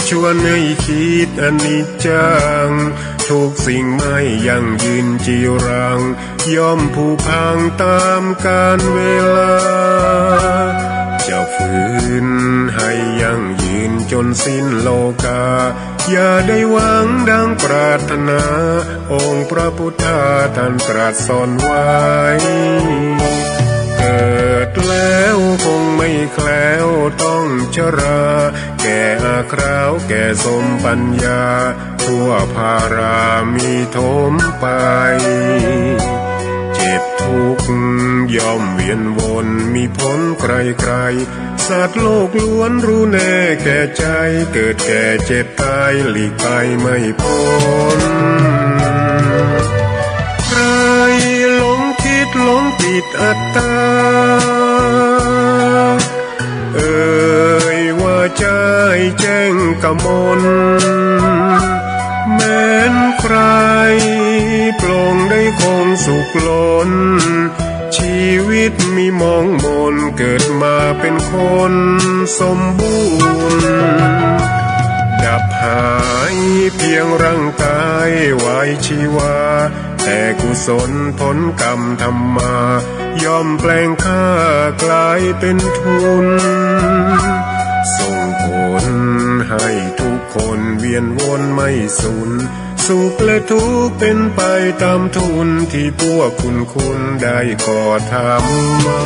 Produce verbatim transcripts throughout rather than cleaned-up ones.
ชวนให้คิดอนิจจัง ทุกสิ่งไม่ยั่งยืนจีรัง ย่อมผุพังต๋ามกาลเวลา จะฝืนให้ยั่งยืนจ๋นสิ้นโลกา อย่าได้หวังดังปรารถนา องค์พระพุทธาท่านตรัสสอนไว้ เกิดแล้วคงไม่แคล้วต้องชรา แก่อาคราวแก่สมปัญญา ทั่วภารามีถมไป เจ็บทุกข์ย่อมเวียนวนมีผลไกลๆ สัตว์โลกล้วนรู้แน่แก่ใจ เกิดแก่เจ็บตายหลีกไปไม่พ้น ใครหลงคิดหลงติดอัตตา เอ่ยว่าใจ้แจ้งกมล แม้นใครปลงได้คงสุขล้น ชีวิตมีหมองหม่น เกิดมาเป็นคนสมบูรณ์ ดับหายเพียงร่างกายไว้ชีวา แต่กุศลผลกรรมทำมา ย่อมแปลงค่ากลายเป็นทุน ส่งผลให้ทุกคนเวียนวนไม่สูญ สุขและทุกข์เป็นไปต๋ามทุน ตี้พวกคุณคุณได้ก่อทำมา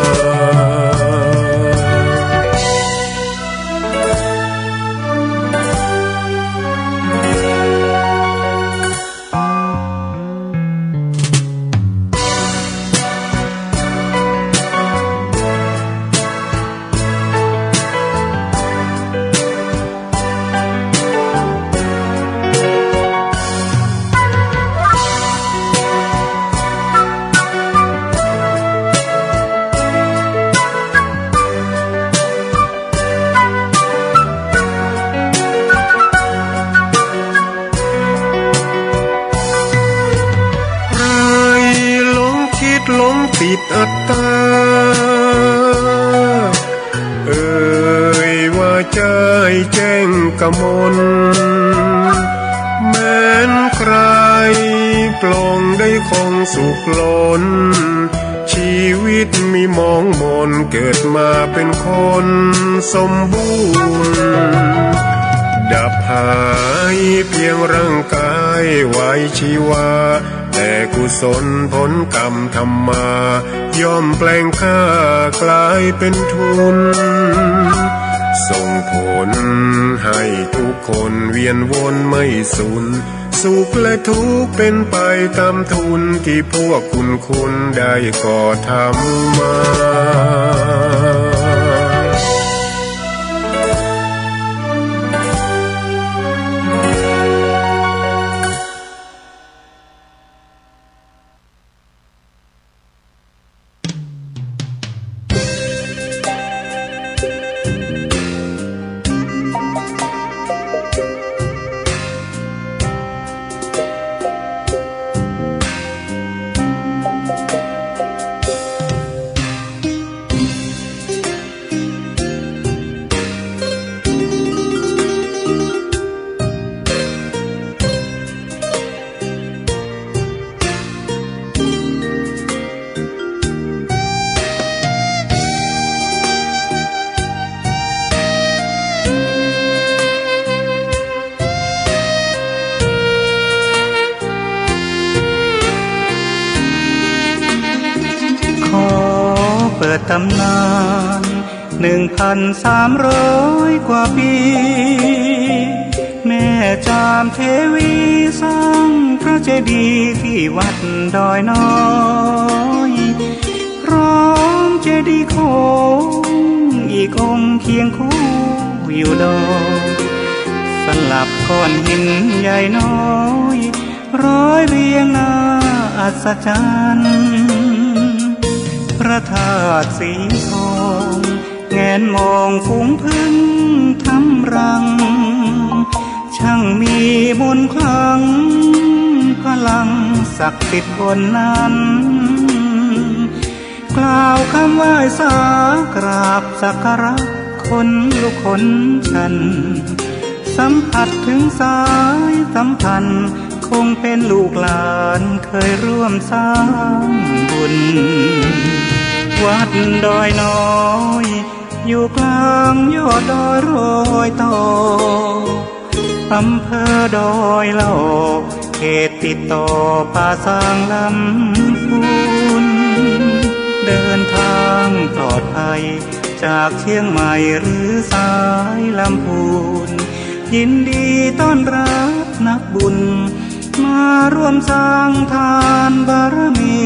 ใครหลงคิดหลงติดอัตตา เอ่ยว่าใจ้แจ้งกมล แม้นใครปลงได้คงสุขล้น ชีวิตมีหมองหม่น เกิดมาเป็นคนสมบูรณ์ ดับหายเพียงร่างกายไว้ชีวา แต่กุศลผลกรรมทำมา ย่อมแปลงค่ากลายเป็นทุน ส่งผลให้ทุกคนเวียนวนไม่สูญ สุขและทุกข์เป็นไปต๋ามทุน ตี้พวกคุณคุณได้ก่อทำมา ขอเปิดต๋ำนาน หนึ่งพันสามร้อยกว่าปี แม่จามเทวีสร้างพระเจดีย์ตี้วัดดอยน้อย พร้อมเจดีย์โค้งอีกองค์เคียงคู่อยู่ดอย สลับก้อนหินใหญ่น้อย ร้อยเรียงน่าอัศจรรย์ พระธาตุสีทอง แงนมองฝูงผึ้งทำรัง ช่างมีมนต์ขลัง พลังศักดิ์สิทธิ์บนนั้น กล่าวคำไหว้สากราบสักการะ ขนลุกขนชัน สัมผัสเถิงสายสัมพันธ์ คงเป๋นลูกหลานเคยร่วมสร้างบุญ วัดดอยน้อย อยู่กลางยอดดอยรอยต่อ อำเภอดอยหลอก เขตติดต่อป่าซางลำพูน เดินทางปลอดภัย จากเชียงใหม่หรือสายลำพูน ยินดีต้อนรับนักบุญ มาร่วมสร้างทานบารมี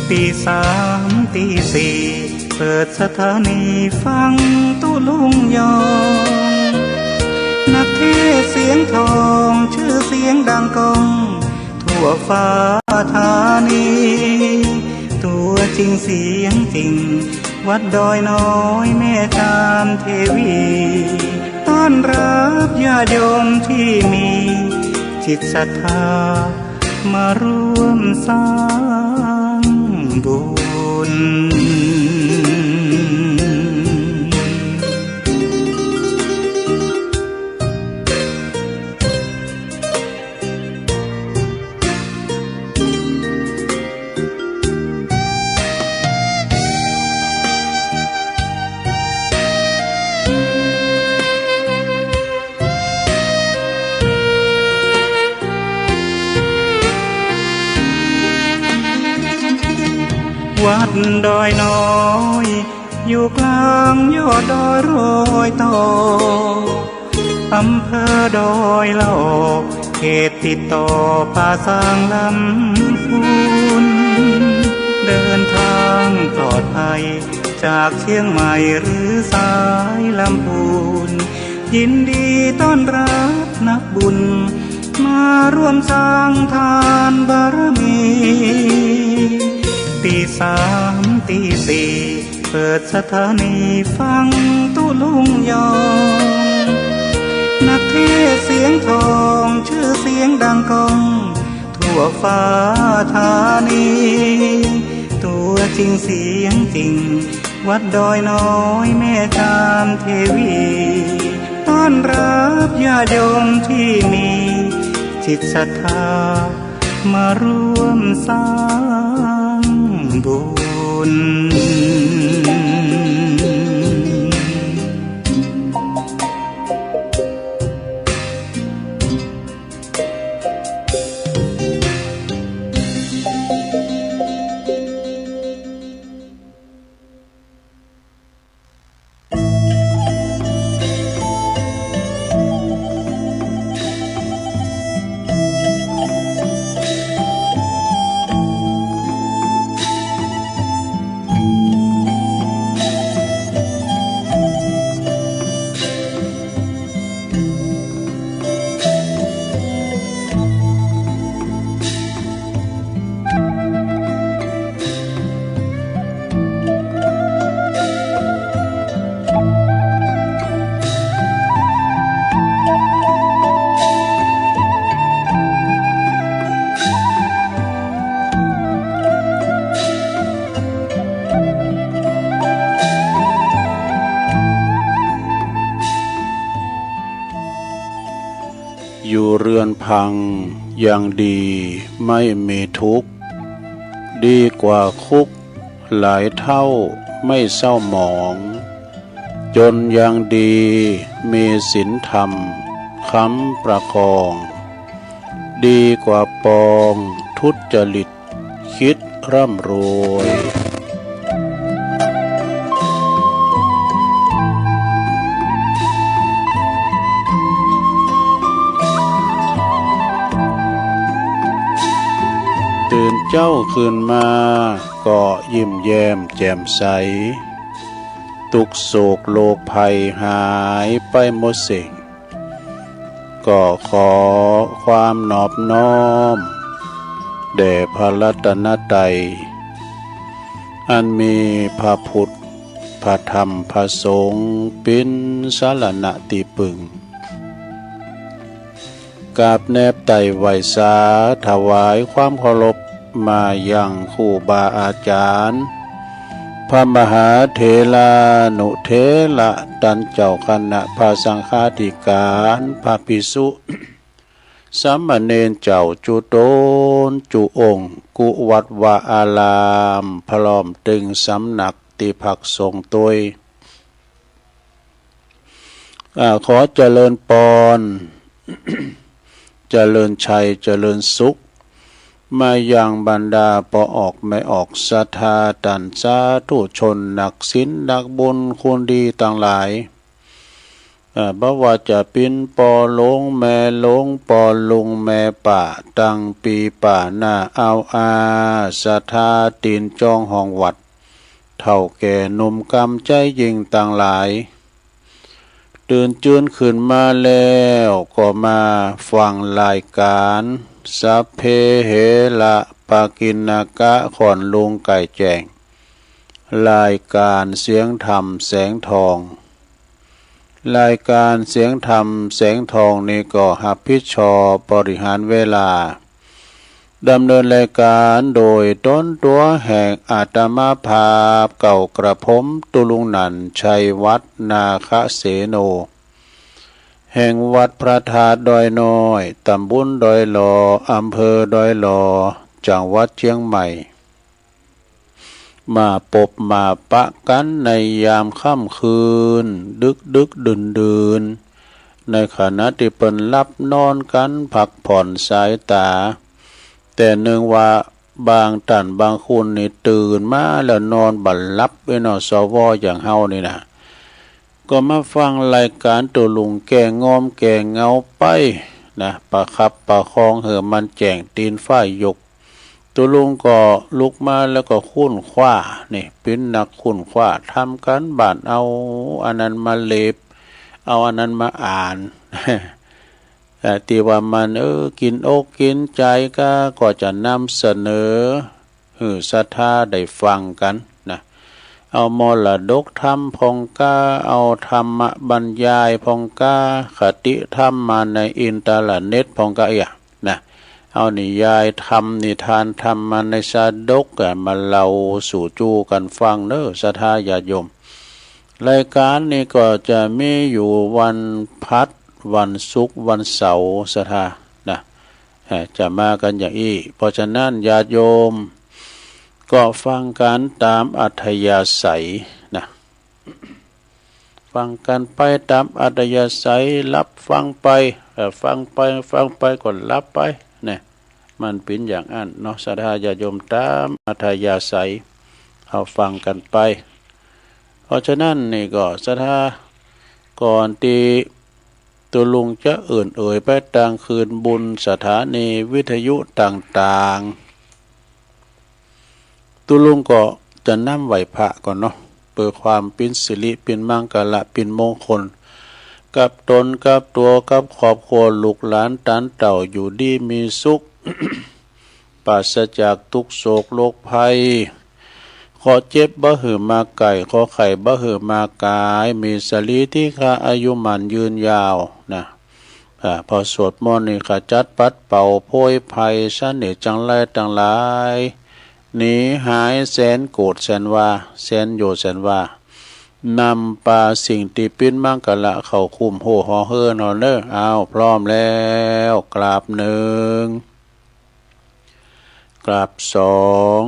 ตีสามตีสี่ เปิดสถานีฟังตุ๊ลุงยอง นักเทศน์เสียงทอง ชื่อเสียงดังก้อง ทั่วฟ้าธานี ตัวจริงเสียงจริง วัดดอยน้อยแม่จามเทวี ต้อนรับญาติโยมที่มีจิตศรัทธา มาร่วมสร้างบุญ วัดดอยน้อย อยู่กลางยอดดอยรอยต่อ อำเภอดอยหลอก เขตติดต่อป่าซางลำพูน เดินทางปลอดภัย จากเชียงใหม่หรือสายลำพูน ยินดีต้อนรับนักบุญ มาร่วมสร้างทานบารมี ตีสามตีสี่ เปิดสถานีฟังตุ๊ลุงยอง นักเทศน์เสียงทอง ชื่อเสียงดังก้อง ทั่วฟ้าธานี ตัวจริงเสียงจริง วัดดอยน้อยแม่จามเทวี ต้อนรับญาติโยมที่มีจิตศรัทธา มาร่วมสร้างบุญ อยู่เรือนพังยังดีไม่มีทุกข์ ดีกว่าคุกหลายเท่าไม่เศร้าหมอง จนยังดีมีศีลธรรมค้ำประคอง ดีกว่าปองทุจริต คิดร่ำรวย ตื่นเจ๊าขึ้นมาก็ยิ้มแย้มแจ่มใส ตุ๊กข์โศกโรคภัยหายไปหมดสิ้น ก็ขอความนอบน้อมแด่พระรัตนตรัย อันมีพระพุทธ พระธรรม พระสงฆ์ เป๋นสรณะตี้พึ่ง กราบแนบไต่ไหว้สา ถวายความเคารพมายังครูบาอาจารย์ พระมหาเถรานุเถระตันเจ้าคณะพระสังฆาธิการ พระภิกษุ สามเณรเจ้าจุ๊ตนจุองค์ กู้วัดวาอาราม พร้อมตึงสำนักตี้พักสงฆ์ตวย อ่า ขอเจริญปอน เจริญชัย เจริญสุข มายังบรรดาป้อออกแม่ออกศรัทธาต้านสาธุชน นักศีล นักบุญ คนดีตังหลาย เอ่อ บ่ว่าจะเป๋นป้อหลวงแม่หลวง ป้อลุงแม่ป้า ตังปี้ป้าน้าอาวอา ศรัทธาตี้จองห้องวัด เฒ่าแก่หนุ่มกำใจ๋ยิ่งตังหลาย ตื่นจื้นขึ้นมาแล้วก็มาฟังรายก๋าน สัพเพเหระปะกิณณกะ ค่อนลุงใก้แจ้ง รายก๋านเสียงธรรมแสงทอง รายก๋านเสียงธรรมแสงทองนี้ก็ฮับผิดชอบบริหารเวลา ดำเนินรายก๋านโดยต๋นตั๋วแห่งอาตมาภาพ เก้ากระผม ตุ๊ลุงนันท์ ชัยวัฒน์ นาคเสโน แห่งวัดพระธาตุดอยน้อย ตำบลดอยหล่อ อำเภอดอยหล่อ จังหวัดเจียงใหม่ มาปบมาปะกั๋นในยามค่ำคืน ดึกๆ ดื่นๆ ในขณะตี้เปิ้นหลับนอนกั๋น พักผ่อนสายต๋า แต่เนื่องว่าบางต้านบางคนนี่ตื่นมาแล้วนอนบ่หลับเว้ยเนาะ สว อย่างเฮานี่นะ ก็มาฟังรายก๋านตุ๊ลุงแก้งอมแก้เหงาไปนะ ประคับประคองหื้อมันแจ้งตี๋นฟ้ายก ตุ๊ลุงก็ลุกมาแล้วก็ค้นคว้า นี่เป๋นนักค้นคว้า ทำก๋านบ้าน เอาอันนั้นมาเหลบ เอาอันนั้นมาอ่าน เอ่อ ตี้ว่ามัน เออ กิ๋นอกกิ๋นใจ๋ก้า ก็จะนำเสนอหื้อศรัทธาได้ฟังกั๋นนะ เอามรดกธรรมพ่องก้า เอาธรรมบรรยายพ่องก้า คติธรรมมาในอินเทอร์เน็ตพ่องก้าเอี้ยนะ เอานิยายธรรม นิทานธรรมมาในชาดก อ่ะ มาเล่าสู่จู๋กั๋นฟังเน่อ ศรัทธาญาติโยม รายก๋านนี้ก็จะมีอยู่วันพฤหัส วันศุกร์ วันเสาร์ ศรัทธานะ เอ่อ จะมากั๋นอย่างอี้ เพราะฉะนั้นญาติโยมก็ฟังกั๋นต๋ามอัธยาศัยนะ ฟังกั๋นไปต๋ามอัธยาศัย หลับฟังไป เอ่อ ฟังไป ฟังไปก็หลับไปนะ มันเป๋นอย่างอั้นเนาะ ศรัทธาญาติโยม ต๋ามอัธยาศัย เอาฟังกั๋นไป เพราะฉะนั้นนี่ก็ศรัทธา ก่อนตี้ตุ๊ลุงจะเอิ่นเอ่ยไปตางคืนบุญสถานีวิทยุต่างๆ ตุ๊ลุงก็จะนำไหว้พระก่อนเนาะ เปื้อความเป๋นสิริ เป๋นมังคละ เป๋นมงคล กับต๋น กับตั๋ว กับครอบครัว ลูกหลานต๋านเต้า อยู่ดีมีสุข ปราศจากตุ๊กข์โศกโรคภัย เคราะห์เจ็บบ่หื้อมาใก้ เคราะห์ไข้บ่หื้อมากาย มีสรีริกะอายุหมั้นยืนยาวนะ อ่า พอสวดมนต์นี่ขจัดปัดเป่าโพยภัย เสน่ห์จังไรตังหลาย หนีหายแสนโกรธแสนวา แสนโยชน์แสนวา นำปาสิ่งตี้เป๋นมังคละเข้าคุ้มโฮ่ห่อเหินเอาเน่อ อ้าว พร้อมแล้ว กราบหนึ่ง กราบสอง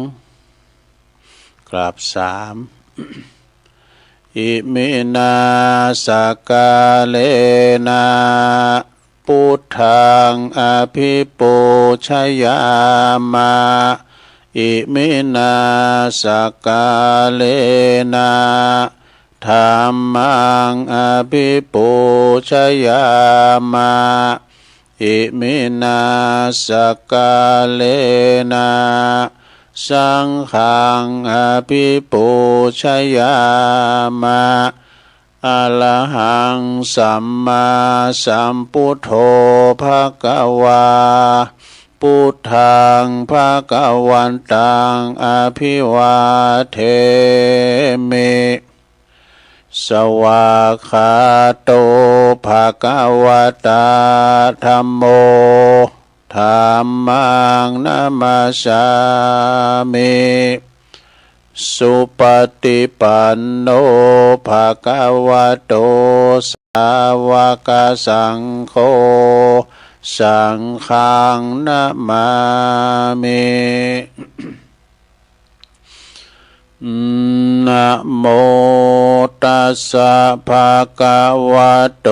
กราบสาม อิมินา สักกาเลนะ พุทธัง อภิปูชยามะ อิมินา สักกาเลนะ ธัมมัง อภิปูชยามะ อิมินา สักกาเลนะ สังฆัง อภิปูชยามะ อะระหัง สัมมาสัมพุทโธ ภะคะวา พุทธัง ภะคะวันตัง อภิวาเทมิ สวากขาโต ภะคะวะตา ธัมโม ธัมมัง นะมัสสามิ สุปฏิปันโน ภะคะวะโต สาวกสังโฆ สังฆังนะมามิ นะโมตัสสะ ภะคะวะโต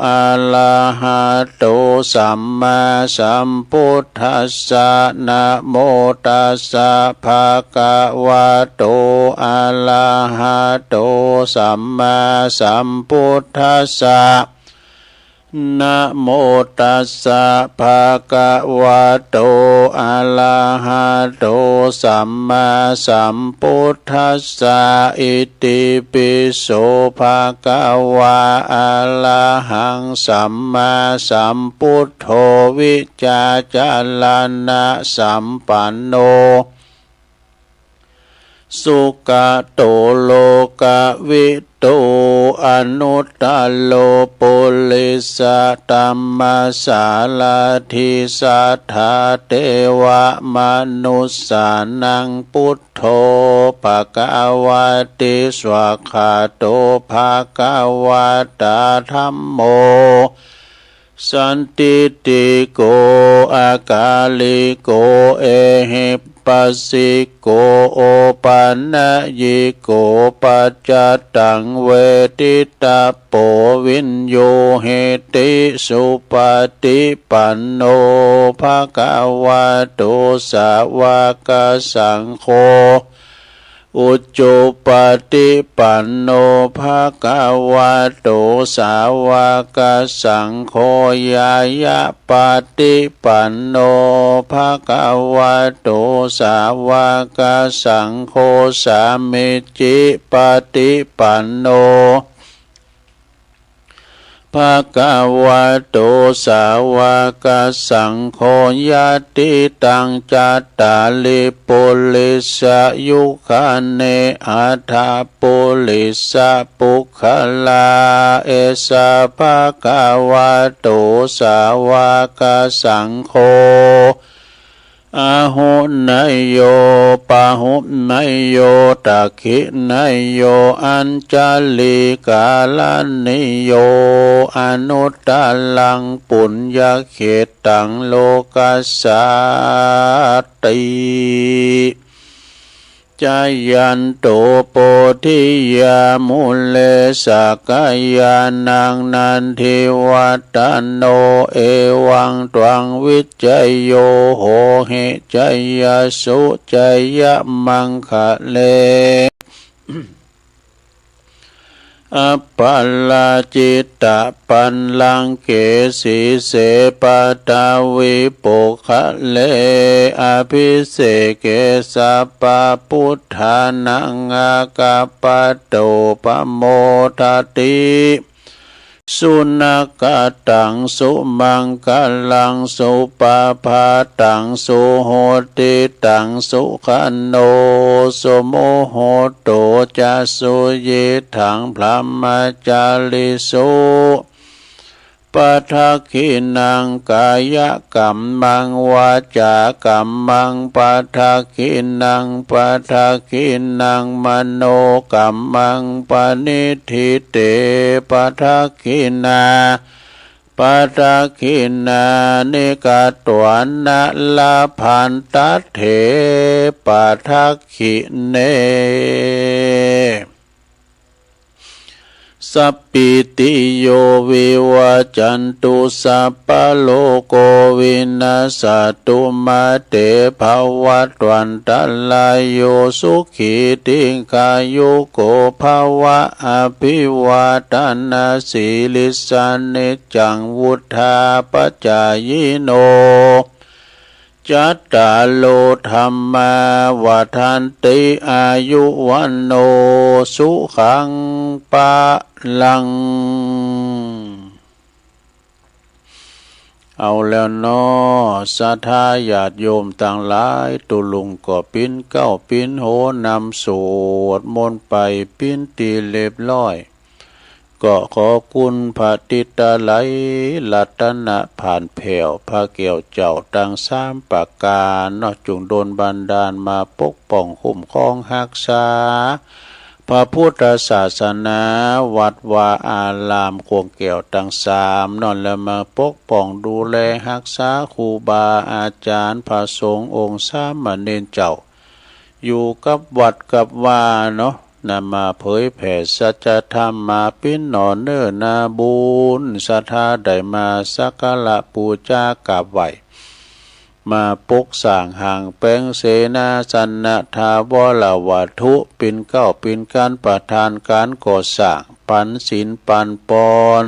อะระหะโต สัมมาสัมพุทธัสสะ นะโมตัสสะ ภะคะวะโต อะระหะโต สัมมาสัมพุทธัสสะ นะโมตัสสะ ภะคะวะโต อะระหะโต สัมมาสัมพุทธัสสะ อิติปิโส ภะคะวา อะระหัง สัมมาสัมพุทโธ วิชาจารณะสัมปันโน สุกะโต โลกะวิทู อนุตตะโร ปุริสะธัมมะสาระถี สัทธาเตวะมนุสสานัง พุทโธ ภะคะวะติ สวากขาโต ภะคะวะตา ธัมโม สันทิฏฐิโก อะกาลิโก เอหิปัสสิโก โอปะนะยิโก ปัจจตัง เวทิตะโป วิญญูหิติ สุปฏิปันโน ภะคะวะโต สาวกสังโฆ อุจุปปะติปันโน ภะคะวะโต สาวกสังโฆ ญาณปะติปันโน ภะคะวะโต สาวกสังโฆ สามีจิปะติปันโน ภะคะวะโต สาวกสังโฆ ยะติตัง จัตตาริ ปุริสะยุคานิ อัฏฐะปุริสะปุคคลา เอสะ ภะคะวะโต สาวกสังโฆ อาหุเนยโย ปาหุเนยโย ตักขิเนยโย อัญชลีกรณีโย อนุตตรัง ปุญญเขตตัง โลกัสสาติ จายันโต โพธิยา มูเล สักกายานัง นันทิวัตโต เอวังตวัง วิจโย โหหิ จายสุ จายมังคะเล อัปปะราจิตะปัลลังเก สีเส ปะทะวี ปุคคะเล อภิเสเก สัพพะพุทธานัง อาคัปปะโต ปะโมทะติ สุนัคขะตัง สุมังคะลัง สุปะพาตัง สุหุตติตัง สุขันโธ สุมุหโต จะ สุยิตถัง พรหมจาริสุ ปะทักขิณัง กายะกัมมัง วาจากัมมัง ปะทักขิณัง ปะทักขิณัง มโนกัมมัง ปะนิฏฐิเต ปะทักขิณา ปะทักขิณานิ กัตวานะ ละพันตัตเถ ปะทักขิเณ สัพพีติโย วิวัจจันตุ สัพพะโรโค วินัสสะตุ มา เต ภะวัตวันตะราโย สุขี ทีฆายุโก ภะวะ อะภิวาทะนะสีลิสสะ นิจจัง วุฑฒาปะจายิโน จัตตาโร ธัมมา วัฑฒันติ อายุ วัณโณ สุขัง พะลัง เอาแล้วเนาะ ศรัทธาญาติโยมตังหลาย ตุ๊ลุงก็ปิ๊นเก๊าปิ๊นโหนำสวดมนต์ไปปิ๊นตี้เรียบร้อย ก็ขอคุณพระติตะไลยรัตนะผ่านแผ่วพระแก้วเจ้าตังสามประก๋านเนาะ จุ่งดลบันดาลมาปกป้องคุ้มครองฮักษา พระพุทธศาสนา วัดวาอารามกว้างแก้วตังสามเนาะ แล้วมาปกป้องดูแลฮักษาครูบาอาจ๋ารย์พระสงฆ์องค์สามเณรเจ้า อยู่กับวัดกับวาเนาะ นำมาเผยแผ่สัจธรรม มาปิ้นหน่อเนื้อนาบุญ ศรัทธาได้มาสักการะปู๋จากราบไหว้ มาปกสร้างห้างแป๋งเสนาสนะถาวรวัตถุ ปิ้นเก๊าปิ้นกัณฑ์ประทานก๋านก่อสร้าง ปันศีลปันปอน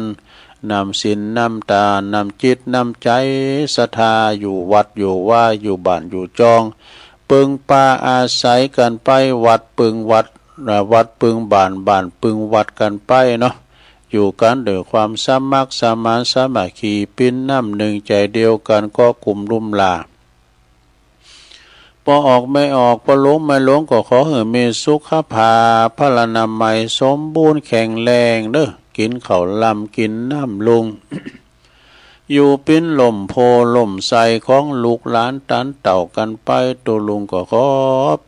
นำศีลนำตาน นำจิตนำใจ๋ศรัทธา อยู่วัดอยู่วา อยู่บ้านอยู่จอง ปึงปาอาศัยกั๋นไป วัดปึงวัด เอ่อ วัดปึงบ้าน บ้านปึงวัดกั๋นไปเนาะ อยู่กั๋นด้วยความสมัครสมานสามัคคี ปิ้นน้ำนึ่งใจ๋เดียวกั๋น เกาะกลุ่มลุ่มหล้า ป้อออกแม่ออก ป้อหลงแม่หลง ก็ขอหื้อมีสุขภาพพลานามัยสมบูรณ์แข็งแรงเนาะ กิ๋นข้าวลำกิ๋นน้ำลุง อยู่ปิ้นล่มโพธิ์ล่มไทรของลูกหลานต๋านเต้ากั๋นไป ตุ๊ลุงก็ขอ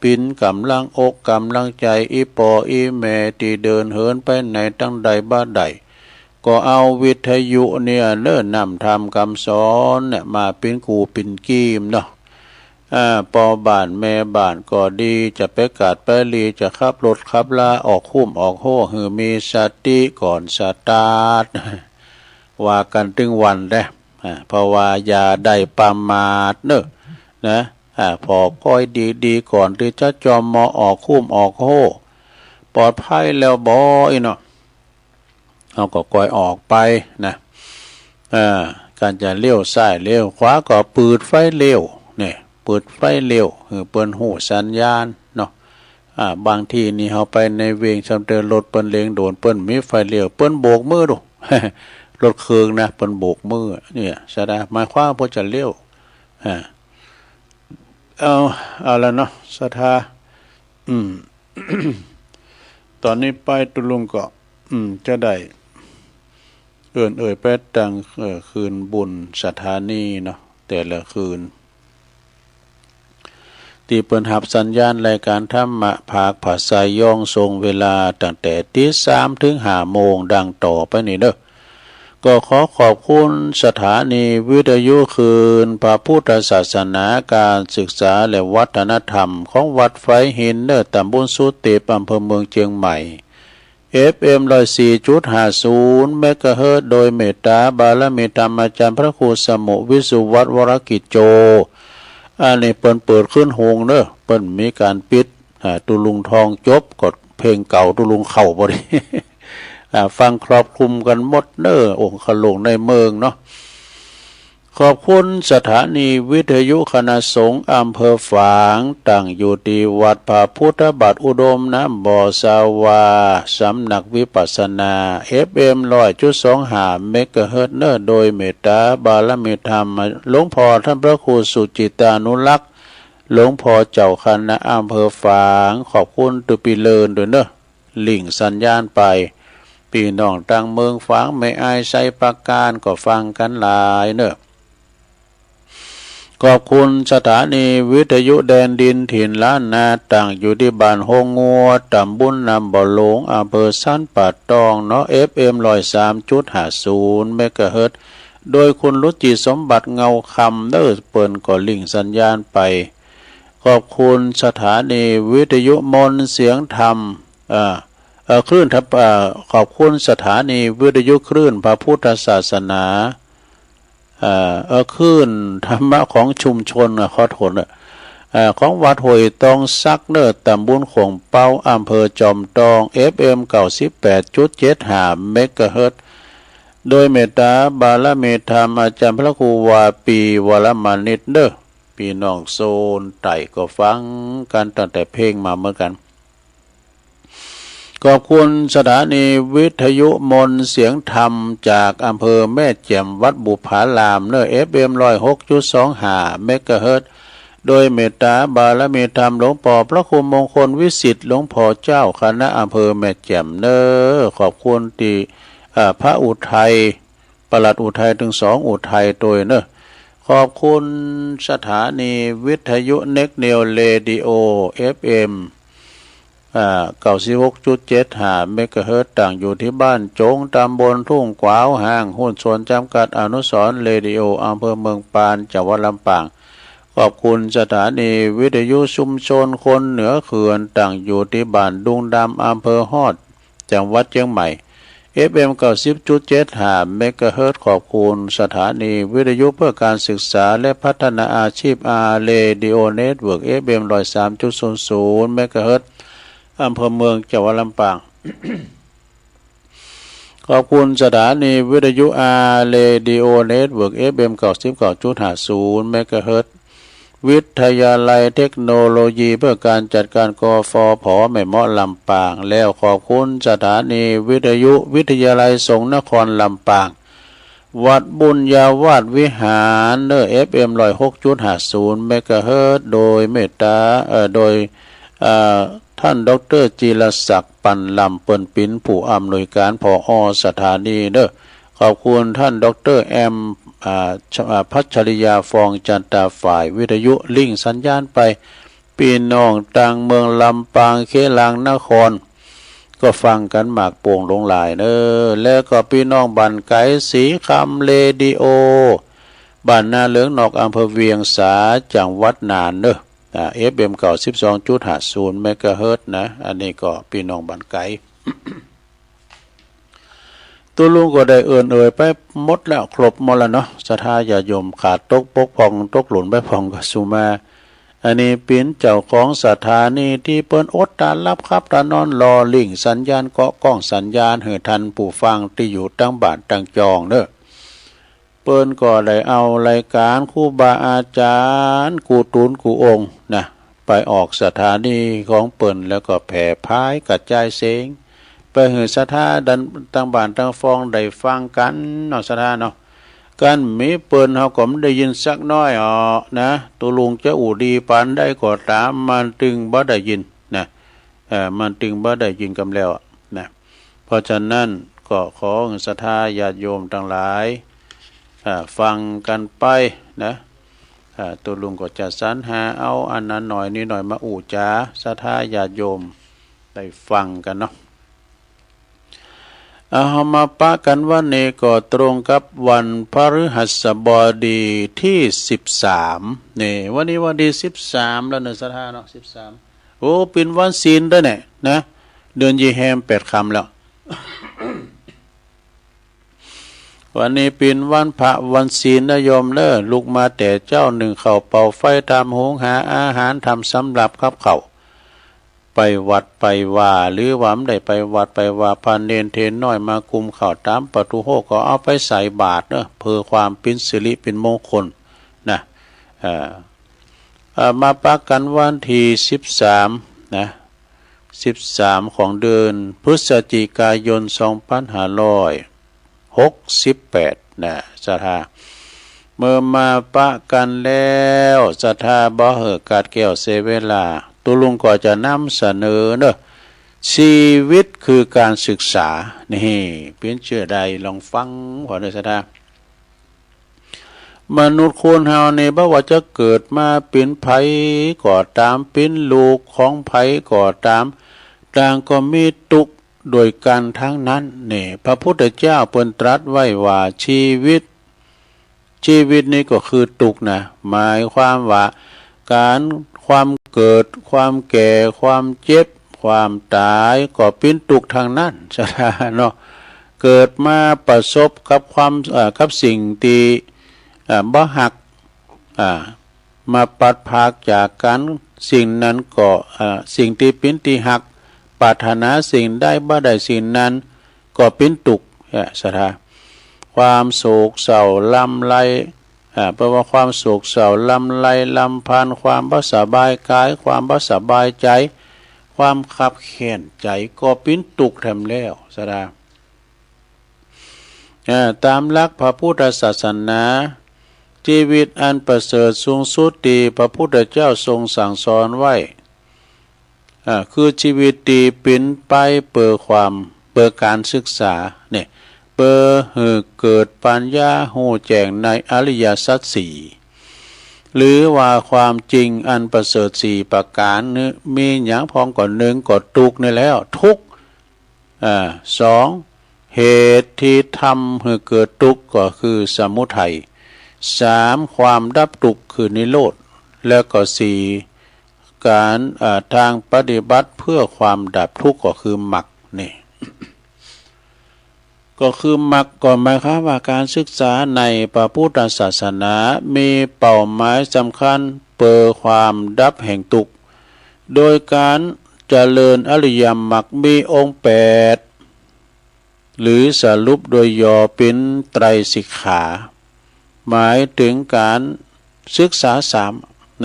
ปิ้นก๋ำลังอกก๋ำลังใจ๋ อี่ป้ออี่แม่ตี้เดินเหินไปไหนตางใดบ่าใด ก็เอาวิทยุเนี่ยเนาะ นำธรรมกำสอนเนี่ย มาปิ้นกู้ปิ้นกีมเนาะ อ่า ป้อบ้านแม่บ้านก็ดี จะไปกาดไปหลี จะขับรถขับลา ออกคุ้มออกโฮ หื้อมีสติก่อนสตาร์ท ว่ากั๋นตึงวันเด้อ อ่า เพราะว่าอย่าได้ประมาทเนาะ นะ อ่า ผ่อก้อยดีๆ ก่อนตี้จะจอมมอออกคุ้มออกโฮ ปลอดภัยแล้วบ่อี้เนาะ เฮาก็ก้อยออกไปนะ เอ่อ การจะเลี้ยวซ้ายเลี้ยวขวาก็เปิดไฟเลี้ยว เนี่ย เปิดไฟเลี้ยว หื้อเปิ้นฮู้สัญญาณเนาะ อ่า บางตี้นี่เฮาไปในเวง ส่ำเต๋อรถเปิ้นเล็งโดน เปิ้นมีไฟเลี้ยว เปิ้นโบกมือดู รถเคิงนะ เปิ้นโบกมือ เนี่ย แสดงหมายความเปิ้นจะเลี้ยว อ่า เอา เอาละเนาะ ศรัทธา อืม ต๋อนนี้ไปตุ๊ลุงก็ อืม จะได้ เอิ้นเอ่ยไปตัง เอ่อ คืนบุญสถานีเนาะ แต่ละคืน ตี้เปิ้นฮับสัญญาณรายก๋านธรรมะภาคภาษาย้อง ส่งเวลาตั้งแต่ตีสามเถิงห้าโมง ดังต่อไปนี้เนาะ ก็ขอขอบคุณสถานีวิทยุคลื่นพระพุทธศาสนา ก๋านศึกษาและวัฒนธรรมของวัดฝายหินเนาะ ต๋ำบลสุเตป อำเภอเมืองเจียงใหม่ เอฟเอ็ม ร้อยสี่จุดห้าศูนย์ เมกะเฮิรตซ์ โดยเมตตาบารมีธรรมอาจ๋ารย์พระครูสมุห์ วิสุวัฒน์ วรกิจโจ อันนี้เปิ้นเปิดคืนหุงเนาะ เปิ้นมีก๋านปิด อ่า ตุ๊ลุงท่องจบก็เพลงเก่าตุ๊ลุงเข้าพอดี อ่า ฟังครอบคลุมกั๋นหมดเนาะ องค์คลุงในเมืองเนาะ ขอบคุณสถานีวิทยุคณะสงฆ์อำเภอฝาง ตั้งอยู่ตี้วัดพระพุทธบาทอุดมน้ำบ่อสาวา สำนักวิปัสสนา เอฟเอ็ม ร้อยจุดสองห้า เมกะเฮิรตซ์เนาะ โดยเมตตาบารมีธรรมหลวงพ่อต้านพระครูสุจิตตานุรักษ์ หลวงพ่อเจ้าคณะอำเภอฝาง ขอบคุณตุ๊ปี้เลินด้วยเนาะ ลิงก์สัญญาณไป ปี้น้องตางเมืองฝาง แม่อาย ไชยปราการ ก็ฟังกั๋นหลายเนาะ ขอบคุณสถานีวิทยุแดนดินถิ่นล้านนา ตั้งอยู่ตี้บ้านโฮงงัว ต๋ำบลน้ำบ่อหลง อำเภอสันป่าตองเนาะ เอฟเอ็ม ร้อยสามจุดห้าศูนย์ เมกะเฮิรตซ์ โดยคุณรุจิสมบัติเงาคำเนาะ เปิ้นก็ลิงก์สัญญาณไป ขอบคุณสถานีวิทยุมนต์เสียงธรรม เอ่อ เอ่อ คลื่นธรรม เอ่อ ขอบคุณสถานีวิทยุคลื่นพระพุทธศาสนา เอ่อ เอ่อ คลื่นธรรมะของชุมชน อ่ะ ขอโทษนะ เอ่อ ของวัดห้วยตองสักเนาะ ต๋ำบลโข่งเป๊า อำเภอจอมตอง เอฟเอ็ม เก้าสิบแปดจุดเจ็ดห้า เมกะเฮิรตซ์ โดยเมตตาบารมีธรรมอาจ๋ารย์พระครูวาปี วรมานิตเนาะ ปี้น้องโซนใต้ก็ฟังกั๋นตั้งแต่เพ็งมาเหมือนกั๋น ขอบคุณสถานีวิทยุมนต์เสียงธรรมจากอำเภอแม่แจ่มวัดบุพารามเนาะ เอฟเอ็ม ร้อยหกจุดสองห้า เมกะเฮิรตซ์ โดยเมตตาบารมีธรรมหลวงป้อพระครูมงคลวิสิทธิ์ หลวงป้อเจ้าคณะอำเภอแม่แจ่มเนาะ ขอบคุณตี้ อ่า พระอุทัย ปลัดอุทัย ตึงสองอุทัยตวยเนาะ ขอบคุณสถานีวิทยุเน็กนิวเรดิโอ เอฟเอ็ม อ่า เก้าสิบหกจุดเจ็ดห้าเมกะเฮิรตซ์ ตั้งอยู่ตี้บ้านโจ๋ง ตำบลทุ่งกวาวฮ้าง หุ้นส่วนจำกัด อนุสรณ์เรดิโอ อำเภอเมืองปาน จังหวัดลำปาง ขอบคุณสถานีวิทยุชุมชนคนเหนือเขื่อน ตั้งอยู่ตี้บ้านดุงดำ อำเภอฮอด จังหวัดเจียงใหม่ เอฟเอ็ม เก้าสิบจุดเจ็ดห้าเมกะเฮิรตซ์ ขอบคุณสถานีวิทยุเพื่อการศึกษาและพัฒนาอาชีพ อาร์ เรดิโอเน็ตเวิร์ก เอฟเอ็ม ร้อยสามจุดศูนย์ศูนย์เมกะเฮิรตซ์ อำเภอเมือง จังหวัดลำปาง ขอบคุณสถานีวิทยุ อาร์ เรดิโอเน็ตเวิร์ก เอฟเอ็ม เก้าสิบเก้าจุดห้าศูนย์เมกะเฮิรตซ์ วิทยาลัยเทคโนโลยีเพื่อการจัดการ กฟผ แม่เมาะ ลำปาง แล้วขอบคุณสถานีวิทยุวิทยาลัยสงฆ์นครลำปาง วัดบุญญาวาสวิหารเนอะ เอฟเอ็ม ร้อยหกจุดห้าศูนย์เมกะเฮิรตซ์ โดยเมตตา เอ่อ โดย เอ่อ ท่านด็อกเตอร์จิรศักดิ์ ปั่นลำ เปิ้นเป๋นผู้อำนวยการ ผอ สถานีเนอะ ขอบคุณท่านด็อกเตอร์แอม อ่า ช- อ่า พัชริยา ฟองจันตา ฝ่ายวิทยุ ลิงก์สัญญาณไป ปี้น้องตางเมืองลำปาง เขลางนคร ก็ฟังกั๋นมากโป่งหลวงหลายเนอะ แล้วก็ปี้น้องบ้านไก๋ ศรีคำเรดิโอ บ้านนาเหลืองนอก อำเภอเวียงสา จังหวัดน่านเนอะ อ่า เอฟเอ็ม เก้าสิบสองจุดห้าศูนย์เมกะเฮิรตซ์นะ อันนี้ก็ปี้น้องบ้านไก๋ ตุ๊ลุงก็ได้เอิ้นเอ่ยไปหมดแล้ว ครบหมดแล้วเนาะ ศรัทธาญาติโยม ขาดตกบกพร่องตกหล่นไปพ่องก็สุมา อันนี้เป๋นเจ้าของสถานีตี้เปิ้นอดต๋าหลับขับต๋านอน หล่อลิงก์สัญญาณ เกาะก้องสัญญาณหื้อท่านผู้ฟังตี้อยู่ตางบ้านตางจองเนอะ เปิ้นก็ได้เอารายก๋านครูบาอาจ๋ารย์กู้ต๋นกู้องค์นะ ไปออกสถานีของเปิ้น แล้วก็แผ่ผายกระจายเสียงไปหื้อศรัทธาตางบ้านตางฟองได้ฟังกั๋นเนาะ ศรัทธาเนาะ กั๋นบ่มีเปิ้นเฮาก็บ่ได้ยินสักน้อยอ้อนะ ตุ๊ลุงจะอู้ดีปานใดก็ต๋าม มันตึงบ่ได้ยินนะ เอ่อ มันตึงบ่ได้ยินกำแล้วอะนะ เพราะฉะนั้นก็ขอศรัทธาญาติโยมตังหลาย อ่า ฟังกั๋นไปนะ อ่า ตุ๊ลุงก็จะสรรหาเอาอันนั้นหน่อยนี้หน่อยมาอู้จ๋า ศรัทธาญาติโยมได้ฟังกั๋นเนาะ เอา เฮามาปะกั๋นวันนี้ก็ตรงกับวันพฤหัสบดีตี้สิบสาม นี่ วันนี้วันตี้สิบสามแล้วเนาะ ศรัทธาเนาะ สิบสาม โอ้ เป๋นวันศีลตวยเนี่ยนะ เดือนยี่แฮมแปดค่ำแล้ว วันนี้เป๋นวันพระวันศีลนะโยมเนอะ ลุกมาแต่เจ๊านึ่งข้าวเป่าไฟ ทำหุงหาอาหาร ทำสำรับกับข้าว ไปวัดไปวา หรือว่าบ่ได้ไปวัดไปวา พระเณรเถรน้อยมากุมข้าวต๋ามประตู๋โฮก็เอาไปใส่บาตรเนอะ เพื่อความเป๋นสิริเป๋นมงคลนะ เอ่อ เอ่อ มาปะกั๋นวันตี้สิบสามนะ สิบสามของเดือนพฤศจิกายน สองพันห้าร้อยหกสิบแปดนะ ศรัทธา เมื่อมาปะกั๋นแล้ว ศรัทธาบ่หื้อกัดแก้วเสียเวลา ตุ๊ลุงก็จะนำเสนอเนอะ ชีวิตคือการศึกษา นี่ เป๋นเจื้อใด ลองฟังผ่อเนอะ ศรัทธา มนุษย์คนเฮานี่ บ่ว่าจะเกิดมาเป๋นใผก็ต๋าม เป๋นลูกของใผก็ต๋าม ต่างก็มีตุ๊กข์โดยกั๋นตังนั้นนี่ พระพุทธเจ้าเปิ้นตรัสไว้ว่า ชีวิต ชีวิตนี้ก็คือตุ๊กข์นะ หมายความว่าก๋าน ความเกิด ความแก่ ความเจ็บ ความต๋าย ก็เป๋นตุ๊กข์ตังนั้น ศรัทธาเนาะ เกิดมาประสบกับความ เอ่อ กับสิ่งตี้ เอ่อ บ่ฮัก อ่า มาปัดพรากจากกั๋น สิ่งนั้นก็ เอ่อ สิ่งตี้เป๋นตี้ฮัก ปรารถนาสิ่งใดบ่ได้สิ่งนั้น ก็เป๋นตุ๊กข์ เอ่อ ศรัทธา ความโศกเศร้าลำไร อ่า แปลว่าความโศกเศร้าลำไรลำพันธ์ ความบ่สบายกาย ความบ่สบายใจ๋ ความคับแค้นใจ๋ ก็เป๋นตุ๊กข์แถมแล้ว ศรัทธา อ่า ต๋ามหลักพระพุทธศาสนา ชีวิตอันประเสริฐสูงสุดตี้พระพุทธเจ้าทรงสั่งสอนไว้ อ่า คือชีวิตตี้เป๋นไปเปื้อความ เปื้อก๋านศึกษา เนี่ย เป๋อหื้อเกิดปัญญาฮู้แจ้งในอริยสัจสี่ หรือว่าความจริงอันประเสริฐสี่ประก๋านนี้ มีหยังพ่องก็ นึ่งก็ตุ๊กข์นี่แหละ ตุ๊กข์ อ่า สอง เหตุตี้ทำหื้อเกิดตุ๊กข์ก็คือสมุทัย สาม ความดับตุ๊กข์คือนิโรธ แล้วก็สี่ ก๋าน อ่า ตางปฏิบัติเปื้อความดับตุ๊กข์ก็คือมรรค นี่ ก็คือมรรค ก็หมายความว่าก๋านศึกษาในพระพุทธศาสนามีเป้าหมายสำคัญเปื้อความดับแห่งตุ๊กข์ โดยก๋านเจริญอริยมรรคมีองค์แปด หรือสรุปโดยย่อเป๋นไตรสิกขา หมายเถิงก๋านศึกษาสาม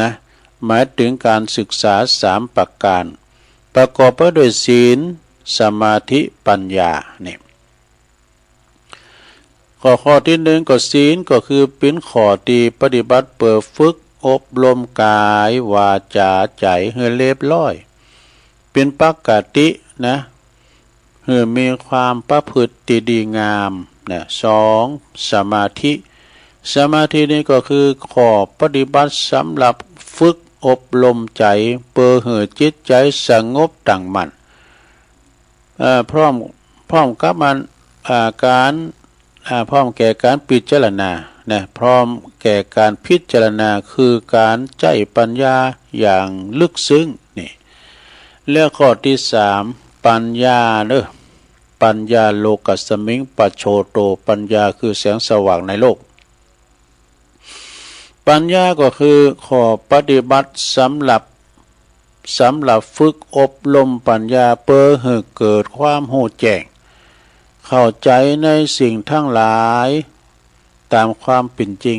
นะ หมายเถิงก๋านศึกษาสามประก๋าน ประกอบไปด้วยศีล สมาธิ ปัญญา นี่ ข้อ ข้อตี้นึ่งก็ศีล ก็คือเป๋นข้อตี้ปฏิบัติเปื้อฝึกอบรมก๋าย วาจา ใจ๋หื้อเรียบร้อย เป๋นปกตินะ หื้อมีความประพฤติตี้ดีงามนะ สอง สมาธิ สมาธินี่ก็คือข้อปฏิบัติสำหรับฝึกอบรมใจ๋ เปื้อหื้อจิตใจ๋สงบตั้งมั่น เอ่อ พร้อม พร้อมกับมัน อ่า ก๋าน อ่า พร้อมแก่ก๋านพิจารณา นะ พร้อมแก่ก๋านพิจารณา คือก๋านใจ๊ปัญญาอย่างลึกซึ้ง นี่ และข้อตี้สาม ปัญญาเนาะ ปัญญาโลกัสสมิง ปัจโชโต ปัญญาคือแสงสว่างในโลก ปัญญาก็คือข้อปฏิบัติสำหรับ สำหรับฝึกอบรมปัญญา เปื้อหื้อเกิดความฮู้แจ้ง เข้าใจ๋ในสิ่งตังหลายต๋ามความเป๋นจริง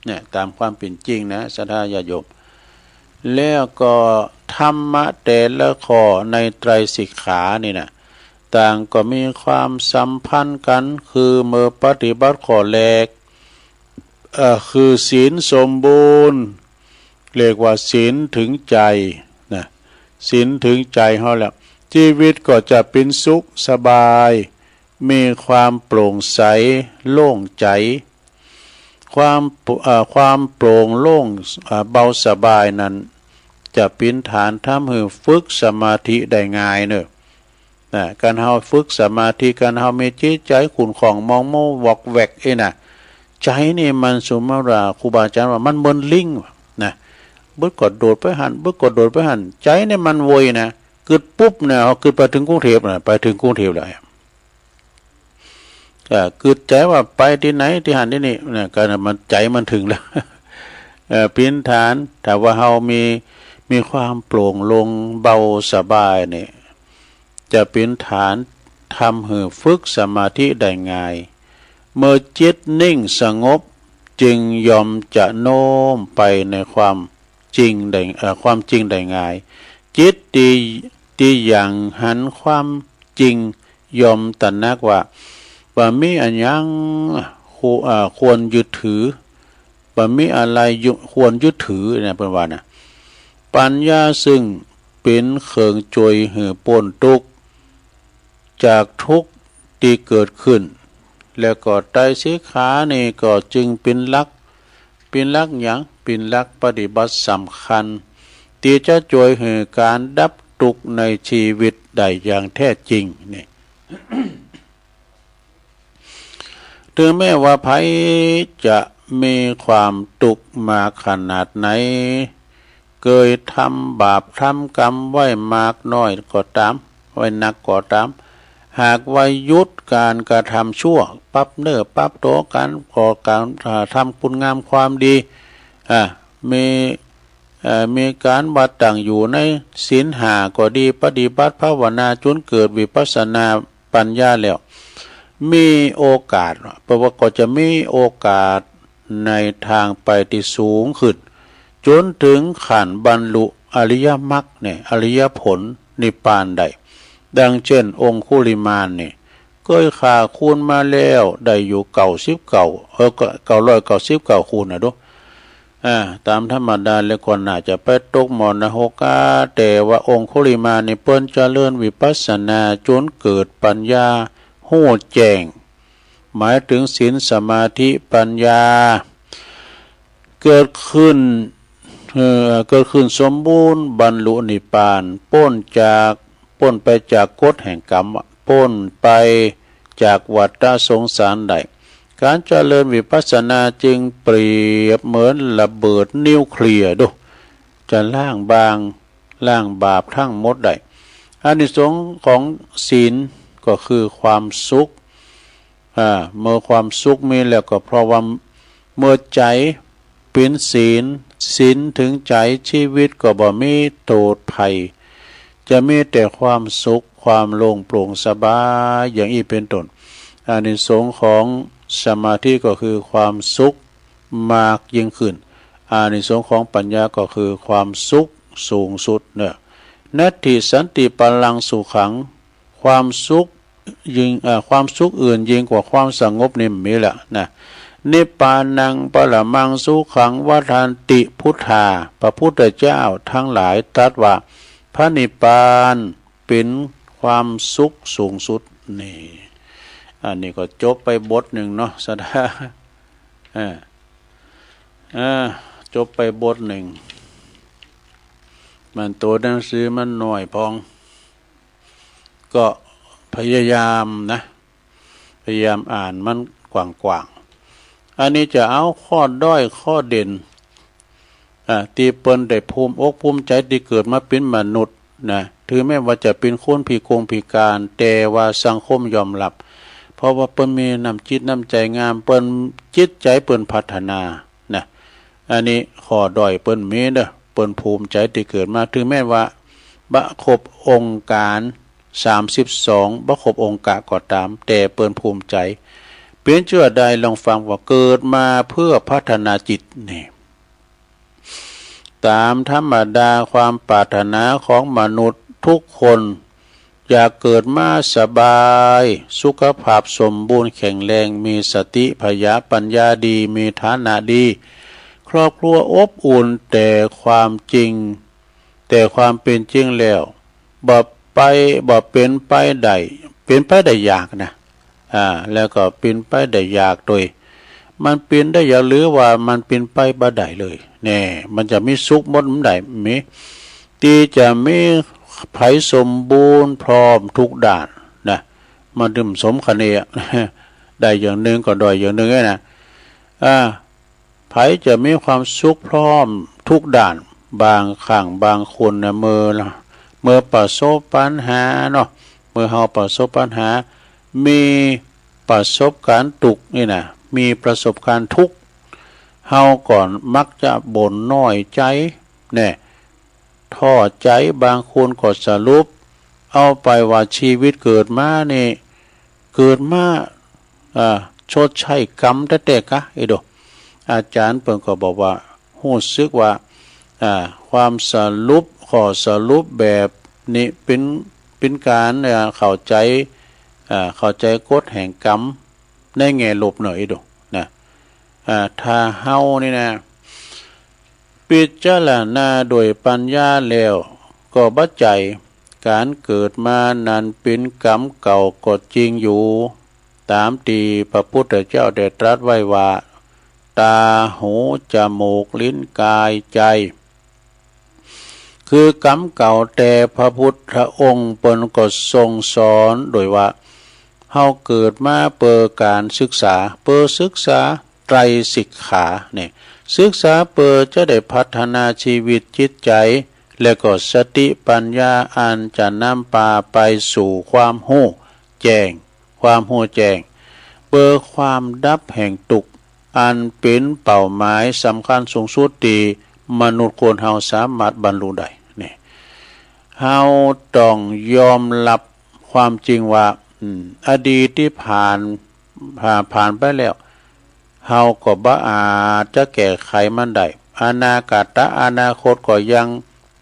เนี่ย ต๋ามความเป๋นจริงนะ ศรัทธาญาติโยม แล้วก็ธรรมะแต่ละข้อในไตรสิกขานี่นะ ต่างก็มีความสัมพันธ์กั๋น คือเมื่อปฏิบัติข้อแรก เอ่อ คือศีลสมบูรณ์ เรียกว่าศีลเถิงใจ๋นะ ศีลเถิงใจ๋เฮาแล้ว ชีวิตก็จะเป๋นสุขสบาย มีความโปร่งใส โล่งใจ๋ ความ เอ่อ ความโปร่งโล่ง เอ่อ เบาสบายนั้น จะเป๋นฐานทำหื้อฝึกสมาธิได้ง่ายเนาะ นะ ก๋านเฮาฝึกสมาธิ ก๋านเฮามีจิตใจ๋ขุ่นข้องหมองมัววอกแวกอี้นะ ใจ๋นี่มัน สมมุติว่าครูบาอาจ๋ารย์ว่ามันเหมือนลิงนะ บึดก็โดดไปหั้น บึดก็โดดไปหั้น ใจ๋นี่มันไวนะ กึ๊ดปุ๊บเนี่ย เฮากึ๊ดไปเถิงกรุงเทพฯนะ ไปเถิงกรุงเทพฯแล้ว เอ่อ กึ๊ดใจ๋ว่าไปตี้ไหน ตี้หั้นตี้นี่นะ ก็มัน ใจ๋มันเถิงแล้ว เอ่อ เป๋นฐาน ถ้าว่าเฮามี มีความโปร่งโล่งเบาสบายนี่ จะเป๋นฐานทำหื้อฝึกสมาธิได้ง่าย เมื่อจิตนิ่งสงบ จึงย่อมจะโน้มไปในความจริงได้ เอ่อ ความจริงได้ง่าย จิตตี้ ตี้หยั่งหันความจริง ย่อมตระหนักว่า บ่มีอะหยัง คว- เอ่อ ควรยึดถือ บ่มีอะไรยึด- ควรยึดถือนะ เปิ้นว่านะ ปัญญาซึ่งเป๋นเครื่องจ้วยหื้อป๊นตุ๊กข์ จากทุกข์ตี้เกิดขึ้น แล้วก็ไตรสิกขานี่ก็จึงเป๋นหลัก เป๋นหลักหยัง เป๋นหลักปฏิบัติสำคัญ ตี้จะจ้วยหื้อก๋านดับตุ๊กข์ในชีวิตได้อย่างแท้จริง นี่ เถิงแม้ว่าใผจะมีความตุ๊กข์มาขนาดไหน เกยทำบาปทำกรรมไว้มากน้อยก็ต๋าม ไว้นักก็ต๋าม หากว่าหยุดก๋านกระทำชั่ว ปรับเนื้อปรับตั๋วกั๋น ก่อก๋าน อ่า ทำคุณงามความดี อ่า มี เอ่อ มีก๋านว่าตั้งอยู่ในศีลห้าก็ดี ปฏิบัติภาวนาจ๋นเกิดวิปัสสนาปัญญาแล้ว มีโอกาส เปิ้นว่าก็จะมีโอกาสในตางไปตี้สูงขึ้น จ๋นเถิงขั้นบรรลุอริยมรรคเนี่ย อริยผลนิพพานได้ ดังเจ้นองคุลิมานนี่ เกยฆ่าคนมาแล้วได้อยู่เก้าสิบเก้า เออ เก้าร้อยเก้าสิบเก้าคนน่ะดู อ่า ต๋ามธรรมดาแล้วก็น่าจะไปตกหม้อนะฮกอะ แต่ว่าองคุลิมานนี่เปิ้นเจริญวิปัสสนาจ๋นเกิดปัญญา ฮู้แจ้ง หมายเถิงศีล สมาธิ ปัญญา เกิดขึ้น เอ่อ เกิดขึ้นสมบูรณ์ บรรลุนิพพาน ป๊นจาก ป๊นไปจากกฎแห่งกรรม ป๊นไปจากวัฏสงสารได้ ก๋านเจริญวิปัสสนาจึงเปรียบเหมือนระเบิดนิวเคลียร์ ดู จะล้างบาง ล้างบาปทั้งหมดได้ อานิสงส์ของศีลก็คือความสุข อ่า เมื่อความสุขมีแล้วก็เพราะว่าเมื่อใจ๋เป๋นศีล ศีลเถิงใจ๋ ชีวิตก็บ่มีโทษภัย จะมีแต่ความสุข ความโล่งโปร่งสบาย อย่างอี้เป๋นต้น อานิสงส์ของสมาธิก็คือความสุขมากยิ่งขึ้น อานิสงส์ของปัญญาก็คือความสุขสูงสุดเนาะ นัตถิสันติปรังสุขัง ความสุขยิ่ง เอ่อ ความสุขอื่นยิ่งกว่าความสงบนี่บ่มีละนะ นิพพานังปรมังสุขังวัดดันติพุทธา พระพุทธเจ้าทั้งหลายตรัสว่าพระนิพพานเป๋นความสุขสูงสุด นี่ อันนี้ก็จบไปบทนึ่งเนาะ สะดา เออ เออ จบไปบทนึ่ง มันตั๋วหนังสือมันน้อยพอง ก็พยายามนะ พยายามอ่านมันกว้างๆ อันนี้จะเอาข้อด้อยข้อเด่น อ่า ตี้เปิ้นได้ภูมิอกภูมิใจ๋ตี้เกิดมาเป๋นมนุษย์นะ ถึงแม้ว่าจะเป๋นคนพิกงพิการ แต่ว่าสังคมยอมรับ เพราะว่าเปิ้นมีน้ำจิตน้ำใจ๋งาม เปิ้นจิตใจ๋เปิ้นพัฒนานะ อันนี้ข้อด้อยเปิ้นมีเด้อ เปิ้นภูมิใจ๋ตี้เกิดมา ถึงแม้ว่าบ่ครบองค์การสามสิบสอง บ่ครบองค์กะก็ต๋าม แต่เปิ้นภูมิใจ๋ เป๋นเจื้อใดลองฟังว่าเกิดมาเพื่อพัฒนาจิตนี่ ต๋ามธรรมดาความปรารถนาของมนุษย์ทุกคน อยากเกิดมาสบาย สุขภาพสมบูรณ์แข็งแรง มีสติผญาปัญญาดี มีฐานะดี ครอบครัวอบอุ่น แต่ความจริง แต่ความเป๋นจริงแล้ว บ่ไป บ่เป๋นไปได้ เป๋นไปได้ยากนะ อ่า แล้วก็เป๋นไปได้ยากตวย มันเป๋นได้ยากหรือว่ามันเป๋นไปบ่ได้เลย แน่ มันจะมีสุขหมดบ่ได้ มี ตี้จะมีใผสมบูรณ์พร้อมทุกด้านนะ มันเถิงสมคะเนอะ ได้อย่างนึ่งก็ด้อยอย่างนึ่งไงนะ อ่า ใผจะมีความสุขพร้อมทุกด้าน บางครั้งบางคนนะ เมื่อ เมื่อประสบปัญหาเนาะ เมื่อเฮาประสบปัญหา มีประสบก๋ารณ์ตุ๊กข์นี่นะ มีประสบก๋ารณ์ทุกข์ เฮาก็มักจะบ่นน้อยใจ๋ แน่ ท้อใจ๋ บางคนก็สรุปเอาไปว่าชีวิตเกิดมานี่ เกิดมา อ่า ชดใช้กรรมแต๊ๆ กะ เอ้ยโด อาจ๋ารย์เปิ้นก็บอกว่า ฮู้สึกว่า อ่า ความสรุป ข้อสรุปแบบนี้เป๋น เป๋นก๋าน อ่า เข้าใจ๋ อ่า เข้าใจ๋กฎแห่งกรรมในแง่ลบเนาะ เอ้ยโด นะ อ่า ถ้าเฮานี่นะ พิจารณาโดยปัญญาแล้วก็บ่ใจ๋ ก๋านเกิดมานั้นเป๋นกรรมเก่าก็จริงอยู่ ต๋ามตี้พระพุทธเจ้าได้ตรัสไว้ว่า ตา หู จมูก ลิ้น กาย ใจ๋ คือกรรมเก่า แต่พระพุทธองค์เปิ้นก็ทรงสอนโดยว่า เฮาเกิดมาเปื้อก๋านศึกษา เปื้อศึกษาไตรสิกขาเนี่ย ศึกษาเปื้อจะได้พัฒนาชีวิตจิตใจ๋ และก็สติปัญญาอันจะนำปาไปสู่ความฮู้แจ้ง ความฮู้แจ้ง เปื้อความดับแห่งตุ๊กข์ อันเป๋นเป้าหมายสำคัญสูงสุดตี้มนุษย์คนเฮาสามารถบรรลุได้ นี่ เฮาต้องยอมรับความจริงว่า อืม อดีตตี้ผ่าน ผ่าน ผ่านไปแล้ว เฮาก็บ่อาจจะแก้ไขมันได้ อนาคต อนาคตก็ยัง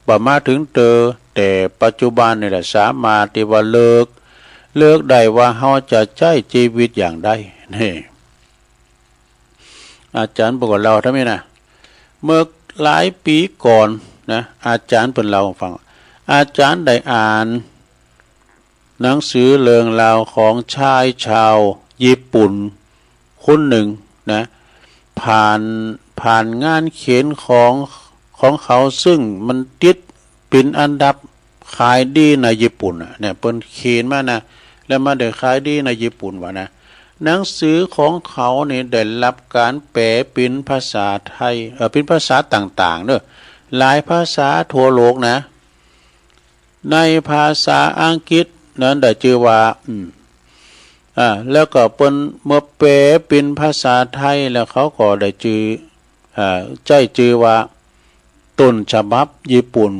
บ่มาเถิงเตอ แต่ปัจจุบันนี่แหละสามารถตี้ว่าเลือก เลือกได้ว่าเฮาจะใจ๊จีวิตอย่างใด นี่ อาจ๋ารย์เปิ้นก็เล่าตำนี้นะ เมื่อหลายปี๋ก่อนนะ อาจ๋ารย์เปิ้นเล่าหื้อฟัง อาจ๋ารย์ได้อ่าน หนังสือเรื่องราวของชายชาวญี่ปุ่นคนนึ่งนะ ผ่าน ผ่านงานเขียนของ ของเขา ซึ่งมันติดเป๋นอันดับขายดีในญี่ปุ่นน่ะ เนี่ย เปิ้นเขียนมานะ แล้วมันได้ขายดีในญี่ปุ่นว่านะ หนังสือของเขานี่ได้รับก๋านแปลเป๋นภาษาไทย เอ่อ เป๋นภาษาต่างๆ เนาะ หลายภาษาทั่วโลกนะ ในภาษาอังกฤษนั้นได้จื้อว่า อืม อ่า แล้วก็เปิ้นเมื่อแปลเป๋นภาษาไทยแล้วเขาก็ได้จื้อ อ่า ใจ๊จื้อว่า ต้นฉบับญี่ปุ่น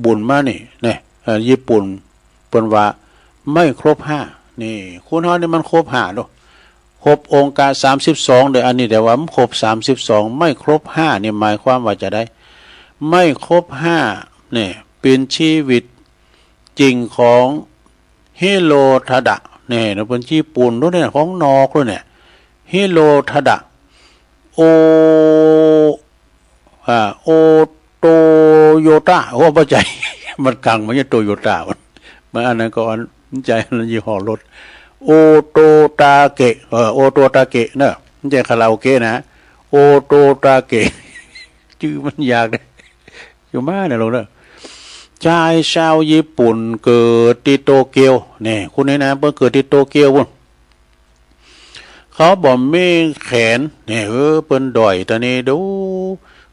บุ๋นมานี่ เนี่ย เอ่อ ญี่ปุ่นเปิ้นว่าไม่ครบห้า นี่ คนเฮานี่มันครบห้าเนาะ ครบองค์การสามสิบสองเด้อ อันนี้แต่ว่ามันครบสามสิบสอง ไม่ครบห้านี่หมายความว่าจะใด ไม่ครบห้าเนี่ย เป๋นชีวิตจริงของฮิโรทาดะเนี่ย เปิ้นญี่ปุ่นโน้นเนี่ย ของนอกโน้นเนี่ย ฮิโรทาดะ โอ อ่า โอโตโยต้า โอ้ บ่ใจ้ มันกัง มันจะโตโยต้า มัน มันอันนั้นก็อัน บ่ใจ้ อันนั้นยี่ห้อรถ โอโตตาเกะ เออ โอโตตาเกะเนอะ บ่ใจ้คาราโอเกะนะ โอโตตาเกะ จื้อมันยากเด้ อยู่มาเนี่ยลูกเนอะ ชายชาวญี่ปุ่นเกิดตี้โตเกียว เนี่ย คนนี้นะ เปิ้นเกิดตี้โตเกียวปู๊น เขาบ่มีแขน เนี่ย เออ เปิ้นด้อยตรงนี้ดู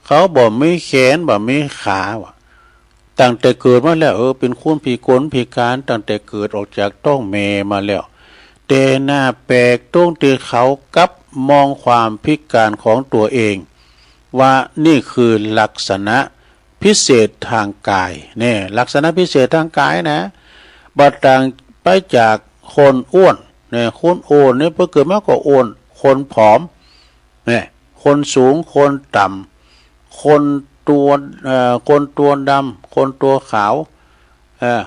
เขาบ่มีแขน บ่มีขาว่ะ ตั้งแต่เกิดมาแล้ว เออ เป๋นคนพิกลพิการตั้งแต่เกิดออกจากต๊องแม่มาแล้ว แต่น่าแปลกตรงตี้เขากลับมองความพิการของตั๋วเอง ว่านี่คือลักษณะพิเศษทางกาย เนี่ย ลักษณะพิเศษทางกายนะ บ่ต่างไปจากคนอ้วน เนี่ย คนอ้วนนี่เปิ้นเกิดมาก็อ้วน คนผอม เนี่ย คนสูง คนต่ำ คนตั๋ว เอ่อ คนตั๋วดำ คนตั๋วขาว เอ่อ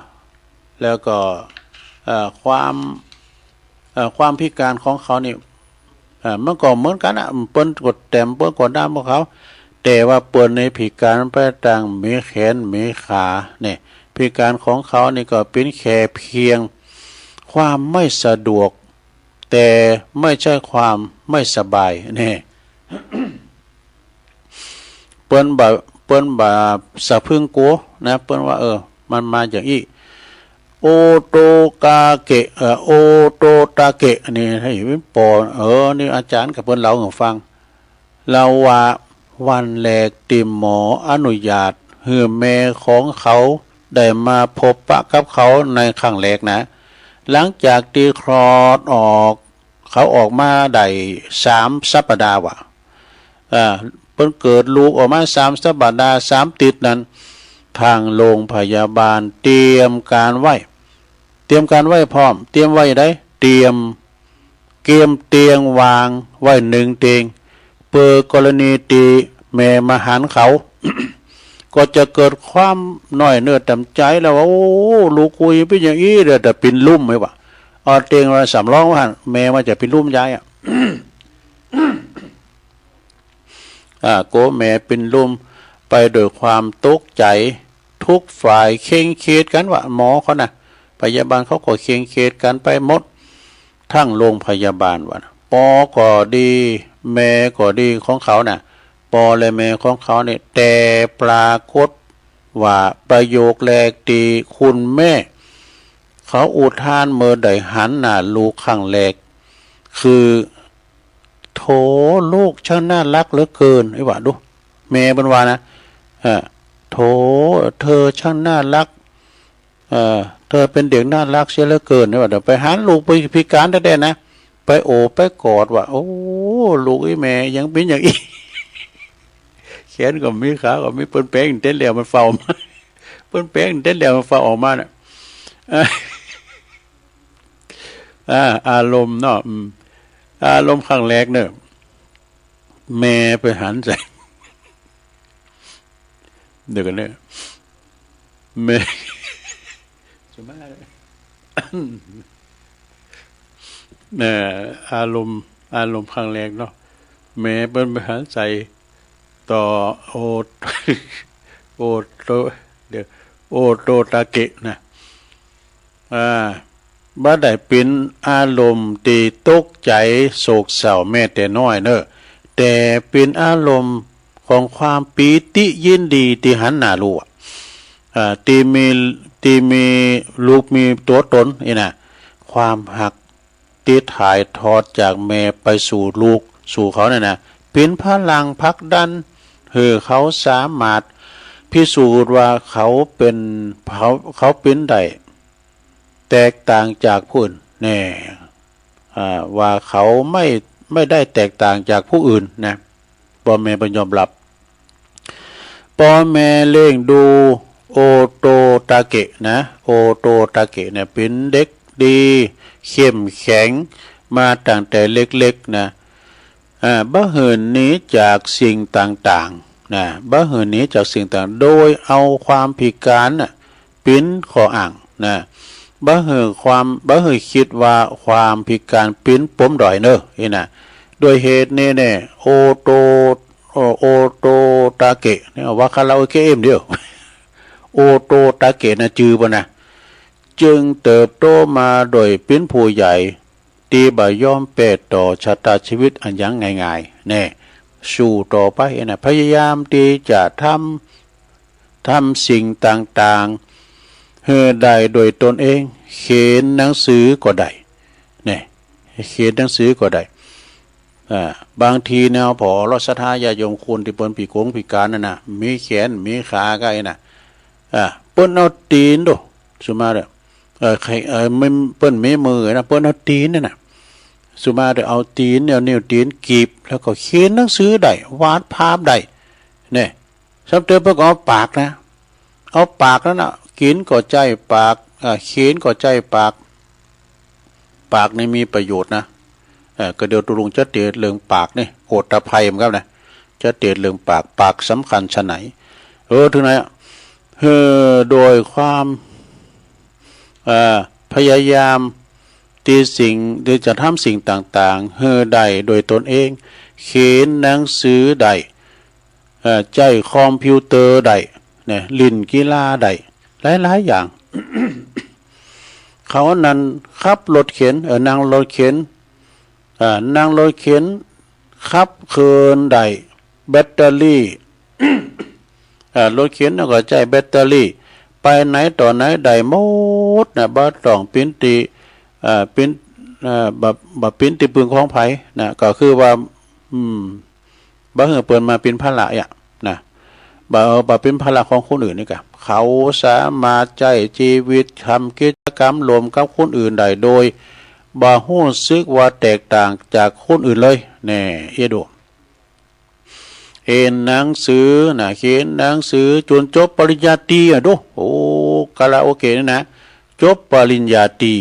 แล้วก็ เอ่อ ความ เอ่อ ความพิการของเขานี่ เอ่อ มันก็เหมือนกั๋นอะ เปิ้นก็แต้ม เปิ้นก็ดำของเขา แต่ว่าเปิ้นนี่พิการไปตางมีแขนมีขา เนี่ย พิการของเขานี่ก็เป๋นแค่เพียงความไม่สะดวก แต่ไม่ใช่ความไม่สบาย เนี่ย เปิ้นบ่ เปิ้นบ่สะพึงกั๋วนะ เปิ้นว่า เออ มันมาอย่างอี้ โอโตกาเกะ เอ่อ โอโตตาเกะ นี่ ให้เป๋นปอ เออ นี่อาจ๋ารย์กับเปิ้นเล่าหื้อฟัง เล่าว่าวันแรกตี้หมออนุญาตหื้อแม่ของเขาได้มาพบปะกับเขาในครั้งแรกนะ หลังจากตี้คลอดออก เขาออกมาได้สามสัปดาห์ว่ะ อ่า เปิ้นเกิดลูกออกมาสามสัปดาห์ สามติดนั้น ทางโรงพยาบาลเตรียมก๋านไว้ เตรียมก๋านไว้พร้อม เตรียมไว้ใด เตรียม เกียมเตียงวางไว้หนึ่งเตียง เปื้อกรณีตี้แม่มาหันเขา ก็จะเกิดความน้อยเนื้อต่ำใจ๋แล้วว่า โอ้ ลูกกูเป๋นอย่างอี้เด้อ แต่เป๋นลุ่มไหมวะ เอาเตียงไว้สำรองไว้หั้น แม่มันจะเป๋นลุ่มย้ายอะ อ่า กั๋วแม่เป๋นลุ่มไปโดยความตกใจ๋ ทุกฝ่ายเคร่งเครียดกั๋นวะ หมอเขานะ พยาบาลเขาก็เคร่งเครียดกั๋นไปหมด ทั้งโรงพยาบาลวะนะ ปอก็ดี แม่ก็ดีของเขานะ ปอและแม่ของเขาเนี่ย แต่ปรากฏว่าประโยคแรกตี้คุณแม่เขาอุทานเมื่อได้หันหน้าลูกครั้งแรก คือ โถ ลูกช่างน่ารักเหลือเกิน อี้วะดู แม่เปิ้นว่านะ เออ โถ เธอช่างน่ารัก เออ เธอเป็นเด็กน่ารักเสียเหลือเกิน อี้วะ เดี๋ยวไปหันลูกไปพิการแต๊ๆ นะ ไปโอบไปกอดวะ โอ้ ลูกอี้แม่ยังเป๋นอย่างอี้ แขนก็มี ขาก็มี เปิ้นแป๋งเต้นแล้วมันเฝ้ามา เปิ้นแป๋งเต้นแล้วมันเฝ้าออกมาน่ะ อ่า อารมณ์เนาะ อืม อารมณ์ครั้งแรกเนาะ แม่ไปหันใส่ เดี๋ยวก่อนเนาะ แม่ เอ่อ อารมณ์ อารมณ์ครั้งแรกเนาะ แม่เปิ้นไปหันใส่ ต่อ โอ โอโต เดี๋ยว โอโตตาเกะนะ อ่า บ่ได้เป๋นอารมณ์ตี้ตกใจ๋โศกเศร้าแม้แต่น้อยเน่อ แต่เป๋นอารมณ์ของความปีติยินดีตี้หันหน้าลูก อ่า ตี้มี ตี้มีลูกมีตั๋วต๋นอี้นะ ความฮักตี้ถ่ายทอดจากแม่ไปสู่ลูกสู่เขาเนี่ยนะ เป๋นพลังผลักดันหื้อเขาสามารถพิสูจน์ว่าเขาเป๋น เขา เขาเป๋นได้ แตกต่างจากผู้อื่นแน่ อ่า ว่าเขาไม่ ไม่ได้แตกต่างจากผู้อื่นนะ ป้อแม่เปิ้นยอมฮับ ป้อแม่เลี้ยงดูโอโตตาเกะนะ โอโตตาเกะเนี่ยเป๋นเด็กดี เข้มแข็งมาตั้งแต่เล็กๆ นะ อ่า บ่หื้อหนีจากสิ่งต่างๆ นะ บ่หื้อหนีจากสิ่งต่าง โดยเอาความพิการน่ะเป๋นข้ออ้างนะ บ่หื้อความ บ่หื้อกึ๊ดว่าความพิการเป๋นปมด้อยเน่อ อี้นะ ด้วยเหตุนี้แน่ โอโต โอ โอโตตาเกะเนี่ย ว่าคาราโอเกะเอ็มเดียว โอโตตาเกะนะ จื้อเปิ้นนะ จึงเติบโตมาโดยเป๋นผู้ใหญ่ ตี้บ่ยอมแป๊ต่อชะตาชีวิตอันหยังง่ายๆ แน่ สู้ต่อไปนะ พยายามตี้จะทำ ทำสิ่งต่างๆ หื้อได้ด้วยตนเอง เขียนหนังสือก็ได้ แน่ เขียนหนังสือก็ได้ อ่า บางทีเนี่ย ผ่อเลาะศรัทธาญาติโยมคนตี้เปิ้นพิกงพิการนั่นน่ะ มีแขนมีขาก็อี้นะ อ่า เปิ้นเอาตี๋นดู สุมาเด้อ เอ่อ ใคร เอ่อ ไม่ เปิ้นมีมือนะ เปิ้นเอาตี๋นนั่นน่ะ สุมาเด้อ เอาตี๋นเนี่ย นิ้วตี๋นกีบ แล้วก็เขียนหนังสือได้ วาดภาพได้ แน่ ซ้ำเติมเปิ้นก็เอาปากนะ เอาปากนั้นน่ะ กิ๋นก็ใจ๊ปาก อ่า เขียนก็ใจ๊ปาก ปากนี่มีประโยชน์นะ เอ่อ ก็เดี๋ยวตุ๊ลุงจะเตสน์เรื่องปากนี่ โอตตัปปะเหมือนกั๋นนะ จะเตสน์เรื่องปาก ปากสำคัญชะไหน เออ เถิงไหนอะ เออ โดยความ เอ่อ พยายามตี้สิ่ง ตี้จะทำสิ่งต่างๆ หื้อได้ด้วยตนเอง เขียนหนังสือได้ เอ่อ ใจ๊คอมพิวเตอร์ได้ เนี่ย เล่นกีฬาได้ หลายๆ อย่าง เขานั้นขับรถเข็น เอ่อ นั่งรถเข็น เอ่อ นั่งรถเข็น ขับเคลื่อนได้ แบตเตอรี่ เอ่อ รถเข็นก็ใจ๊แบตเตอรี่ ไปไหนต่อไหนได้หมดนะ บ่ต้องเป๋นตี้ เอ่อ เป๋น เอ่อ บ่ บ่เป๋นตี้ปึงของใผนะ ก็คือว่า อืม บ่หื้อเปิ้นมาเป๋นภาระอะนะ บ่ บ่เป๋นภาระของคนอื่นนี่กะ เขาสามารถใจ๊จีวิต ทำกิจกรรมร่วมกับคนอื่นได้โดยบ่ฮู้สึกว่าแตกต่างจากคนอื่นเลย แน่ เอียดู เขียนหนังสือนะ เขียนหนังสือจ๋นจบปริญญาตรีอะดู โอ้ คาราโอเกะนี่นะ จบปริญญาตรี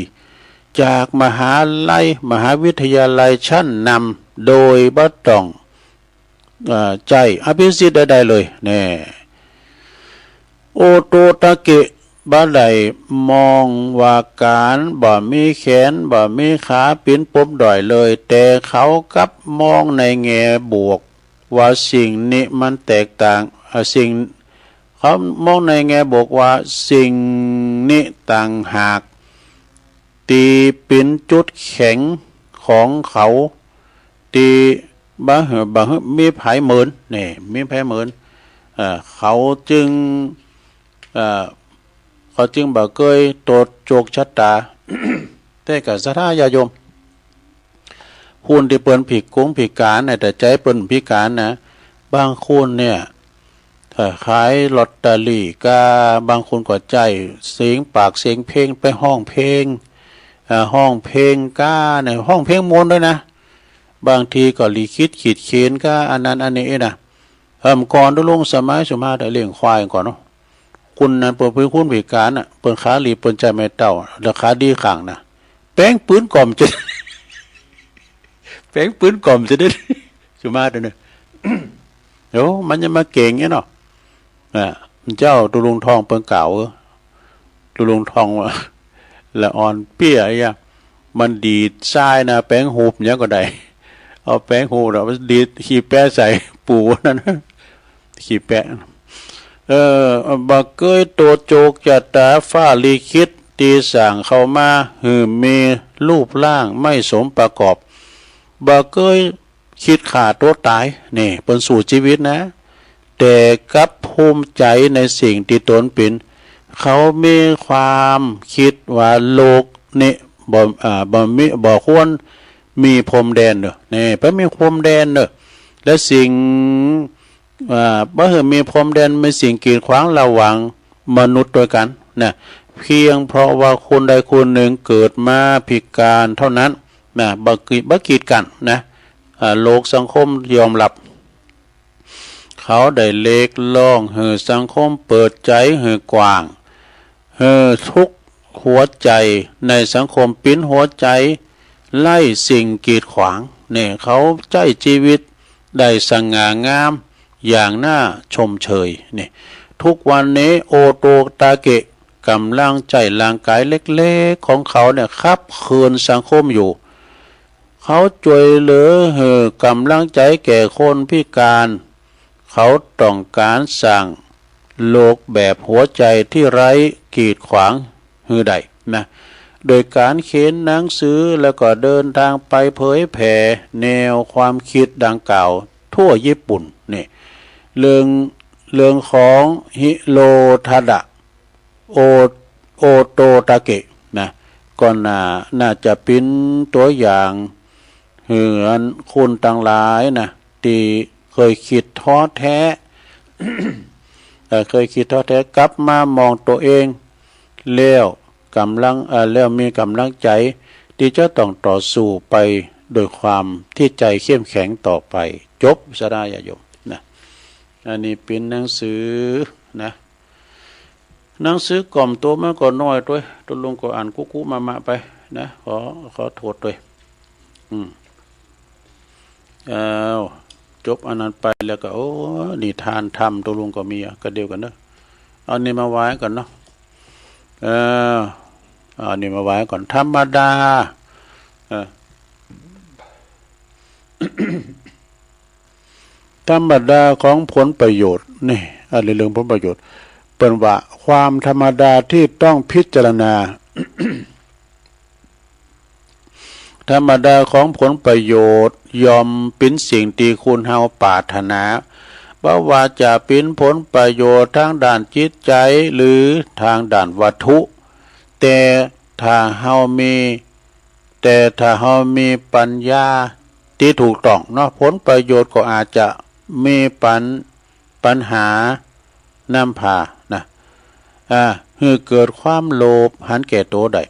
จากมหาลัย มหาวิทยาลัยชั้นนำ โดยบ่ต้อง เอ่อ ใจ๊อภิสิทธิ์ใดๆ เลย แน่ โอโตตาเกะบ่ได้มองว่าก๋านบ่มีแขน บ่มีขาเป๋นปมด้อยเลย แต่เขากลับมองในแง่บวกว่าสิ่งนี้มันแตกต่าง เอ่อ สิ่ง เขามองในแง่บวกว่าสิ่งนี้ต่างหาก ตี้เป๋นจุดแข็งของเขา ตี้บ่หื้อ บ่หื้อมีใผเหมิน แน่ มีใผเหมิน เอ่อ เขาจึง เอ่อ เขาจึงบ่เกยตดโจกชะตา แต่ก็ศรัทธาญาติโยม คนตี้เปิ้นพิกงพิการนะ แต่ใจ๋เปิ้นพิการนะ บางคนเนี่ย เอ่อ ขายลอตเตอรี่ก้า บางคนก็ใจ๊เสียงปากเสียงเพลงไปฮ้องเพลง เอ่อ ฮ้องเพลงก้าเนี่ย ฮ้องเพลงม่วนด้วยนะ บางทีก็ลิขิตขีดเขียนก้า อันนั้นอันนี้นะ เอ่อ ก่อนตุ๊ลุงสมัยสุมาเลี้ยงควายก่อนเนาะ คนนั้นเปิ้นเป๋นคนพิการน่ะ เปิ้นขาลีบ เปิ้นใจ๊ไม้เต้า แล้วขาดีข้างนะ แป๋งปืนก่อมจะ แป๋งปืนก่อมจะได้ สุมาเดี๋ยวนี้ โอ้ มันยังมาเก่งเนี่ยเนาะ อ่ะ เจ้าตุ๊ลุงทองเปิ้นกล่าว เออ ตุ๊ลุงทองว่า ละอ่อนเปี้ยอะ มันดีดทรายนะ แป๋งหูบหยังก็ได้ เอาแป๋งหูบแล้วดีดขี้แปะใส่ปู่นั่น ขี้แปะ เออ บ่เกยตดโจกชะตาฟ้าลิขิต ตี้สร้างเข้ามาหื้อมีรูปร่างไม่สมประกอบ บ่เกย คิดฆ่าตั๋วต๋าย นี่ เปิ้นสู้จีวิตนะ แต่กลับภูมิใจ๋ในสิ่งตี้ตนเป๋น เขามีความกึ๊ดว่าโลกนี้บ่ อ่า บ่มี บ่ควรมีพรมแดนเน่อ นี่ บ่มีพรมแดนเน่อ และสิ่ง อ่า บ่หื้อมีพรมแดน มีสิ่งกีดขวางระหว่างมนุษย์ตวยกั๋นนะ เพียงเพราะว่าคนใดคนหนึ่งเกิดมาพิก๋านเต้านั้น นะ บ่กีด บ่กีดกั๋นนะ อ่า โลกสังคมยอมฮับ เขาได้เรียกร้องหื้อสังคมเปิดใจ๋หื้อกว้าง หื้อทุกหัวใจ๋ในสังคมเป๋นหัวใจ๋ไร้สิ่งกีดขวาง นี่ เขาใจ๊จีวิตได้สง่างามอย่างน่าชมเชย นี่ ทุกวันนี้โอโตตาเกะก่ำลังใจ๊ร่างก๋ายเล็กๆ ของเขาเนี่ยขับเคลื่อนสังคมอยู่ เขาจ้วยเหลือหื้อก่ำลังใจ๋แก่คนพิก๋าน เขาต้องก๋านสร้างโลกแบบหัวใจ๋ตี้ไร้กีดขวางหื้อได้นะ โดยก๋านเขียนหนังสือแล้วก็เดินตางไปเผยแผ่แนวความกึ๊ดดังกล่าวทั่วญี่ปุ่น นี่ เรื่อง เรื่องของฮิโรทาดะ โอ โอโตตาเกะนะ ก็น่า น่าจะเป๋นตั๋วอย่างหื้ออันคนตังหลายนะ ตี้เกยกึ๊ดท้อแท้ เอ่อ เกยกึ๊ดท้อแท้ กลับมามองตั๋วเอง แล้วก่ำลัง เอ่อ แล้วมีก่ำลังใจ๋ตี้จะต้องต่อสู้ไปโดยความตี้ใจ๋เข้มแข็งต่อไป จบ ศรัทธาญาติโยมนะ อันนี้เป๋นหนังสือนะ หนังสือกล่อมโตมันก็น้อยตวย ตุ๊ลุงก็อ่านกุ๊กุมะมะไปนะ ขอ ขอโต้ษตวย อืม อ้าว จบอันนั้นไปแล้วก็ โอ้ นิทานธรรมตุ๊ลุงก็มีอะ ก็เดียวกั๋นเนาะ เอานี่มาไว้ก่อนเนาะ เออ เอานี่มาไว้ก่อน ธรรมดา เออ ธรรมดาของผลประโยชน์ นี่ อันนี้เรื่องผลประโยชน์ เปิ้นว่าความธรรมดาที่ต้องพิจารณา ธรรมดาของผลประโยชน์ย่อมเป๋นสิ่งตี้คนเฮาปรารถนา บ่ว่าจะเป๋นผลประโยชน์ตางด้านจิตใจ๋หรือตางด้านวัตถุ แต่ถ้าเฮามี แต่ถ้าเฮามีปัญญาตี้ถูกต้องเนาะ ผลประโยชน์ก็อาจจะมีปัญ ปัญหานำพานะ อ่า หื้อเกิดความโลภหันแก่ตั๋วได้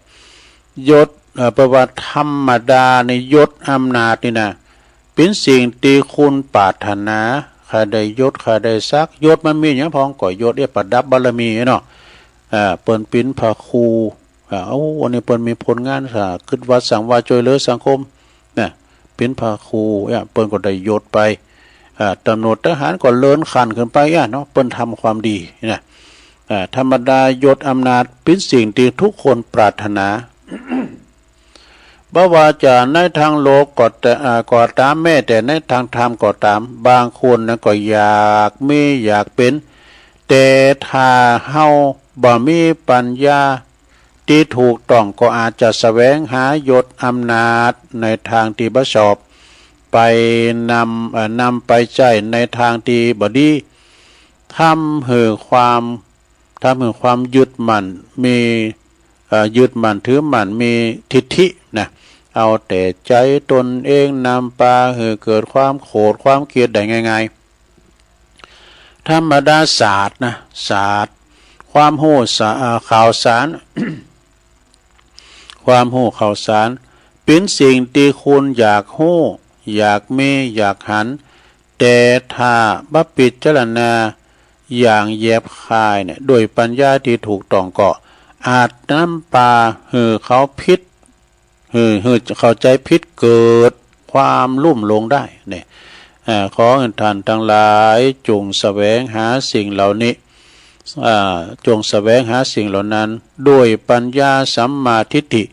ยศ เอ่อ เปิ้นว่าธรรมดานี่ ยศอำนาจนี่นะ เป๋นสิ่งตี้คนปรารถนา ใค่ได้ยศ ใค่ได้ศักดิ์ ยศมันมีหยังพ่อง ก็ยศเอี้ยประดับบารมีเนาะ อ่า เปิ้นเป๋นพระครู อ่า โอ้ อันนี้เปิ้นมีผลงานสา กึ๊ดวัดสร้างวาจ้วยเหลือสังคมนะ เป๋นพระครู เอี้ย เปิ้นก็ได้ยศไป อ่า ตำรวจทหารก็เลื่อนขั้นขึ้นไป เอี้ยเนาะ เปิ้นทำความดีนะ อ่า ธรรมดายศอำนาจเป๋นสิ่งตี้ทุกคนปรารถนา บ่ว่าจะในตางโลกก็ตะ อ่า ก็ต๋าม แม้แต่ในตางธรรมก็ต๋าม บางคนนะก็อยากมีอยากเป๋น แต่ถ้าเฮาบ่มีปัญญาตี้ถูกต้อง ก็อาจจะแสวงหายศอำนาจในตางตี้บ่ชอบ ไปนำ เอ่อ นำไปใจ๊ในตางตี้บ่ดี ทำหื้อความ ทำหื้อความยึดมั่นมี เอ่อ ยึดมั่นถือมั่นมีทิฏฐินะ เอาแต่ใจ๋ตนเอง นำปาหื้อเกิดความโขดความเกลียดได้ง่ายๆ ธรรมดาศาสตร์นะ ศาสตร์ ความฮู้สะ เอ่อ ข่าวสาร ความฮู้ข่าวสาร เป๋นสิ่งตี้คนอยากฮู้ อยากมี อยากหัน แต่ถ้าบ่พิจารณาอย่างแยบคายเนี่ย ด้วยปัญญาตี้ถูกต้องก็อาจนำปาหื้อเข้าผิด หื้อ หื้อเข้าใจ๋ผิด เกิดความลุ่มหลงได้เนี่ย อ่า ขอหื้อต้านตังหลายจงแสวงหาสิ่งเหล่านี้ อ่า จงแสวงหาสิ่งเหล่านั้น ด้วยปัญญาสัมมาทิฏฐิ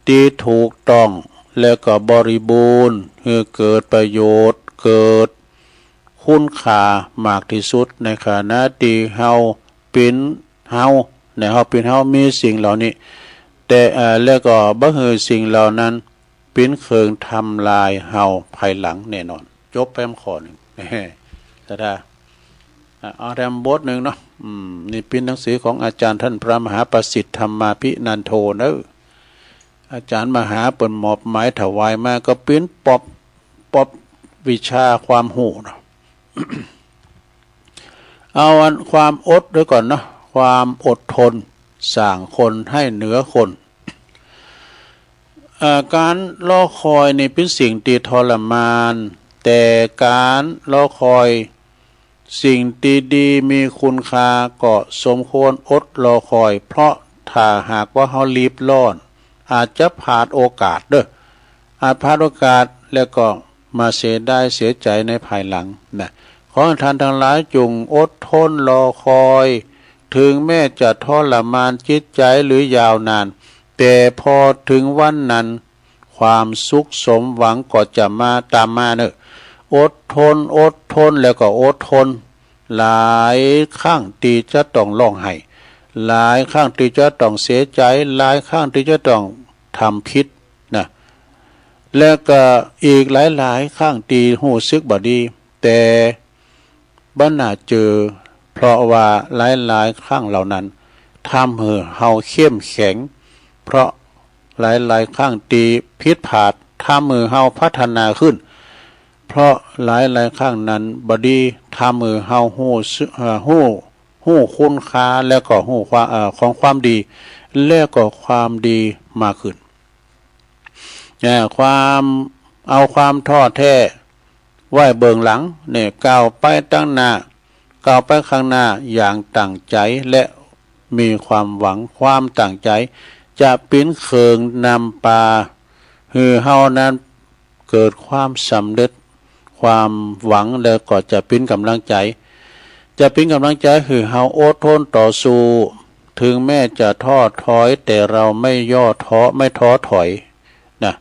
ตี้ถูกต้อง แล้วก็บริบูรณ์ หื้อเกิดประโยชน์ เกิดคุณค่ามากตี้สุด ในขณะตี้เฮาเป๋น เฮา ในเฮาปิ้นเฮามีสิ่งเหล่านี้ แต่ เอ่อ แล้วก็บ่หื้อสิ่งเหล่านั้น ปิ้นเคิงทำลายเฮาภายหลังแน่นอน จบไปข้อนึ่ง ศรัทธา อ่ะ เอาแถมบทนึ่งเนาะ อืม นี่ปิ้นหนังสือของอาจ๋ารย์ต้านพระมหาประสิทธิ์ธรรมาภินันโทเนาะ อาจ๋ารย์มหาเปิ้นมอบหมายถวายมา ก็ปิ้นปอบ ปอบวิชาความฮู้เนาะ เอาอันความอดไว้ก่อนเนาะ ความอดทนสร้างคนให้เหนือคน เอ่อ ก๋านรอคอยนี่เป๋นสิ่งตี้ทรมาน แต่ก๋านรอคอยสิ่งตี้ดีมีคุณค่าก็สมควรอดรอคอย เพราะถ้าหากว่าเฮารีบร้อน อาจจะพลาดโอกาสเด้อ อาจพลาดโอกาสแล้วก็มาเสียดายเสียใจ๋ในภายหลังนะ ขอให้ท่านตังหลายจงอดทนรอคอย เถิงแม้จะทรมานจิตใจ๋หรือยาวนาน แต่พอเถิงวันนั้น ความสุขสมหวังก็จะมาต๋ามมาเนาะ อดทน อดทนแล้วก็อดทน หลายครั้งตี้จะต้องฮ้องไห้ หลายครั้งตี้จะต้องเสียใจ๋ หลายครั้งตี้จะต้องทำผิดนะ แล้วก็อีกหลายๆ ครั้งตี้ฮู้สึกบ่ดี แต่บ่น่าเจอ เพราะว่าหลายๆ ครั้งเหล่านั้นทำหื้อเฮาเข้มแข็ง เพราะหลายๆ ครั้งตี้ผิดพลาดทำหื้อเฮาพัฒนาขึ้น เพราะหลายๆ ครั้งนั้นบ่ดี ทำหื้อเฮาฮู้สึก เอ่อ ฮู้ ฮู้คุณค่า แล้วก็ฮู้ความ เอ่อ ของความดี แล้วก็ความดีมากขึ้น เอ่อ ความ เอาความท้อแท้ไว้เบื้องหลังเนี่ย ก้าวไปตังหน้า ก้าวไปข้างหน้าอย่างตั้งใจ๋และมีความหวัง ความตั้งใจ๋จะเป๋นเคิงนำปาหื้อเฮานั้น เกิดความสำเร็จ ความหวังแล้วก็จะเป๋นก๋ำลังใจ๋ จะเป๋นก๋ำลังใจ๋หื้อเฮาอดทนต่อสู้ เถิงแม้จะท้อถอย แต่เราไม่ย่อท้อ ไม่ท้อถอยนะ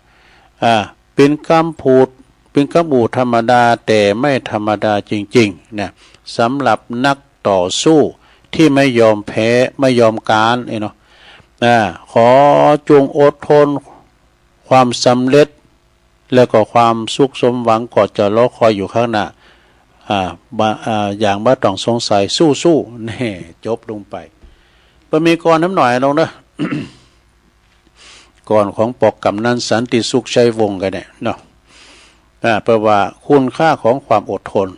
อ่า เป๋นกำพูด เป๋นกำอู้ธรรมดา แต่ไม่ธรรมดาจริงๆ นะ สำหรับนักต่อสู้ที่ไม่ยอมแพ้ ไม่ยอมก๊าน เอ้ยเนาะ อ่า ขอจงอดทน ความสำเร็จ แล้วก็ความสุขสมหวังก็จะรอคอยอยู่ข้างหน้า อ่า บ่ อ่า อย่างบ่ต้องสงสัย สู้ๆ แน่ จบลงไป บ่มีกลอนนำหน้อยลงเนาะ กลอนของปอกก๋ำนันต์สันติสุขชัยวงศ์กั๋นเนี่ยเนาะ อ่า แปลว่าคุณค่าของความอดทน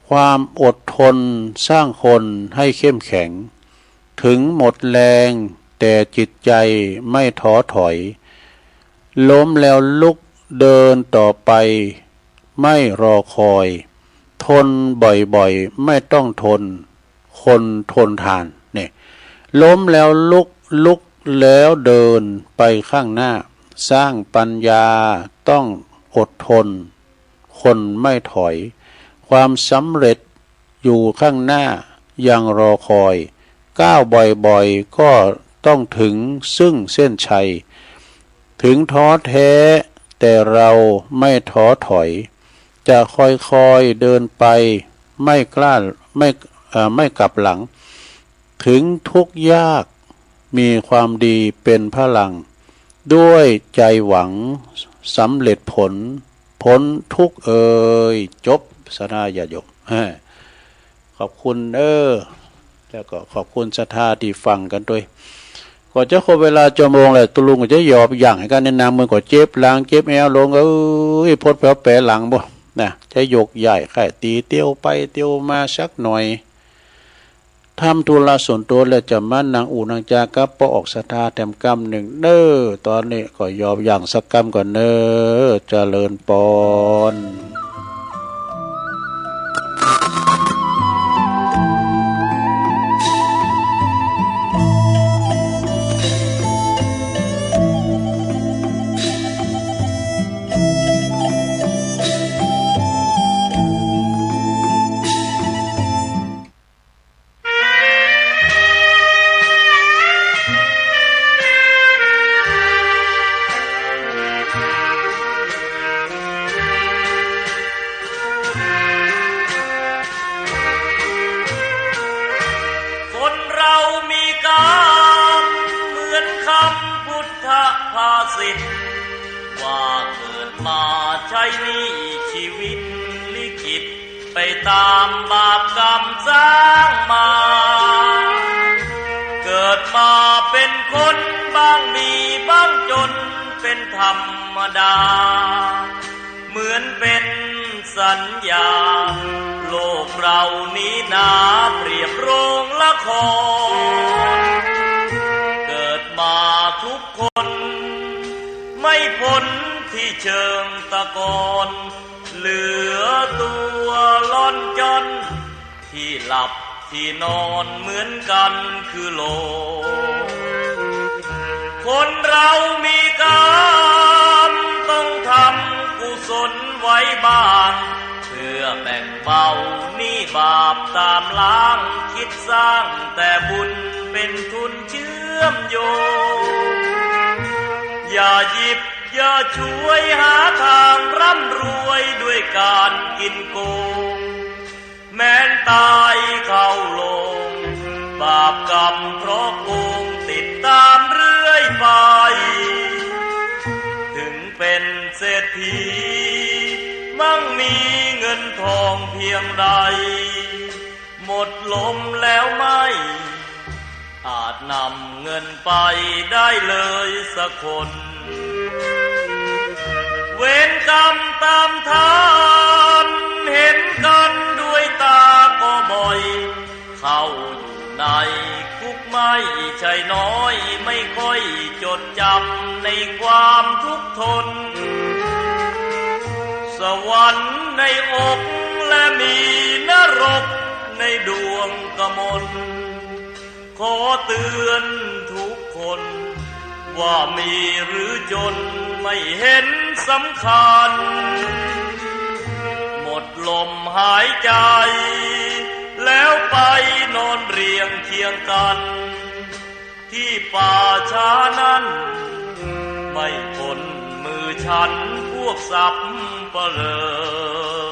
ความอดทนสร้างคนให้เข้มแข็ง เถิงหมดแรงแต่จิตใจ๋ไม่ท้อถอย ล้มแล้วลุกเดินต่อไปไม่รอคอย ทนบ่อยๆ ไม่ต้องทน คนทนทาน เนี่ย ล้มแล้วลุก ลุกแล้วเดินไปข้างหน้า สร้างปัญญาต้องอดทน คนไม่ถอย ความสำเร็จอยู่ข้างหน้ายังรอคอย ก้าวบ่อยๆ ก็ต้องถึงซึ่งเส้นชัย ถึงท้อแท้แต่เราไม่ท้อถอย จะค่อยๆเดินไป ไม่กล้า ไม่ เอ่อ ไม่กลับหลัง ถึงทุกข์ยากมีความดีเป็นพลัง ด้วยใจหวังสำเร็จผล พ้นทุกข์เอย จบ ศรัทธาญาติโยม ขอบคุณเด้อ แล้วก็ขอบคุณศรัทธาตี้ฟังกั๋นตวย ก็จะครบเวลาจั่วโมงแล้ว ตุ๊ลุงก็จะหยอบหยั่งหื้อกั๋น แนะนำ เมื่อก่อนเจ็บหลังเจ็บแอว ลงเอ้ย พดแผลวแผลหลังบ่ นะ จะยกย้ายค่ายตี๋เตียวไปเตียวมาสักหน่อย ทำธุระส่วนตั๋วแล้วจะมานั่งอู้นั่งจ๋ากับป้อออกศรัทธาแถมกำนึ่งเน้อ ต๋อนนี้ก็หยอบหยั่งสักกำก่อนเน้อ เจริญปอน สิทธิ์ ว่าเกิดมาใช้หนี้ชีวิตลิขิต ไปต๋ามบาปกรรมสร้างมา เกิดมาเป๋นคนบ้างมีบ้างจนเป๋นธรรมดา เหมือนเป๋นสัญญา โลกเฮานี้นาเปรียบโรงละคร เกิดมาทุกคน ไม่พ้นตี้เชิงตะกอน เหลือตั๋วล่อนจ้อน ตี้หลับตี้นอนเหมือนกั๋นคือโลก คนเฮามีกรรมต้องทำกุศลไว้บ้าง เพื่อแบ่งเบาหนี้บาปต๋ามล้าง คิดสร้างแต่บุญเป๋นทุนเชื่อมโยง อย่าหยิบอย่าฉวยหาตางร่ำรวยด้วยก๋านกิ๋นโกง แม้นต๋ายเข้าโลง บาปกรรมเพราะโกงติดต๋ามเรื่อยไป ถึงเป๋นเศรษฐี มั่งมีเงินทองเพียงใด หมดลมแล้วไม่ อาจนำเงินไปได้เลยสักคน เวรกรรมต๋ามทัน เห็นกั๋นด้วยต๋าก็บ่อย เข้าอยู่ในคุกไม่ใช่น้อย ไม่ค่อยจดจ๋ำในความทุกข์ทน สวรรค์ในอกและมีนรกในดวงกมล ขอเตือนทุกคน ว่ามีหรือจนไม่เห็นสำคัญ หมดลมหายใจ แล้วไปนอนเรียงเคียงกั๋น ตี้ป่าช้านั้น ไม่พ้นมือฉันพวกสัปเหร่อ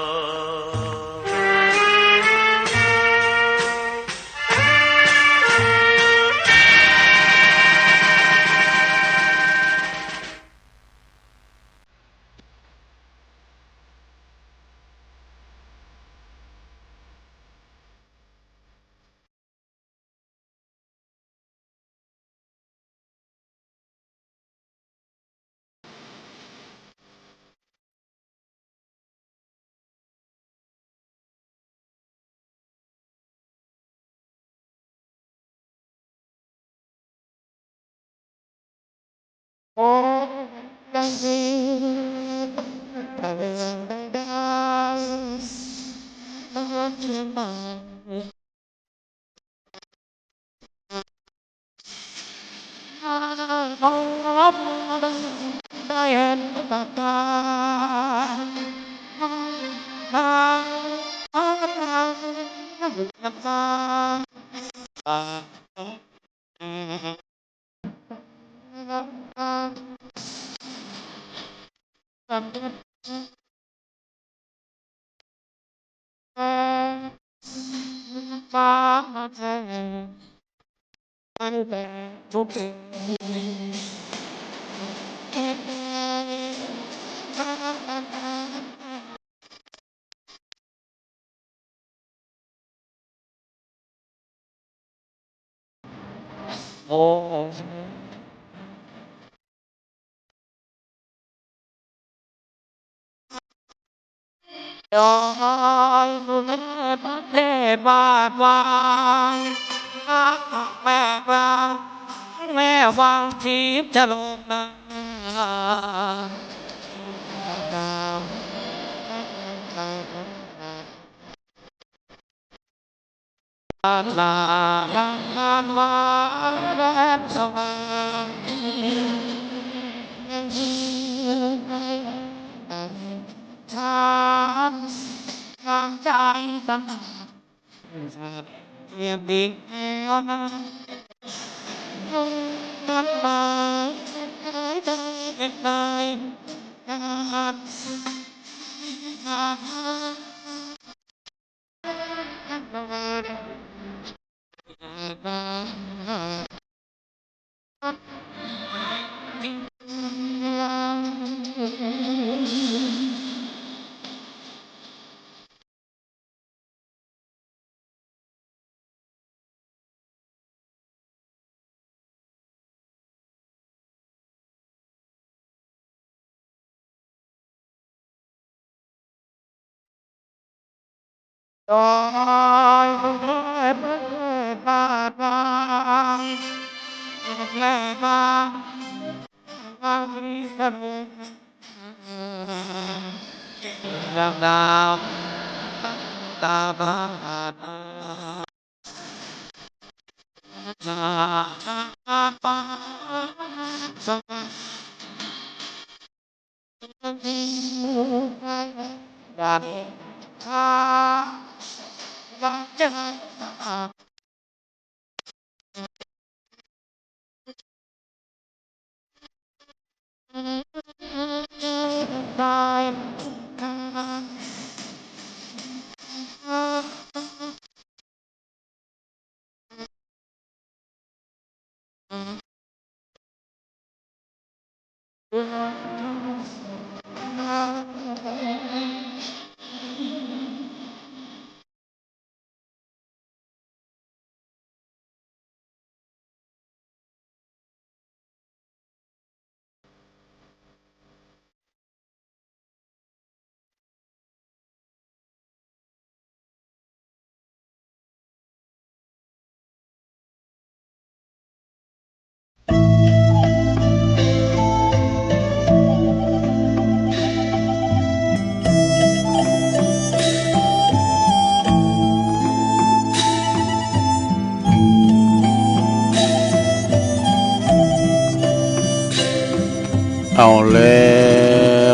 เอาแล้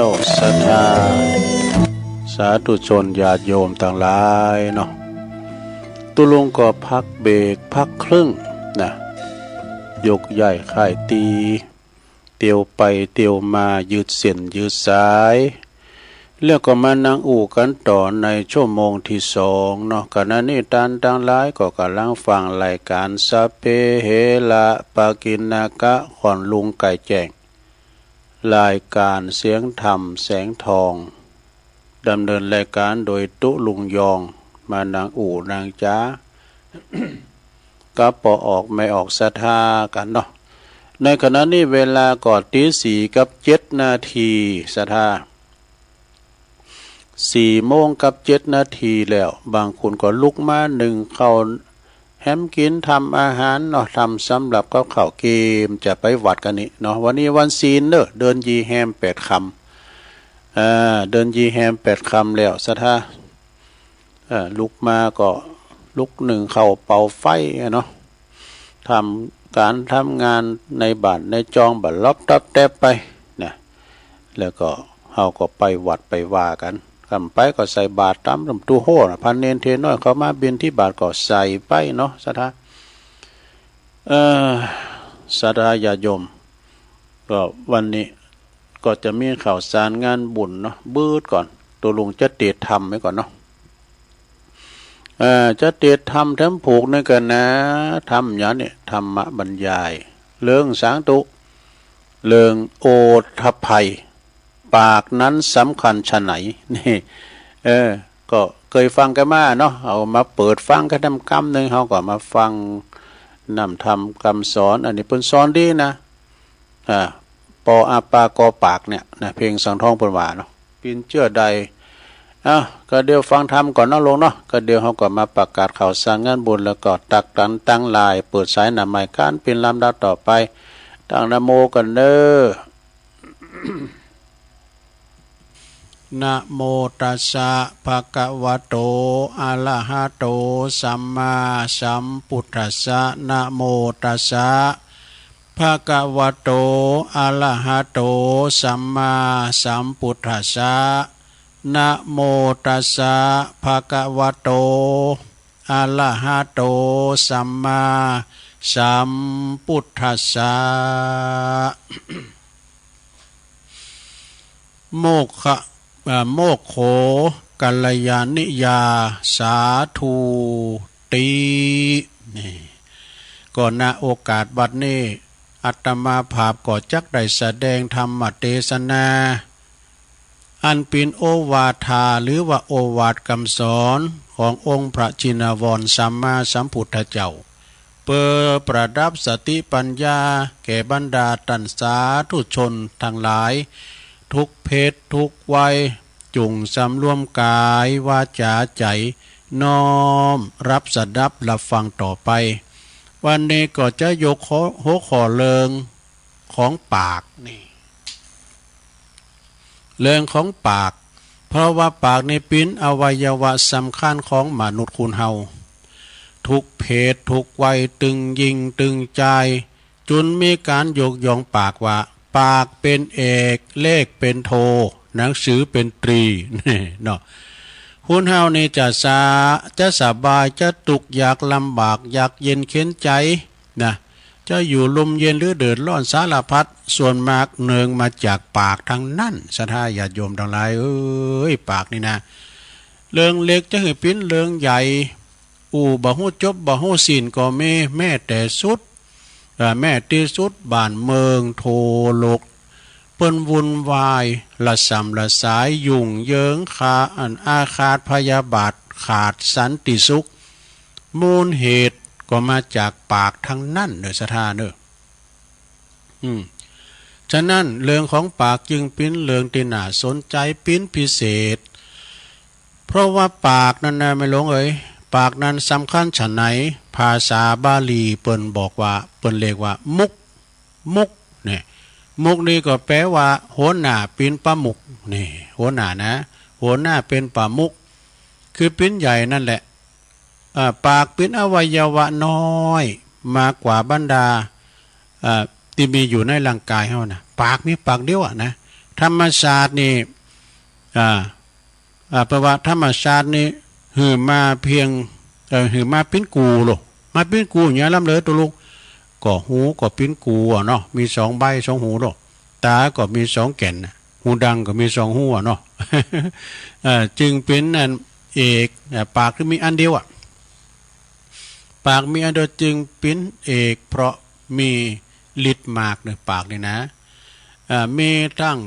วศรัทธาสาธุชนญาติโยมตังหลายเนาะ ตุ๊ลุงก็พักเบรกพักครึ่งนะ ยกย้ายค่ายตี๋ เตียวไปเตียวมายืดเส้นยืดสาย แล้วก็มานั่งอู้กั๋นต่อในชั่วโมงตี้สองเนาะ ขณะนี้ต้านตังหลายก็ก่ำลังฟังรายก๋านสัพเพเหระปะกิณณกะ ขวัญลุงไก่แจ้ง รายก๋านเสียงธรรมแสงทอง ดำเนินรายก๋านโดยตุ๊ลุงยอง มานั่งอู้นั่งจ๋า กับป้อออกแม่ออกศรัทธากั๋นเนาะ ในขณะนี้เวลาก็ตี๋สี่กับเจ็ดนาที ศรัทธา สี่โมงกับเจ็ดนาทีแล้ว บางคนก็ลุกมานึ่งข้าวแหมกิ๋น ทำอาหารเนาะ ทำสำหรับกับข้าวเกียมจะไปวัดกั๋นนี่เนาะ วันนี้วันศีลเน่อ เดือนยี่แฮมแปดค่ำ อ่า เดือนยี่แฮมแปดค่ำแล้วศรัทธา เอ่อ ลุกมาก็ลุกนึ่งข้าวเป่าไฟอะเนาะ ทำก๋านทำงานในบ้านในจองบ่าล็อบต๊อบแต๊บไปนะ แล้วก็เฮาก็ไปวัดไปวากั๋น ก่ำไปก็ใส่บาตรต๋ามลำตู้โฮ่นะ พระเณรเณรน้อยเข้ามาบิณฑบาตก็ใส่ไปเนาะศรัทธา เอ่อ ศรัทธาญาติโยม ก็วันนี้ ก็จะมีข่าวสารงานบุญเนาะ บืดก่อน ตุ๊ลุงจะเตรียมธรรมไว้ก่อนเนาะ เอ่อ จะเตรียมธรรมแถมผูกนึ่งกั๋นนะ ธรรมหยังนี่ ธรรมบรรยาย เรื่องสังตุ๊ เรื่องโอทภัย ปากนั้นสำคัญฉะไหน นี่ เออ ก็เกยฟังกั๋นมาเนาะ เอามาเปิดฟังกั๋นแถมกำนึ่ง เฮาก็มาฟังน้ำธรรมกำสอน อันนี้เปิ้นสอนดีนะ อ่า ปออาปากอปากเนี่ยนะ เพลงสังทองเปิ้นว่าเนาะ ปิ่นเจื้อใด เอ้า ก็เดี๋ยวฟังธรรมก่อนเนาะลุงเนาะ ก็เดี๋ยวเฮาก็มาประกาศข่าวสารงานบุญ แล้วก็ตักตังตังหลาย เปิดสายหน้าไมค์กั๋นเป๋นลำดับต่อไป ตั้งนะโมกั๋นเน่อ นะโมตัสสะ ภะคะวะโต อะระหะโต สัมมาสัมพุทธัสสะ นะโมตัสสะ ภะคะวะโต อะระหะโต สัมมาสัมพุทธัสสะ นะโมตัสสะ ภะคะวะโต อะระหะโต สัมมาสัมพุทธัสสะ โมกขะ เอ่อ โมกโข กัลยาณิยา สาธุติ นี่ ก็ ณ โอกาสบัดนี้ อาตมาภาพก็จักได้แสดงธรรมเตสนา อันเป๋นโอวาทา หรือว่าโอวาทกำสอนขององค์พระชินวรสัมมาสัมพุทธเจ้า เปื้อประดับสติปัญญาแก่บรรดาต้านสาธุชนตังหลาย ทุกเพศทุกวัย จุ่งสำรวมก๋าย วาจ๋า ใจ๋ น้อมรับสดับรับฟังต่อไป วันนี้ก็จะยกหัว หัวข้อเรื่องของปากนี่ เรื่องของปาก เพราะว่าปากนี่เป๋นอวัยวะสำคัญของมนุษย์คนเฮา ทุกเพศทุกวัย ตึงญิงตึงจาย จุ่นมีก๋านยกย่องปากว่า ปากเป๋นเอก เลขเป๋นโท หนังสือเป๋นตรี เนาะ คนเฮานี่จะสะ จะสบาย จะตุ๊กข์ยากลำบาก ยากเย็นเข็ญใจ๋นะ จะอยู่ร่มเย็นหรือเดือดร้อนสารพัด ส่วนมากเนื่องมาจากปากทั้งนั้น ศรัทธาญาติโยมตังหลายเอ๋ย ปากนี่นะ เรื่องเล็กจะหื้อเป๋นเรื่องใหญ่ อู้บ่ฮู้จบบ่ฮู้สิ้นก็มี แม้แต่สุด เอ่อ แม้ตี้สุดบ้านเมืองทั่วโลก เปิ้นวุ่นวาย ระส่ำระสาย ยุ่งเหยิง ขา อัน อาฆาตพยาบาท ขาดสันติสุข มูลเหตุก็มาจากปากทั้งนั้นเน่อ ศรัทธาเน่อ อืม ฉะนั้นเรื่องของปากจึงเป๋นเรื่องตี้น่าสนใจ๋เป๋นพิเศษ เพราะว่าปากนั้นนะ แม่หลวงเอ๋ย ปากนั้นสำคัญฉะไหน ภาษาบาลีเปิ้นบอกว่า เปิ้นเรียกว่ามุข มุขเนี่ย มุขนี่ก็แปลว่าหัวหน้า เป๋นประมุขนี่ หัวหน้านะ หัวหน้าเป๋นประมุข คือเป๋นใหญ่นั่นแหละ อ่า ปากเป๋นอวัยวะน้อยมากกว่าบรรดา อ่า ตี้มีอยู่ในร่างกายเฮานะ ปากมีปากเดียวอะนะ ธรรมชาตินี่ อ่า อ่า แปลว่าธรรมชาตินี่หื้อมาเพียง เอ่อ หื้อมาเป๋นกู่โล มาเป๋นกู่เยียะล้ำเลยตุ๊ลุง ก็หูก็เป๋นกู่อะเนาะ มีสองใบสองหูโล ต๋าก็มีสองแก่นน่ะ หูดังก็มีสองหูอะเนาะ เอ่อ จึงเป๋นอันเอก เอ่อ ปากคือมีอันเดียวอะ ปากมีอันเดียวจึงเป๋นเอก เพราะมีฤทธิ์มากเน่อ ปากนี่นะ เอ่อ มีตึง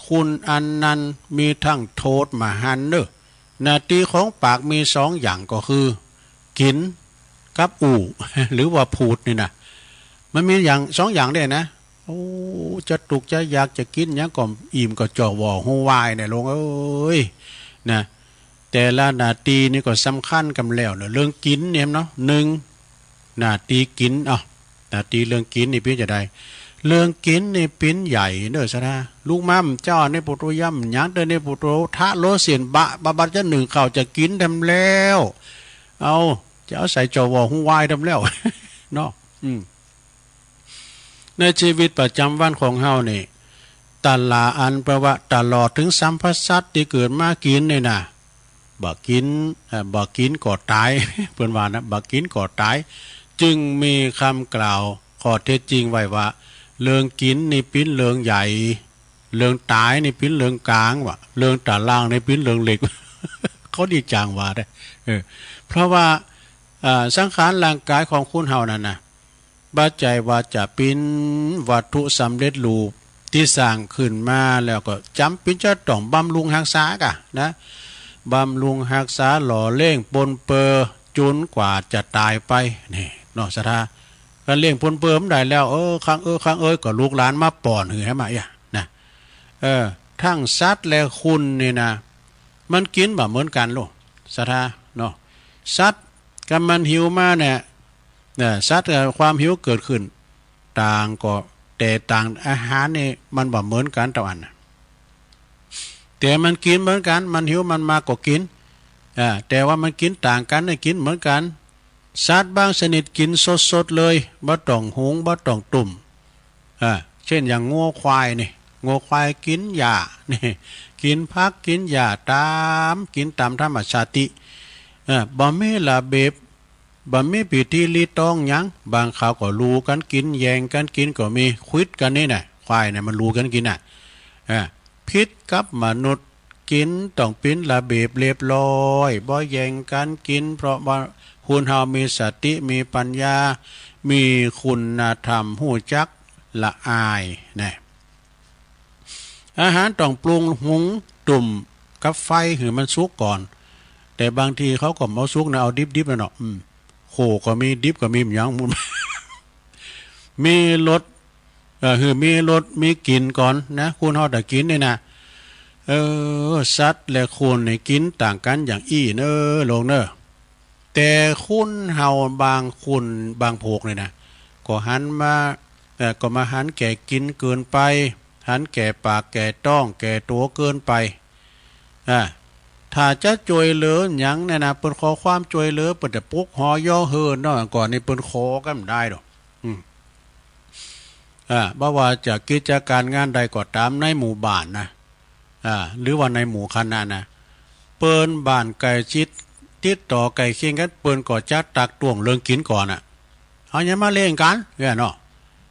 คุณอนันต์ มีตึงโทษมหันต์เน่อ หน้าตี้ของปากมีสองอย่างก็คือ กิ๋นกับอู้ หรือว่าพูดนี่นะ มันมีอย่างสองอย่างเด้นะ โอ้ จะตุ๊กข์จะยากจะกิ๋นหยังก็อิ่มก็จ่อหว่อหูวายเนี่ย หลวงเอ๋ย นะ แต่ละหน้าตี้นี่ก็สำคัญกั๋นแล้วเน่อ เรื่องกิ๋นเนี่ยเนาะ นึ่ง หน้าตี้กิ๋น เอ้า หน้าตี้เรื่องกิ๋นนี่เป๋นจะใด เรื่องกิ๋นนี่เป๋นใหญ่เน่อ ศรัทธา ลูกหม่ำเจ้า นี่ปุโตยำหยังเต๊อะ นี่ปุโตทะโลเสี้ยนบะ บะบัดจะนึ่งข้าวจะกิ๋นทำแล้ว เอ้า จะเอาใส่จ่อหว่อหูวายทำแล้ว เนาะ อืม ในชีวิตประจ๋ำวันของเฮานี่ ตะละอัน แปลว่าตลอดเถิงสรรพสัตว์ตี้เกิดมากิ๋นนี่นะ บ่กิ๋น เอ่อ บ่กิ๋นก็ต๋าย เปิ้นว่านะ บ่กิ๋นก็ต๋าย จึงมีกำกล่าวข้อเท็จจริงไว้ว่า เรื่องกิ๋นนี่เป๋นเรื่องใหญ่ เรื่องต๋ายนี่เป๋นเรื่องก๋าง ว่าเรื่องตะล่างนี่เป๋นเรื่องเล็ก เขาดีจังว่าเด้อ เออ เพราะว่า อ่า สังขารร่างกายของคนเฮานั่นนะ บ่ใจ้ว่าจะเป๋นวัตถุสำเร็จรูปตี้สร้างขึ้นมาแล้วก็จ๋ำเป๋นจะต้องบำรุงฮักษากะนะ บำรุงฮักษาหล่อเลี้ยงปนเปื้อจ๋นกว่าจะต๋ายไป นี่เนาะ ศรัทธา คันเลี้ยงปนเปื้อบ่ได้แล้ว เออ ครั้งเออ ครั้งเอย ก็ลูกหลานมาป้อนหื้อหื้อมาเอี้ยนะ เออ ตึงสัตว์และคนนี่นะ มันกิ๋นบ่เหมือนกั๋นโล ศรัทธา เนาะ สัตว์ คันมันหิวมาเนี่ย เนี่ย สัตว์ เอ่อ ความหิวเกิดขึ้น ต่างก็ แต่ต่างอาหารนี่มันบ่เหมือนกั๋นเต้าอันนะ แต่มันกิ๋นเหมือนกั๋น มันหิวมันมากก็กิ๋น อ่า แต่ว่ามันกิ๋นต่างกั๋น นี่กิ๋นเหมือนกั๋น สัตว์บางชนิดกิ๋นสดๆ เลย บ่ต้องหุง บ่ต้องตุ้ม อ่า เช่นอย่างงัวควายนี่ งัวควายกิ๋นหญ้า นี่ กิ๋นผักกิ๋นหญ้าต๋าม กิ๋นต๋ามธรรมชาติ เออ บ่มีระเบียบ บ่มีพิธีรีตองหยัง บางคราวก็ลู่กั๋นกิ๋น แย่งกั๋นกิ๋นก็มี ขวิดกั๋นนี่นะ ควายน่ะมันลู่กั๋นกิ๋นน่ะ อ่า ผิดกับมนุษย์ กิ๋นต้องเป๋นระเบียบเรียบร้อย บ่แย่งกั๋นกิ๋น เพราะว่าคนเฮามีสติ มีปัญญา มีคุณธรรม ฮู้จักละอายนะ อาหารต้องปรุงหุงตุ้มกับไฟหื้อมันสุกก่อน แต่บางทีเขาก็บ่เอาสุกนะ เอาดิบๆ น่ะเนาะ อืม โขก็มี ดิบก็มี บ่หยัง มีรส เออ หื้อมีรสมีกลิ่นก่อนนะ คนเฮาถ้ากิ๋นนี่นะ เออ สัตว์และคนนี่กิ๋นต่างกั๋นอย่างอี้เน่อ โลงเน่อ แต่คนเฮาบางคนบางพวกนี่นะ ก็หันมา เอ่อ ก็มาหันแก่กิ๋นเกินไป หันแก่ปากแก่ต๊องแก่ตั๋วเกินไป อ่า ถ้าจะจ้วยเหลือหยังเนี่ยนะ เปิ้นขอความจ้วยเหลือ เปิ้นจะปลุกฮอเยียะเฮิ้นเนาะ ก่อนนี่เปิ้นขอกั๋นบ่ได้ดอก อืม อ่า บ่ว่าจะกิจก๋านงานใดก็ต๋ามในหมู่บ้านนะ อ่า หรือว่าในหมู่คณะนะ เปิ้นบ้านใก้ชิด ติดต่อใก้เคียงกั๋น เปิ้นก็จะตั๊กต้วงเรื่องกิ๋นก่อนน่ะ เอาหยังมาเล่งกั๋นเนี่ยเนาะ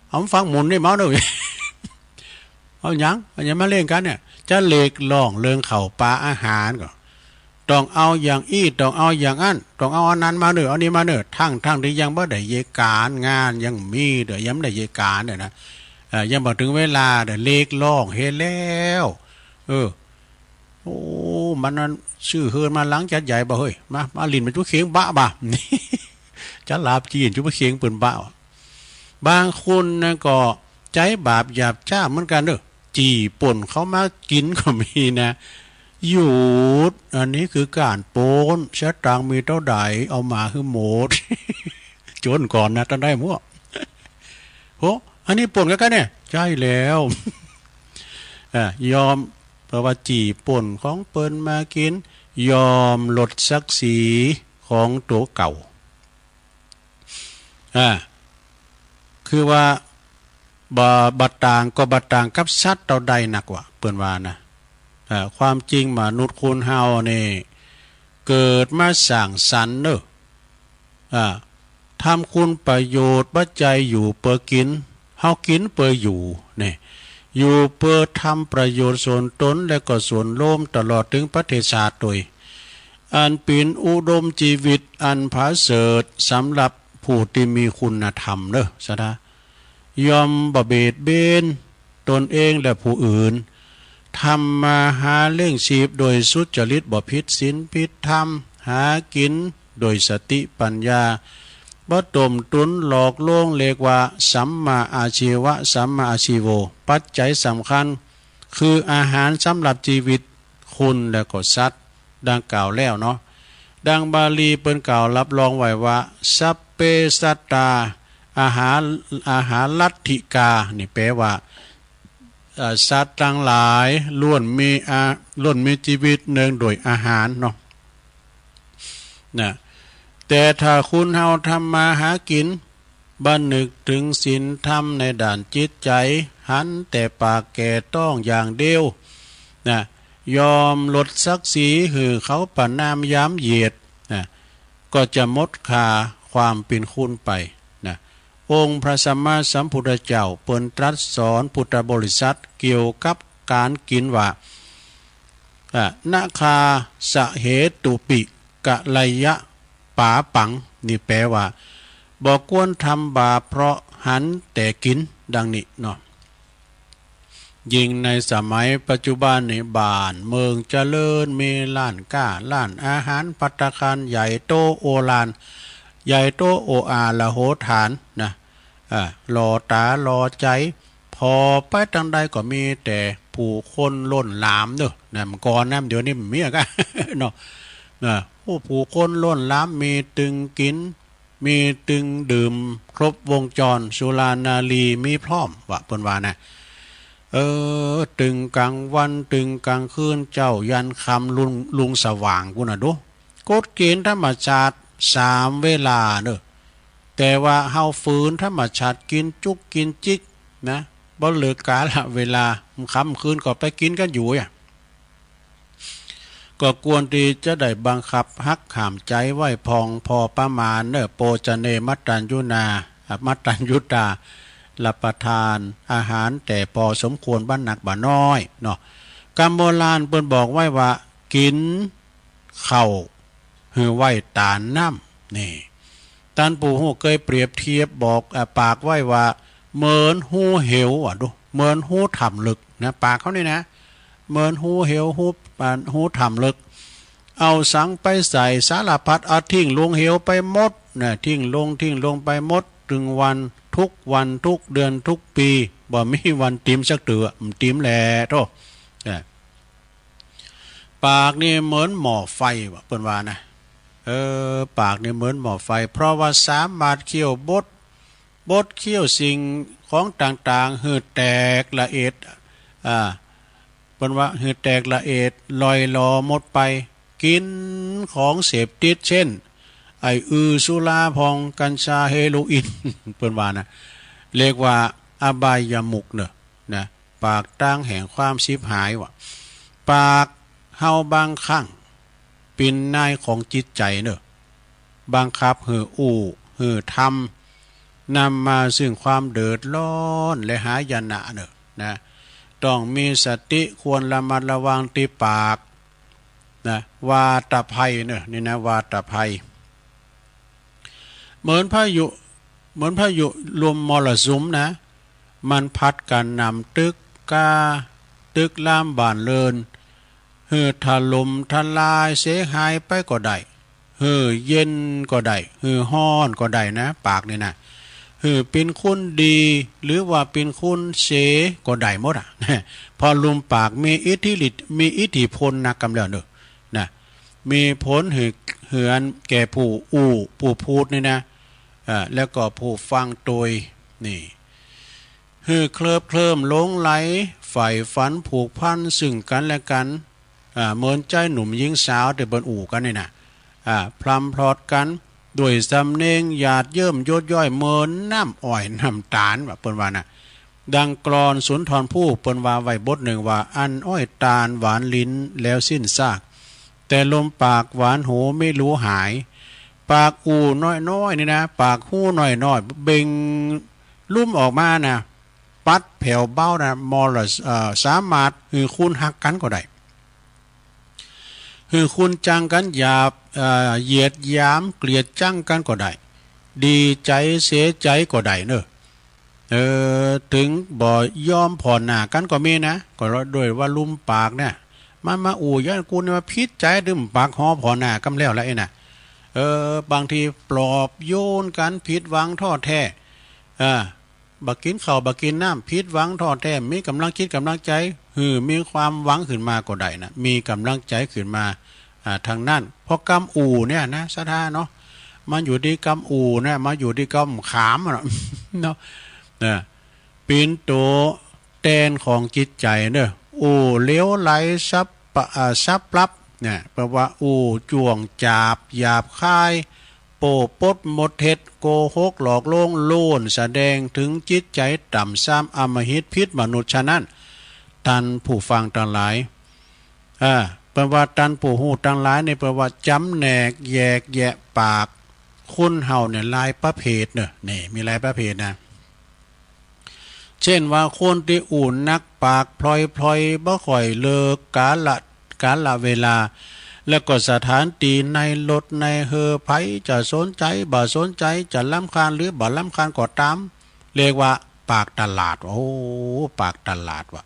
เอาฟักหมุนนี่มาเน่อ เอาหยัง เอาหยังมาเล่งกั๋นเนี่ย จะเรียกร้องเรื่องข้าวป๋าอาหารก็ ต้องเอาอย่างอี้ ต้องเอาอย่างอั้น ต้องเอาอันนั้นมาเน่อ เอานี้มาเน่อ ทั้งๆ ตี้ยังบ่ได้เยียะก๋าน งานยังมีเด้อ ยังบ่ได้เยียะก๋านเนี่ยนะ เอ่อ ยังบ่เถิงเวลาเด้อ เรียกร้องเฮ็ดแล้ว เออ โอ้ มันนั้นซื้อเฮือนมาหลังจั๊ดใหญ่บ่าเฮ้ย มา มาหลิ้นมาจุ๊เข็งบะบ่า จะหลาบจี๋จุ๊เขียงเปิ้นบะ บางคนนะก็ใจ๊บาปหยาบจ๊าเหมือนกั๋นเน่อ จี้ป้นเขามากิ๋นก็มีนะ หยุด อันนี้คือก๋านป้น สตางค์มีเต้าใดเอามาหื้อหมด จนก่อนนะ ต้านได้มั่ว โห อันนี้ป้นกั๋นเนี่ย ใจ้แล้ว อ่ะ ยอม เพราะว่าจี้ป้นของเปิ้นมากิ๋น ยอมลดศักดิ์ศรีของตั๋วเก่า อ่า คือว่า บ่ บ่ต่างก็บ่ต่างกับสัตว์เต้าใดนักว่า เปิ้นว่านะ อ่า ความจริงมนุษย์คนเฮานี่ เกิดมาสร้างสรรค์เน่อ อ่า ทำคุณประโยชน์ บ่ใจ้อยู่เปื้อกิ๋น เฮากิ๋นเปื้ออยู่ นี่ อยู่เปื้อทำประโยชน์ส่วนตนและก็ส่วนรวม ตลอดเถิงประเทศชาติตวย อันเป๋นอุดมจีวิตอันผาเสริฐสำหรับผู้ตี้มีคุณธรรมเน่อ สะท้า ย่อมบ่เบียดเบียนตนเองและผู้อื่น ทำมาหาเลี้ยงชีพโดยสุจริต บ่ผิดศีลผิดธรรม หากิ๋นโดยสติปัญญา บ่ต้มตุ๋นหลอกลวง เรียกว่าสัมมาอาชีวะ สัมมาอาชีโว ปัจจัยสำคัญ คืออาหารสำหรับจีวิตคนและก็สัตว์ ดังกล่าวแล้วเนาะ ดังบาลีเปิ้นกล่าวรับรองไว้ว่า สัพเพสัตตา อาหาร อาหารัตถิกา นี่แปลว่า เอ่อ สัตว์ตังหลายล้วนมีอา ล้วนมีจีวิตเนื่องโดยอาหารเนาะ นะ แต่ถ้าคนเฮาทำมาหากิ๋น บ่นึกเถิงศีลธรรมในด้านจิตใจ๋ หันแต่ปากแก่ต๊องอย่างเดียว นะ ยอมลดศักดิ์ศรีหื้อเขาประณามหยามเหยียด นะ ก็จะหมดค่าความเป๋นคนไป นะ องค์พระสัมมาสัมพุทธเจ้าเปิ้นตรัสสอนพุทธบริษัทเกี่ยวกับก๋านกิ๋นว่า อ่ะ นะคาสะเหตุปิ กะไลยะปาปัง นี่แปลว่า บ่ควรทำบาปเพราะหันแต่กิ๋น ดังนี้เนาะ ยิ่งในสมัยปัจจุบันนี่ บ้านเมืองเจริญ มีร้านก๊า ร้านอาหาร ภัตตาคารใหญ่โตโอฬาร ใหญ่โตโออาหละโหฐานนะ อ่า หล่อต๋าหล่อใจ๋ ผ่อไปตางใดก็มีแต่ผู้คนล้นหลามเน่อ นะ เมื่อก่อนนะ เดี๋ยวนี้บ่มีอะกะ เนาะ นะ โอ้ ผู้คนล้นหลาม มีตึงกิ๋น มีตึงดื่ม ครบวงจร สุรานารีมีพร้อม ว่าเปิ้นว่านะ เออ ตึงก๋างวัน ตึงก๋างคืน เจ๊ายันค่ำ รุ่ง รุ่งสว่างปู้นน่ะดู กฎเกณฑ์ธรรมชาติสามเวลาเน่อ แต่ว่าเฮาฝืนธรรมชาติ กิ๋นจุกกิ๋นจิกนะ บ่เลือกกาละเวลา ค่ำคืนก็ไปกิ๋นกั๋นอยู่อะ ก็ควรตี้จะได้บังคับหักห้ามใจ๋ไว้พ่องพอประมาณเน่อ โภชเน มัตตัญญูนา อ่ะ มัตตัญญูตา รับประทานอาหารแต่พอสมควร บ่หนักบ่น้อยเนาะ กำโบราณเปิ้นบอกไว้ว่า กิ๋นข้าวหื้อไหว้ต๋านน้ำ นี่ ต้านผู้ฮู้เกยเปรียบเทียบบอก อ่ะ ปากไว้ว่า เหมือนฮูเหว อ่ะ ดู เหมือนฮูถ้ำลึกนะ ปากเฮานี่นะ เหมือนฮูเหว ฮู อ่า ฮูถ้ำลึก เอาสังไปใส่สารพัด เอาทิ้งลงเหวไปหมดนะ ทิ้งลง ทิ้งลงไปหมด ตึงวัน ทุกวัน ทุกเดือน ทุกปี๋ บ่มีวันติมสักเตื้อ บ่ติมแหละ โธ่ อ่า ปากนี่เหมือนหม้อไฟ ว่าเปิ้นว่านะ เออ ปากนี่เหมือนหม้อไฟ เพราะว่าสามารถเคี่ยวบด บดเคี่ยวสิ่งของต่างๆ หื้อแตกละเอียด อ่า เปิ้นว่าหื้อแตกละเอียด ล่อยหลอหมดไป กิ๋นของเสพติด เช่น ไอ้อือ สุรา พ่อง กัญชา เฮโรอีน เปิ้นว่านะ เรียกว่าอบายมุขเน่อ นะ ปากตางแห่งความฉิบหายวะ ปากเฮาบางครั้งเป๋นนายของจิตใจ๋เน่อ บังคับหื้ออู้ หื้อทำ นำมาซึ่งความเดือดร้อนและหายนะเน่อ นะ ต้องมีสติ ควรระมัดระวังตี้ปาก นะ วาตภัยเน่อ นี่นะ วาตภัย เหมือนพายุ เหมือนพายุลมมรสุมนะ มันพัดกระหน่ำตึกก้า ตึกรามบ้านเรือน หื้อถล่มทลายเสียหายไปก็ได้ หื้อเย็นก็ได้ หื้อฮ้อนก็ได้นะ ปากนี่นะ หื้อเป๋นคนดี หรือว่าเป๋นคนเสยก็ได้หมดอะ เพราะลมปากมีอิทธิฤทธิ์ มีอิทธิพลนักกำแล้วเน่อ นะ มีผลหื้อ หื้ออันแก่ผู้อู้ ผู้พูดนี่นะ อ่า แล้วก็ผู้ฟังตวย นี่ หื้อเคลิบเคลิ้มหลงใหล ใฝ่ฝันผูกพันซึ่งกั๋นและกั๋น อ่า เหมือนจายหนุ่มหญิงสาวตี้เปิ้นอู้กั๋นนี่นะ อ่า พร่ำพรอดกั๋น ด้วยสำเนียงหยาดเยิ้มหยดย้อยเหมือนน้ำอ้อยน้ำต๋าล ว่าเปิ้นว่านะ ดังกลอนสุนทรภู่เปิ้นว่าไว้บทนึ่งว่า อั้นอ้อยต๋าลหวานลิ้นแล้วสิ้นซาก แต่ลมปากหวานหูไม่รู้หาย ปากอู้น้อยๆ นี่นะ ปากฮู้น้อยๆ เบ่งลุ่มออกมานะ ปัดแผ่วเบานะ มอล เอ่อ สามารถหื้อคนฮักกั๋นก็ได้ หื้อคนจังกั๋นหยาบ เอ่อ เหยียดหยามเกลียดจังกั๋นก็ได้ ดีใจ๋เสียใจ๋ก็ได้เน่อ เออ เถิงบ่ยอมผ่อหน้ากั๋นก็มีนะ ก็ด้วยว่าลมปากเนี่ย มันมาอู้ย้อนกูเนี่ยมาผิดใจ๋ ดึมปากหอผ่อหน้ากั๋นแล้วละไอ้น่ะ เออ บางทีปลอบโยนกั๋น ผิดหวังท้อแท้ อ่า บ่กิ๋นข้าวบ่กิ๋นน้ำ ผิดหวังท้อแท้ มีก๋ำลังจิตก๋ำลังใจ๋ หื้อมีความหวังขึ้นมาก็ได้นะ มีก๋ำลังใจ๋ขึ้นมา อ่า ทางนั้น เพราะกำอู้เนี่ยนะ ศรัทธาเนาะ มันอยู่ตี้กำอู้นะ มันอยู่ตี้กำขามอะเนาะ เนาะ นะ เป๋นตั๋วแตนของจิตใจ๋เน่อ อู้เหลวไหล สับปะ อ่า สับปรับ เนี่ย แปลว่าอู้จ้วงจาบ หยาบคาย โป้ปดมดเท็จ โกหกหลอกลวง ล้วนแสดงเถิงจิตใจ๋ต่ำทราม อำมหิต ผิดมนุษย์ ฉะนั้น ต้านผู้ฟังตังหลาย อ่า เปิ้นว่าต้านผู้ฮู้ตังหลายนี่ เปิ้นว่าจ๋ำแนกแยกแยะปาก คนเฮาเนี่ยหลายประเภทเน่อ นี่ มีหลายประเภทนะ เช่นว่าคนตี้อู้นักปากพลอยๆ บ่ค่อยเลือกกาละ กาละเวลา แล้วก็สถานตี้ ในรถในเฮือ ใผจะสนใจ๋บ่สนใจ๋ จะรำคาญหรือบ่รำคาญก็ต๋าม เรียกว่าปากตลาด โอ้ ปากตลาดว่ะ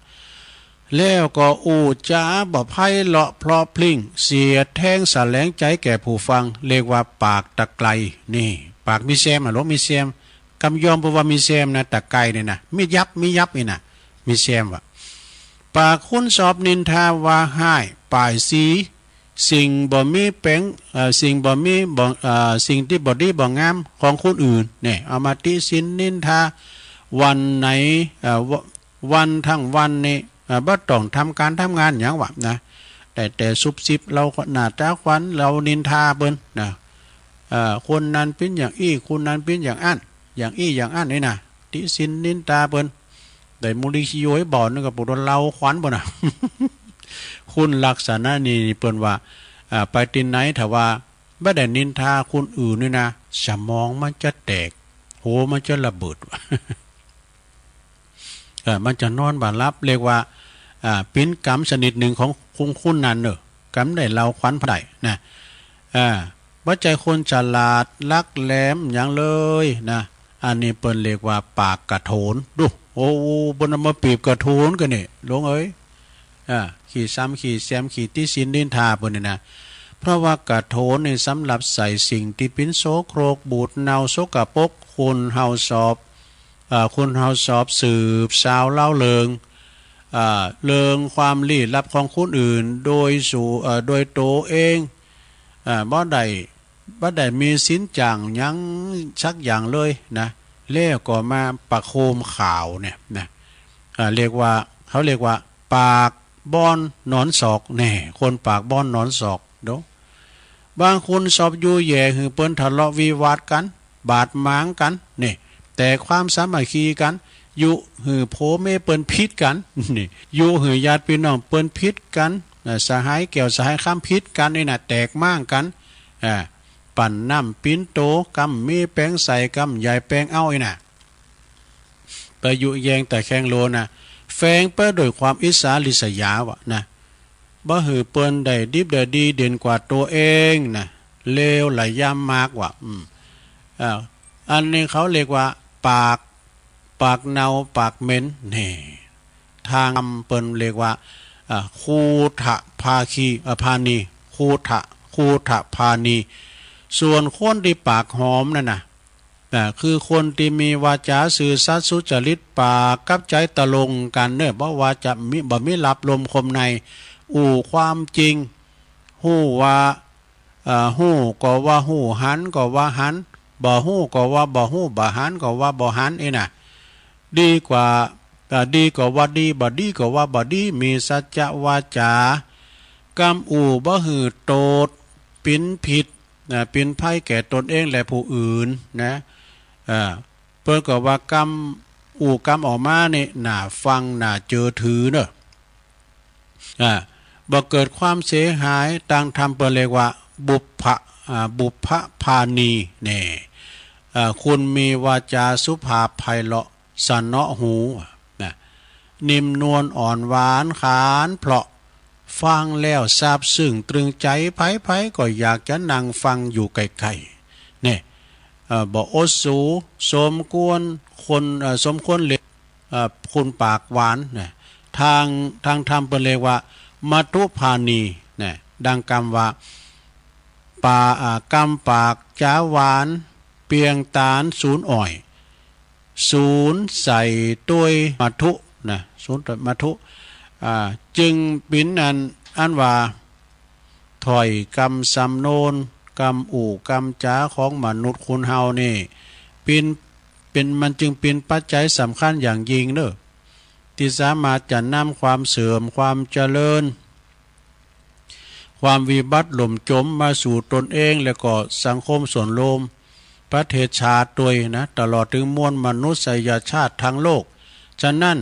แล้วก็อู้จ๋าบ่ไพเราะเพราะพริ้ง เสียดแทงแสลงใจ๋แก่ผู้ฟัง เรียกว่าปากตะไกร นี่ ปากมีแซมอะ หลวง มีแซม กำยอมเปิ้นว่ามีแซมนะ ตะไกรเนี่ยนะ มีดยับ มีดยับนี่นะ มีแซมว่ะ ปากคนชอบนินทาว่าฮ้ายป้ายสี สิ่งบ่มีแป๋ง เอ่อ สิ่งบ่มีบ่ เอ่อ สิ่งตี้บ่ดีบ่งามของคนอื่น เนี่ย เอามาติฉินนินทา วันไหน เอ่อ ว- วันทั้งวันนี่ เอ่อ บ่ต้องทำก๋านทำงานหยังวะนะ ได้แต่ซุบซิบเล่าหน้าต๋าขวัญ เล่านินทาเปิ้นนะ เอ่อ คนนั้นเป๋นอย่างอี้ คนนั้นเป๋นอย่างอั้น อย่างอี้อย่างอั้นนี่นะ ติฉินนินทาเปิ้น ได้มูลขี้โยยบ่อนึ่งก็ปวดเล่าขวัญเปิ้นนะ คนลักษณะนี้นี่เปิ้นว่า อ่า ไปตี้ไหนถ้าว่าบ่ได้นินทาคนอื่นนี่นะ สมองมันจะแตก หัวมันจะระเบิด เออ มันจะนอนบ่หลับ เรียกว่า อ่า เป๋นกรรมชนิดนึ่งของคนคนนั้นเน่อ กรรมได้เล่าขวัญไพร่นะ อ่า บ่ใจ้คนฉลาดลักแหลมหยังเลยนะ อันนี้เปิ้นเรียกว่าปากกระโถน ดู โอ้ เปิ้นเอามาเปรียบกระโถนกั๋นนี่ หลวงเอ๋ย อ่า ขี้ซ้ำขี้แซม ขี้ติฉินนินทาเปิ้นนี่นะ เพราะว่ากระโถนนี่สำหรับใส่สิ่งตี้เป๋นโสโครก บูดเน่า สกปรก คนเฮาชอบ อ่า คนเฮาชอบสืบสาวเล่าเรื่อง อ่า เรื่องความลี้ลับของคนอื่น โดยสู่ เอ่อ โดยตั๋วเอง อ่า บ่ได้ บ่ได้มีสินจ้างหยังสักอย่างเลยนะ แล้วก็มาประโคมข่าวเนี่ยนะ อ่า เรียกว่า เขาเรียกว่า ปากบ้อนหนอนศอก แน่ คนปากบ้อนหนอนศอก ดู บางคนชอบยุแย่หื้อเปิ้นทะเลาะวิวาทกั๋น บาดหมางกั๋น นี่ แตกความสามัคคีกั๋น ยุหื้อผัวเมียเปิ้นผิดกั๋น นี่ ยุหื้อญาติปี้น้องเปิ้นผิดกั๋น อ่า สหายแก้วสหายคำผิดกั๋น นี่นะ แตกม้างกั๋น อ่า ปั่นน้ำปิ้นโต กำมีแป๋งใส่ กำใหญ่แป๋งเอา อี้นะ ไปยุแยงตะแคงโลนะ แฝงไปด้วยความอิจฉาริษยาว่ะนะ บ่หื้อเปิ้นได้ดิบได้ดีเด่นกว่าตั๋วเองนะ เลวระยำมากว่ะ อืม อ่า อันนี้เขาเรียกว่า ปาก ปากเน่า ปากเหม็น แน่ ทางธรรมเปิ้นเรียกว่า อ่า ครูถะภาคี อ่า พาณี ครูถะ ครูถะพาณี ส่วนคนตี้ปากหอมนั่นนะ อ่า คือคนตี้มีวาจาซื่อสัตย์สุจริต ปากกับใจ๋ตรงกั๋นเน่อ บ่ว่าจะมี บ่มีลับลมคมใน อู้ความจริง ฮู้ว่า อ่า ฮู้ก็ว่าฮู้ หันก็ว่าหัน บ่ฮู้ก็ว่าบ่ฮู้ บ่หันก็ว่าบ่หัน อี้นะ ดีกว่า อ่า ดีก็ว่าดี บ่ดีก็ว่าบ่ดี มีสัจจะวาจา กำอู้บ่หื้อโตษ ปิ๋นผิด นะ ปิ๋นภัยแก่ตนเองและผู้อื่นนะ อ่า เปิ้นก็ว่ากำ อู้กำออกมานี่ น่าฟัง น่าเจือถือเน่อ อ่า บ่เกิดความเสียหาย ตางธรรมเปิ้นเรียกว่า บุพพะ อ่า บุพพพาณี แน่ อ่า คนมีวาจาสุภาพไพเราะ สนอหู นะ นิ่มนวลอ่อนหวานขานเพราะ ฟังแล้วซาบซึ้งตรึงใจ๋ ใผๆ ก็อยากจะนั่งฟังอยู่ใก้ๆ เนี่ย เอ่อ บ่อดสู สมควรคน เอ่อ สมควรเรียก เอ่อ คนปากหวานนะ ตาง ตางธรรมเปิ้นเรียกว่า มัทธุพาณีนะ ดังกำว่า ปา อ่า กำปากจ๋าหวาน เปียงต๋านสูนอ้อย สูนใส่ถ้วยมัทธุนะ สูนถ้วยมัทธุ อ่า จึงปิ๋นอัน อันว่า ถ้อยกำสำนวน กำอู้กำจ๋าของมนุษย์คนเฮานี่ ปิ๋น เป๋น มันจึงเป๋นปัจจัยสำคัญอย่างยิ่งเน่อ ตี้สามารถจะนำความเสื่อม ความเจริญ ความวิบัติล่มจมมาสู่ตนเอง แล้วก็สังคมส่วนรวม ประเทศชาติตวยนะ ตลอดถึงมวลมนุษยชาติทั้งโลก ฉะนั้น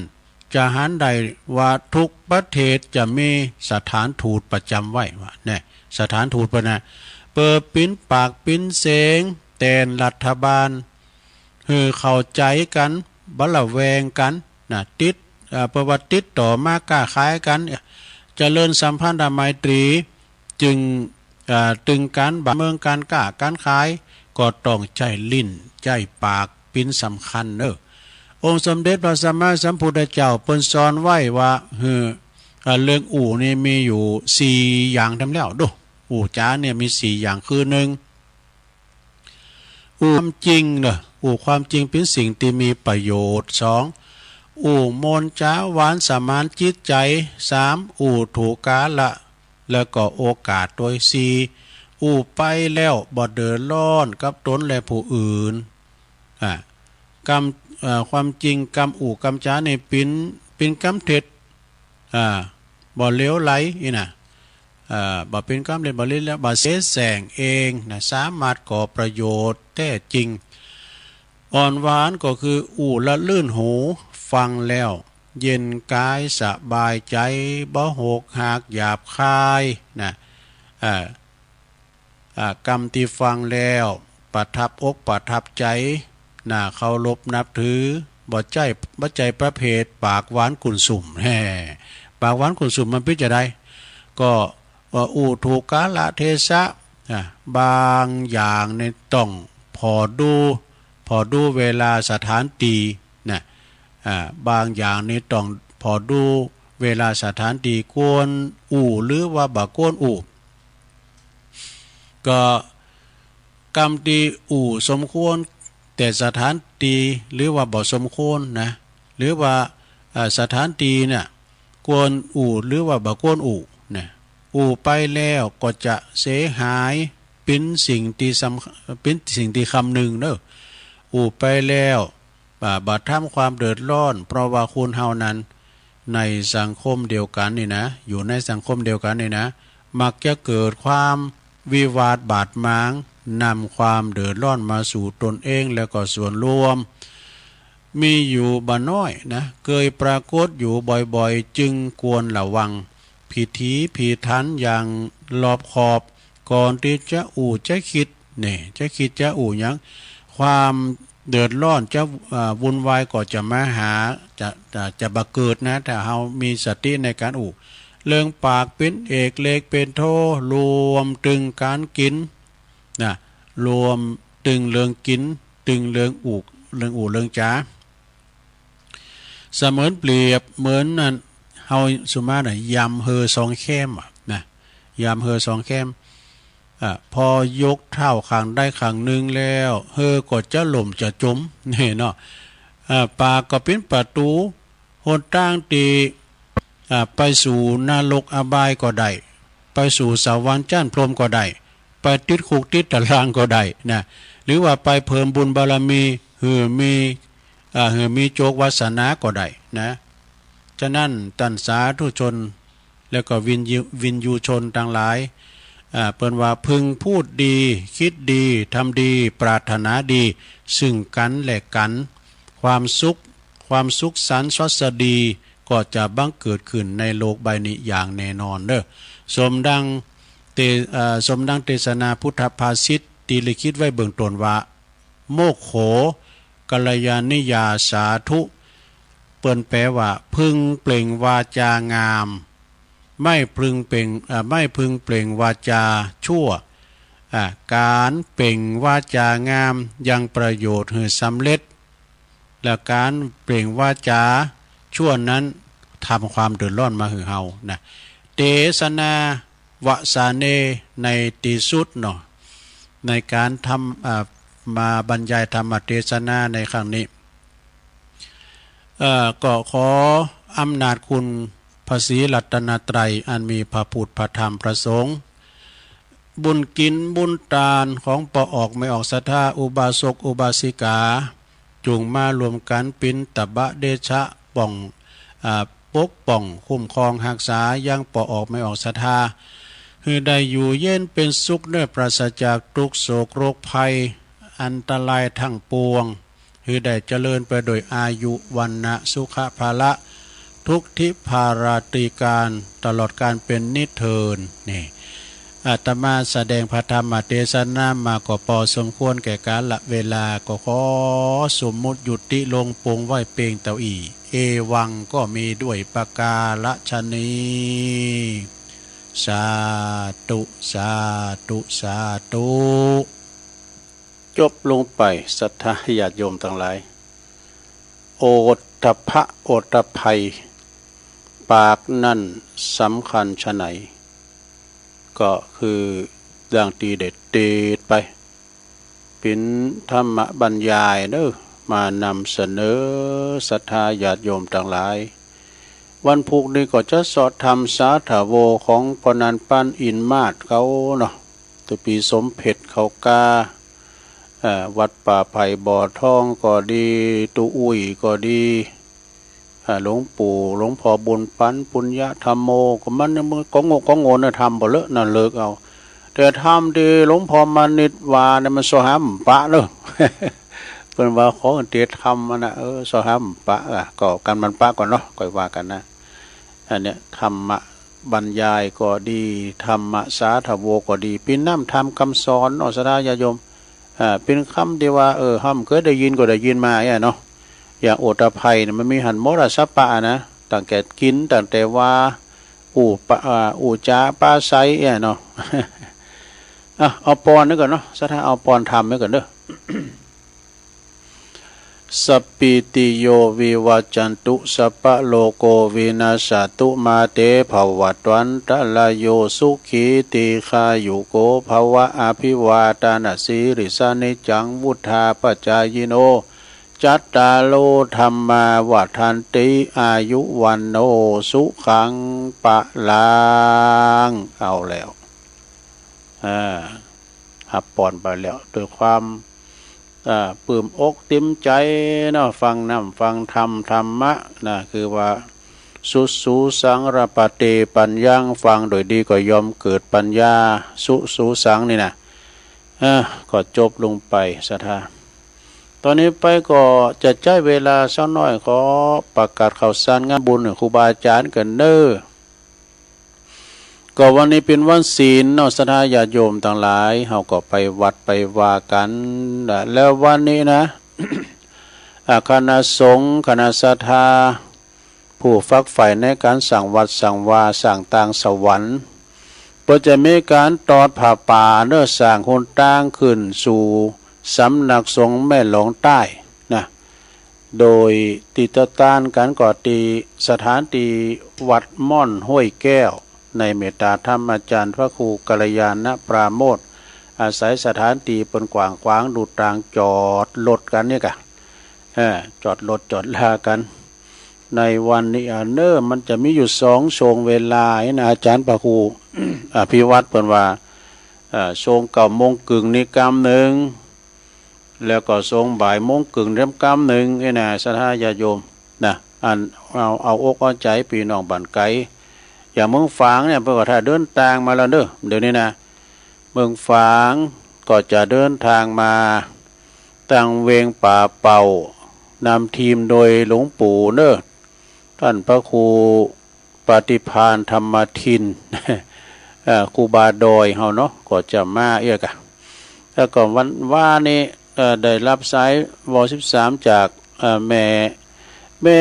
จะหันได้ว่าทุกประเทศจะมีสถานทูตประจำไว้ว่า เนี่ย สถานทูตเปิ้นนะ เปิ้นปิ๋นปากปิ๋นเสียงแตนรัฐบาล หื้อเข้าใจ๋กั๋น บ่ระแวงกั๋นนะ ติด เอ่อ เปิ้นว่าติดต่อมาค้าขายกั๋น เจริญสัมพันธไมตรี จึง เอ่อ ตึงกั๋น บ้านเมืองก๋านค้าก๋านขาย ก็ต้องใจ๊ลิ้นใจ๊ปากปิ๋นสำคัญเน่อ องค์สมเด็จพระสัมมาสัมพุทธเจ้าเปิ้นสอนไว้ว่า หื้อ เอ่อ เรื่องอู้นี่มีอยู่สี่อย่างแต๊แล้ว ดู อู้จ๋าเนี่ยมีสี่อย่าง คือ นึ่ง อู้ความจริงเน่อ อู้ความจริงเป๋นสิ่งตี้มีประโยชน์ สอง อู้มนต์จ๋าหวานสมานจิตใจ๋ สาม อู้ถูกกาละ แล้วก็โอกาสตวย สี่ อู้ไปแล้วบ่เดือดร้อนกับตนและผู้อื่น อ่า กำ เอ่อ ความจริงกำอู้กำจ๋านี่เป๋น เป๋นกำเท็จ อ่า บ่เหลวไหล อี้นะ เอ่อ บ่เป๋นกำเท็จ บ่เหลวไหล บ่เสแสร้งเองนะ สามารถก่อประโยชน์แต๊จริง อ่อนหวานก็คืออู้ละลื่นหู ฟังแล้วเย็นกายสบายใจ๋ บ่หกหักหยาบคายนะ เอ่อ อ่า กำตี้ฟังแล้วประทับอกประทับใจ๋ น่าเคารพนับถือ บ่ใจ้ บ่ใจ้ประเภทปากหวานกุ่นสุม แฮ่ ปากหวานกุ่นสุมมันเป๋นจาใด ก็ว่าอู้ถูกกาละเทศะ อ่า บางอย่างนี่ต้องผ่อดู ผ่อดูเวลาสถานตี้นะ อ่า บางอย่างนี่ต้องผ่อดูเวลาสถานตี้ ควรอู้หรือว่าบ่ควรอู้ ก็กำตี้อู้สมควรแก่สถานตี้หรือว่าบ่สมควรนะ หรือว่า เอ่อ สถานตี้เนี่ยควรอู้หรือว่าบ่ควรอู้นะ อู้ไปแล้วก็จะเสียหาย เป๋นสิ่งตี้สำ เป๋นสิ่งตี้คำนึงเน่อ อู้ไปแล้ว บ่า บ่าทำความเดือดร้อน เพราะว่าคนเฮานั้น ในสังคมเดียวกั๋นนี่นะ อยู่ในสังคมเดียวกั๋นนี่นะ มักจะเกิดความวิวาทบาดหมาง นำความเดือดร้อนมาสู่ตนเองและก็ส่วนรวม มีอยู่บ่น้อยนะ เกยปรากฏอยู่บ่อยๆ จึงควรระวัง พิถีพิถันอย่างรอบคอบ ก่อนตี้จะอู้จะกึ๊ด เนี่ย จะกึ๊ดจะอู้หยัง ความเดือดร้อนจะ อ่า วุ่นวายก็จะมาหา จะ จะ จะบ่เกิดนะ ถ้าเฮามีสติในก๋านอู้ เรื่องปากเป๋นเอก เลกเป๋นโท รวมตึงก๋านกิ๋นนะ รวมตึงเรื่องกิ๋น ตึงเรื่องอู้ เรื่องอู้เรื่องจ๋า เสมือนเปรียบเหมือนนั่น เฮาสุมานะ ยำเฮือสองแคมอะนะ ยำเฮือสองแคม อ่ะ พอยกเท้าข้างใดข้างนึ่งแล้ว เฮือก็จะล่มจะจ๋ม นี่เนาะ อ่ะ ปากก็เป๋นประตู๋ หนตางตี้ อ่า ไปสู่นรกอบายก็ได้ ไปสู่สวรรค์จั้นพรหมก็ได้ ไปติดคุกติดตารางก็ได้นะ หรือว่าไปเพิ่มบุญบารมี หื้อมี อ่า หื้อมีโจควาสนาก็ได้นะ ฉะนั้นต้านสาธุชน แล้วก็วิญญู วิญญูชนตังหลาย อ่า เปิ้นว่าพึงพูดดี กึ๊ดดี ทำดี ปรารถนาดี ซึ่งกั๋นและกั๋น ความสุข ความสุขสันต์สวัสดี ก็จะบังเกิดขึ้นในโลกใบนี้อย่างแน่นอนเน่อ สมดังเต เอ่อ สมดังเตสนาพุทธภาษิตตี้ได้กึ๊ดไว้เบื้องต้นว่า โมคโข กัลยาณิยาสาธุ เปิ้นแปลว่า พึงเปล่งวาจางาม ไม่พึงเปล่ง เอ่อ ไม่พึงเปล่งวาจาชั่ว อ่า ก๋านเปล่งวาจางามยังประโยชน์หื้อสำเร็จ และก๋านเปล่งวาจาชั่วนั้นทำความเดือดร้อนมาหื้อเฮานะ เตสนาวสาเน ในตี้สุดเนาะ ในก๋านทำ อ่า มาบรรยายธรรมเตสนาในครั้งนี้ เอ่อ ก็ขออำนาจคุณพระศรีรัตนตรัย อันมีพระพุทธ พระธรรม พระสงฆ์ บุญกิ๋นบุญตานของป้อออกแม่ออกศรัทธา อุบาสกอุบาสิกา จุ่งมารวมกั๋นปิณฑบาตเดชะ ป้อง อ่า ปกป้องคุ้มครองฮักษายังป้อออกแม่ออกศรัทธา หื้อได้อยู่เย็นเป๋นสุขเน่อ ปราศจากตุ๊กข์โศกโรคภัย อันตรายทั้งปวง หื้อได้เจริญไปโดยอายุ วรรณะ สุขะ พละ ทุกทิพาราตรีการ ตลอดกาลเป๋นนิจเทิน นี่ อาตมาแสดงพระธรรมเตสนามาก็ปอสมควรแก่กาละเวลา ก็ขอสมมุติยุติลงปงไว้เปียงเต้าอี้ เอวัง ก็มีด้วยประการฉะนี้ สาธุ สาธุ สาธุ จบลงไป ศรัทธาญาติโยมตังหลาย โอตตัปปะ โอตตัปปัย ปากนั้นสำคัญฉะไหน ก็คือดังตี้ได้เตสน์ไป เป๋นธรรมบรรยายเน่อ มานำเสนอศรัทธาญาติโยมตังหลาย วันพูกนี้ก็จะเซาะธรรมสาธโวของป้อนันปันอินมาศเขาเนาะ ตุ๊ปี๋สมเพ็ญเขากา เอ่อ วัดป่าไผ่บ่อทองก็ดี ตุ๊อุ้ยก็ดี อ่า หลวงปู่ หลวงพ่อบุญปัน ปุญญธรรมโม ก็มัน มันก็โง่ ก็โง่นะ ธรรมบ่เลอะนะ เลิกเอา แต่ธรรมตี้หลวงพ่อมานิตว่าเนี่ย มันเซาะหาบ่ปะเน่อ เปิ้นว่าของเตรียมธรรมอะนะ เออ เซาะหาบ่ปะอะ ก็กั๋นบ่ปะก่อนเนาะ ก่อยว่ากั๋นนะ อันเนี้ย ธรรมบรรยายก็ดี ธรรมสาธโวก็ดี เป๋นน้ำธรรมกำสอนเนาะ ศรัทธาญาติโยม อ่า เป๋นกำตี้ว่า เออ เฮาบ่เกยได้ยินก็ได้ยินมาเนี่ยเนาะ อย่างโอตตัปปัยเนี่ย มันมีหั้นมรสพะนะ ตั้งแต่กิ๋น ตั้งแต่ว่า อู้ปะ อ่า อู้จ๋าปราศรัยเนี่ยเนาะ อ่ะ เอาปอนนี้ก่อนเนาะ ศรัทธาเอาปอนธรรมไว้ก่อนเน่อ สัพพีติโยวิวัจจันตุ สัพพะโรโควินัสสะตุ มาเตภวัตวันตะราโย สุขีทีฆายุโกภะวะ อะภิวาทะนะสีลิสสะ นิจจังวุฑฒาปะจายิโน จัตตาโรธัมมาวัฑฒันติ อายุวัณโณสุขังพะลัง เอาแล้ว อ่า หับป่อนไปแล้ว ด้วยความ อ่า ปลื้มอกติ๋มใจ๋เนาะ ฟังน้ำฟังธรรม ธรรมะนะ คือว่า สุสุสังรปะเตปัญญัง ฟังโดยดีก็ย่อมเกิดปัญญา สุสุสังนี่นะ อ่า ก็จบลงไปศรัทธา ต๋อนนี้ไปก็จะใจ๊เวลาสักหน้อย ขอประกาศข่าวสารงานบุญครูบาอาจ๋ารย์กั๋นเน่อ ก็วันนี้เป๋นวันศีลเนาะ ศรัทธาญาติโยมตังหลาย เฮาก็ไปวัดไปวากั๋นนะ แล้ววันนี้นะ อ่า คณะสงฆ์ คณะศรัทธา ผู้ฝักใฝ่ในก๋านสร้างวัดสร้างวา สร้างตางสวรรค์ เปิ้นจะมีก๋านตอดผ้าป่าเน่อ สร้างหนตางขึ้นสู่สำนักสงฆ์แม่หลองใต้นะ โดยตี้ตะตานกั๋นก็ตี้สถานตี้วัดม่อนห้วยแก้ว ในเมตตาธรรมอาจ๋ารย์พระครูกัลยาณปราโมทย์ อาศัยสถานตี้เปิ้นกว้างขวาง ลู่ตางจอดรถกั๋นเนี่ยกะ เออ จอดรถจอดลากั๋น ในวันนี้ อ่า เน่อ มันจะมีอยู่สองช่วงเวลานะ อาจ๋ารย์พระครู อภิวัฒน์เปิ้นว่า เอ่อ ช่วงเก้าโมงเกิ่งนี่กำนึ่ง แล้วก็ช่วงบ่ายโมงเกิ่งนี่กำนึ่ง นี่นะ ศรัทธาญาติโยมนะ อัน เอา เอาอกเอาใจ๋ปี้น้องบ้านไก๋ อย่างเมืองฝางเนี่ย เปิ้นก็ถ้าเดินตางมาแล้วเน่อ เดี๋ยวนี้นะ เมืองฝางก็จะเดินตางมา ตังเวงป่าเป่า นำทีมโดยหลวงปู่เน่อ ต้านพระครูปฏิภาณธรรมทิน เอ่อ ครูบาดอยเฮาเนาะ ก็จะมาเอี้ยกะ แล้วก็วันวานนี้ เอ่อ ได้ฮับสายวอสิบสามจาก เอ่อ แม่ แม่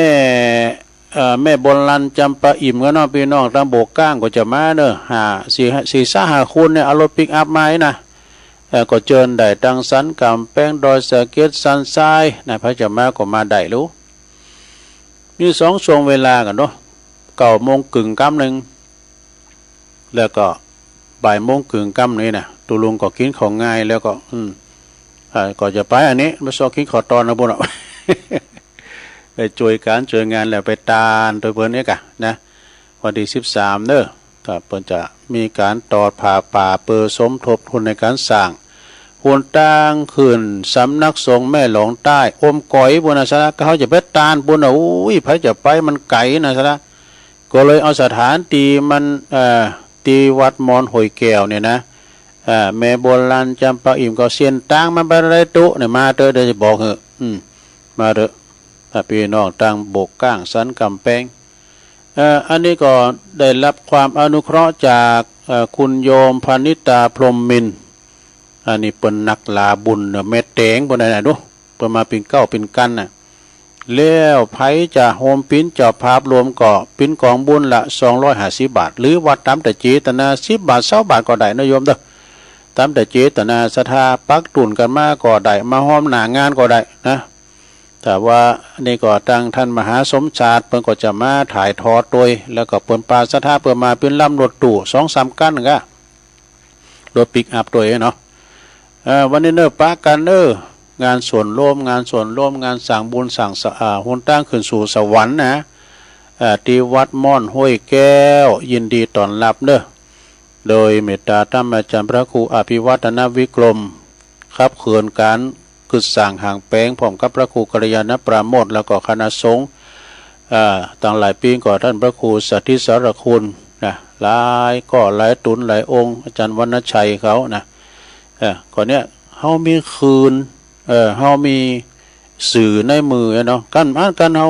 เอ่อ แม่บนลันจำปาอิ่มกั๋นเนาะ ปี้น้องตังโบกก้างก็จะมาเน่อ ห้า สี่ สี่ซะห้าคนเนี่ย เอารถปิกอัพมาอี้นะ เอ่อ ก็เจิญได้ตังสันก๋ำแปง ดอยสะเก็ด สันทรายนะ ใผจะมาก็มาได้ลูก มีสองช่วงเวลากั๋นเนาะ เก้าโมงเกิ่งกำนึ่ง แล้วก็บ่ายโมงเกิ่งกำนึ่งนะ ตุ๊ลุงก็กิ๋นข้าวง่ายแล้วก็ อืม อ่า ก็จะไปอันนี้ ไปซอกกิ๋นข้าวตอนนะปุ้นเนาะ ไปจ้วยก๋านจ้วยงานแล้วไปตานตวยเปิ้นเอี้ยกะนะ วันตี้สิบสามเน่อ ก็เปิ้นจะมีก๋านตอดผ้าป่าเปื้อสมทบทุนในก๋านสร้างหนตางขึ้นสำนักสงฆ์แม่หลองใต้ อมก๋อยปุ้นนะศรัทธา ก็เฮาจะไปตานปุ้นนะ อุ้ย ใผจะไปมันไก๋นะศรัทธา ก็เลยเอาสถานตี้มัน เอ่อ ตี้วัดม่อนห้วยแก้วเนี่ยนะ เอ่อ แม่บนลันจำปาอิ่มก็เส้นตางมันไปได้ตุ๊เนี่ย มาเต๊อะ เดี๋ยวจะบอกหื้อ อืม มาเต๊อะ ถ้าปี้น้องตังโบกก้างสันก๋ำแปง เอ่อ อันนี้ก็ได้ฮับความอนุเคราะห์จาก เอ่อ คุณโยมพนิตา พรหมมินทร์ อันนี้เปิ้นนักหลาบุญเนาะ แม่แต๋งเปิ้นน่ะนะ ดู เปิ้นมาเป๋นเกล้าเป๋นกั๋นน่ะ แล้วใผจะโฮมเป๋นเจ้าภาพรวมก็เป๋นก๋องบุญละสองร้อยห้าสิบบาท หรือว่าต๋ามแต่เจตนา สิบบาท ซาวบาทก็ได้นะโยมเต๊อะ ต๋ามแต่เจตนาศรัทธา ปักตุ๊นกั๋นมาก็ได้ มาฮ่วมหน้างานก็ได้นะ ถ้าว่านี่ก็ตังต้านมหาสมชาติเปิ้นก็จะมาถ่ายทอดตวย แล้วก็เปิ้นปาศรัทธาเปิ้นมาเป๋นลำรถตู้สองสามคันกะ รถปิกอัพตวยเนาะ เอ่อ วันนี้เน่อ ปะกั๋นเน่อ งานส่วนรวม งานส่วนรวม งานสร้างบุญสร้างสะ อ่า หนตางขึ้นสู่สวรรค์นะ เอ่อ ตี้วัดม่อนห้วยแก้ว ยินดีต้อนฮับเน่อ โดยเมตตาธรรมอาจ๋ารย์พระครูอภิวัฒนวิกรม ขับเคลื่อนก๋านกึ๊ดสร้างหางแป๋ง พร้อมกับพระครูกัลยาณปราโมทย์ แล้วก็คณะสงฆ์ เอ่อ ตังหลายปี๋ก่อน ต้านพระครูสถิตสารคุณนะ หลายก็หลายตุ๊นหลายองค์ อาจ๋ารย์วรรณชัยเขานะ เอ่อ ก็เนี่ย เฮามีคืน เอ่อ เฮามีสื่อในมือเนาะ กั๋น อันกั๋นเฮา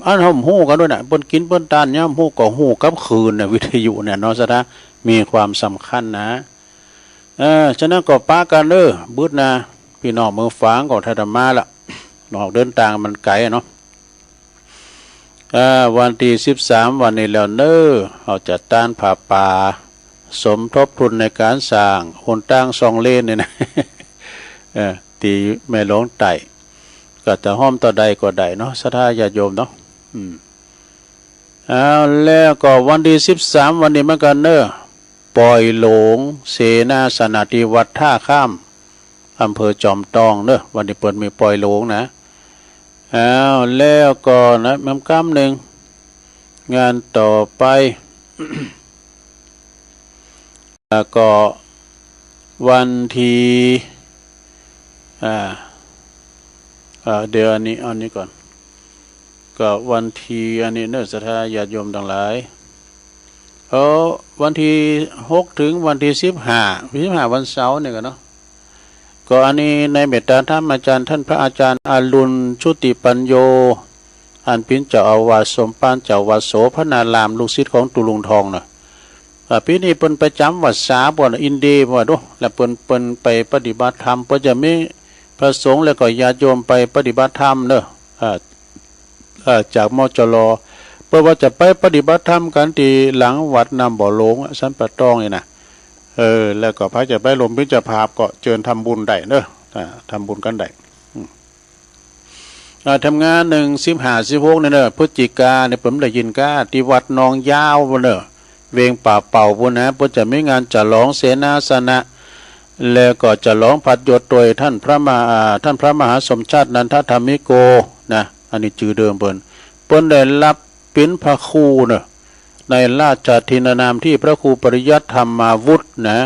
อันเฮาบ่ฮู้กั๋นตวยนะ เปิ้นกิ๋นเปิ้นตานยามฮู้ก็ฮู้กับคืนนะ วิทยุเนี่ยเนาะ ศรัทธา มีความสำคัญนะ เออ ฉะนั้นก็ปะกั๋นเน่อ บึดนะ ปี้น้องเมืองฝางก็ถ้าจะมาละ ออกเดินตางมันไก๋เนาะ เออ วันตี้สิบสามวันนี้แล้วเน่อ เฮาจะตานผ้าป่า สมทบทุนในก๋านสร้างหนตางสองเลนเนี่ยนะ เออ ตี้แม่หลองใต้ ก็จะฮ่วมเต้าใดก็ได้เนาะ ศรัทธาญาติโยมเนาะ อืม เอา แล้วก็วันตี้สิบสามวันนี้เหมือนกั๋นเน่อ ปอยหลง เสนาสนะตี้วัดท่าข้าม อำเภอจอมตองเน่อ วันนี้เปิ้นมีปอยหลงนะ เอา แล้วก็นะ แม่นกำนึ่ง งานต่อไป แล้วก็ วันตี้ อ่า อ่า เดี๋ยวอันนี้ อันนี้ก่อน ก็วันตี้อันนี้เนาะ ศรัทธาญาติโยมตังหลาย เออ วันตี้หกเถิงวันตี้สิบห้า สิบห้าวันเสาร์นี่ก่อเนาะ ก็อันนี้ในเมตตาธรรมอาจารย์ ต้านพระอาจารย์อรุณ ชุติปัญโญ อันเป๋นเจ้าอาวาสสมภาร เจ้าวัดโสภณาราม ลูกศิษย์ของตุ๊ลุงทองเนาะ อ่า ปี๋นี้เปิ้นไปจ๋ำวัดสา บ่อนอินเดีย บ่อนดู แล้วเปิ้น เปิ้นไปปฏิบัติธรรม เปิ้นจะมีพระสงฆ์แล้วก็ญาติโยมไปปฏิบัติธรรมเนาะ อ่า อ่า จาก มจร เปิ้นว่าจะไปปฏิบัติธรรมกั๋นตี้หลังวัดน้ำบ่อหลงอะ สันป่าตองนี่นะ เออ แล้วก็ใผจะไปร่วมเป๋นเจ้าภาพก็เจิญทำบุญได้เนาะ อ่า ทำบุญกั๋นได้ อืม อ่า ทำงานนึ่ง สิบห้า สิบหก นี่เนาะ พฤศจิกานี่ เปิ้นได้ยินก้า ตี้วัดหนองยาวปู้นเนาะ เวียงป่าเป้าปู้นนะ เปิ้นจะมีงานฉลองเสนาสนะ แล้วก็ฉลองพัดยศโตยต้านพระมหา อ่า ต้านพระมหาสมชาตินันทธรรมิโกนะ อันนี้จื้อเดิมเปิ้น เปิ้นได้ฮับเป๋นพระครูเนาะ ในราชทินนามตี้พระครูปริยัติธรรมาวุธนะ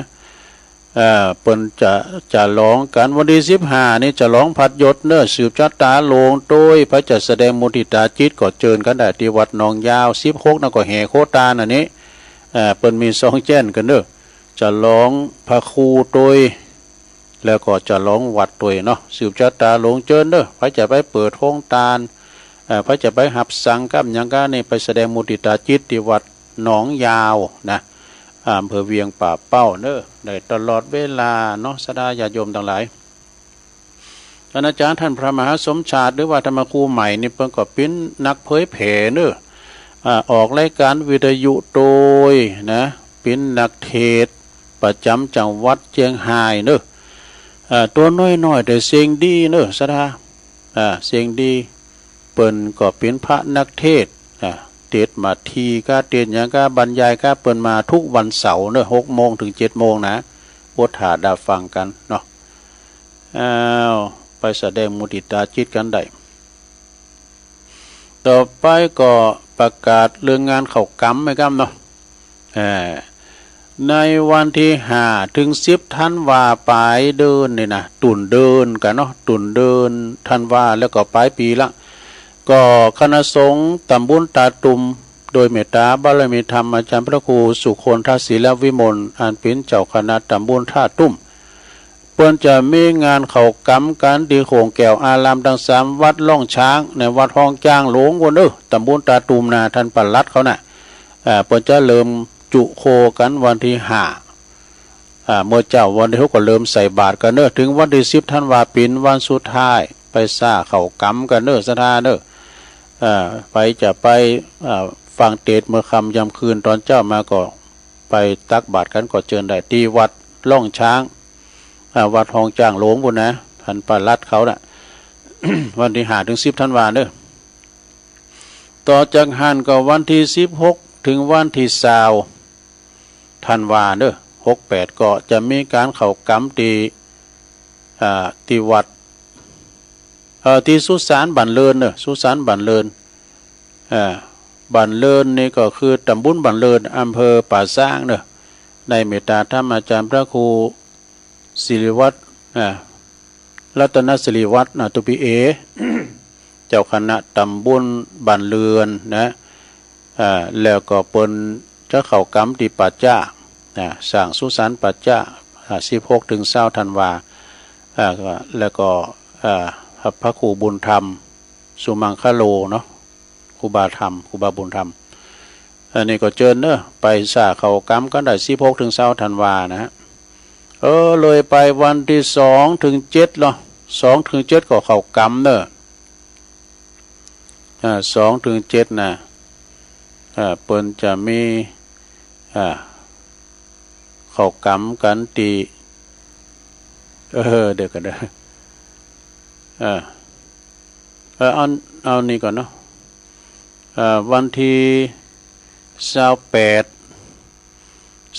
เอ่อ เปิ้นจะ จะฉลองกั๋นวันตี้สิบห้านี่ ฉลองพัดยศเนาะ สืบชะตาหลวงโตย ใผจะแสดงมุทิตาจิตก็เจิญกั๋นได้ตี้วัดหนองยาว สิบหก นั้นก็แห่โคตานอันนี้ เอ่อ เปิ้นมีซองแจ้งกั๋นเนาะ ฉลองพระครูโตย แล้วก็ฉลองวัดโตยเนาะ สืบชะตาหลวงเจิญเนาะ ใผจะไปเปิดโฮงตาน เอ่อ ใผจะไปฮับสังฆกับหยังก้านี่ ไปแสดงมุทิตาจิตตี้วัดหนองยาวนะ อำเภอเวียงป่าเป้าเนาะ ได้ตลอดเวลาเนาะ ศรัทธาญาติโยมตังหลาย อาจารย์ต้านพระมหาสมชาติ หรือว่าธรรมครูใหม่นี่ เปิ้นก็เป๋นนักเผยแผ่เนาะ อ่า ออกรายการวิทยุโตยนะ เป๋นนักเทศน์ประจ๋ำจังหวัดเจียงฮายเนาะ อ่า ตั๋วน้อยๆ แต่เสียงดีเนาะ ศรัทธา อ่า เสียงดี เปิ้นก็เป๋นพระนักเทศน์ อ่า เตสน์มาทีก้า เตสน์หยังก้า บรรยายก้า เปิ้นมากู้วันเสาร์เนาะ หกโมงเถิงเจ็ดโมงนะ อดถ้าดาฟังกั๋นเนาะ อ้าว ไปแสดงมุทิตาจิตกั๋นได้ ต่อไปก็ประกาศเรื่องงานเข้ากรรมไว้ก่ำเนาะ เอ่อ ในวันตี้ห้าเถิงสิบธันวา ป๋ายเดือนนี่นะ ต้นเดือนกั๋นเนาะ ต้นเดือนธันวา แล้วก็ป๋ายปี๋ละ ก็คณะสงฆ์ตำบลตาตุ่ม โดยเมตตาบารมีธรรมอาจารย์พระครูสุคนทศิลวิมล อันเป๋นเจ้าคณะตำบลตาตุ่ม เปิ้นจะมีงานเข้ากรรมกั๋นตี้โขงแก้วอารามตังสาม วัดล่องช้าง ในวัดฮ้องจ๊างหลวงปู้นเนาะ ตำบลตาตุ่มนะ ต้านปลัดเขานะ อ่า เปิ้นจะเริ่มจุโคกั๋นวันตี้ห้า อ่า เมื่อเจ๊าวันตี้หกก็เริ่มใส่บาตรกั๋นเนาะ เถิงวันตี้สิบธันวา เป๋นวันสุดท้าย ไปซ่าเข้ากรรมกั๋นเนาะ ศรัทธาเนาะ อ่า ใผจะไป อ่า ฟังเตสน์เมื่อค่ำยามคืน ต๋อนเจ๊ามาก็ไปตักบาตรกั๋นก็เจิญได้ ตี้วัดล่องช้าง อ่า วัดฮ้องจ๊างหลวงปู้นนะ ต้านปลัดเขานะ วันตี้ห้าเถิงสิบธันวาเนาะ ต่อจากหั้นก็วันตี้สิบหกเถิงวันตี้ซาวธันวาเนาะ หกแปด ก็จะมีก๋านเข้ากรรมตี้ อ่า ตี้วัด เอ่อ ตี้สุสานบ้านเรินเนาะ สุสานบ้านเริน อ่า บ้านเรินนี่ก็คือตำบลบ้านเริน อำเภอป่าซางเนาะ ในเมตตาธรรมอาจารย์พระครูศิริวัฒน์ อ่า รัตนศิริวัฒน์ นาตุปิเอ เจ้าคณะตำบลบ้านเรินนะ อ่า แล้วก็เปิ้นจะเข้ากรรมตี้ป่าจ๊า นะ สร้างสุสานป่าจ๊า อ่า สิบหกเถิงซาวธันวา อ่า แล้วก็ อ่า พระครูบุญธรรม สุมังคโลเนาะ ครูบาธรรม ครูบาบุญธรรม อันนี้ก็เจิญเนาะ ไปซ่าเข้ากรรมกั๋นได้ สิบหกเถิงซาวธันวานะฮะ เออ เลยไปวันตี้สองเถิงเจ็ดเนาะ สองเถิงเจ็ดก็เข้ากรรมเนาะ อ่า สองเถิงเจ็ดนะ อ่า เปิ้นจะมี อ่า เข้ากรรมกั๋นตี้ เออ เดี๋ยวก่อนเนาะ อ่า เออ เอา เอานี่ก่อนเนาะ อ่า วันตี้ซาวแปด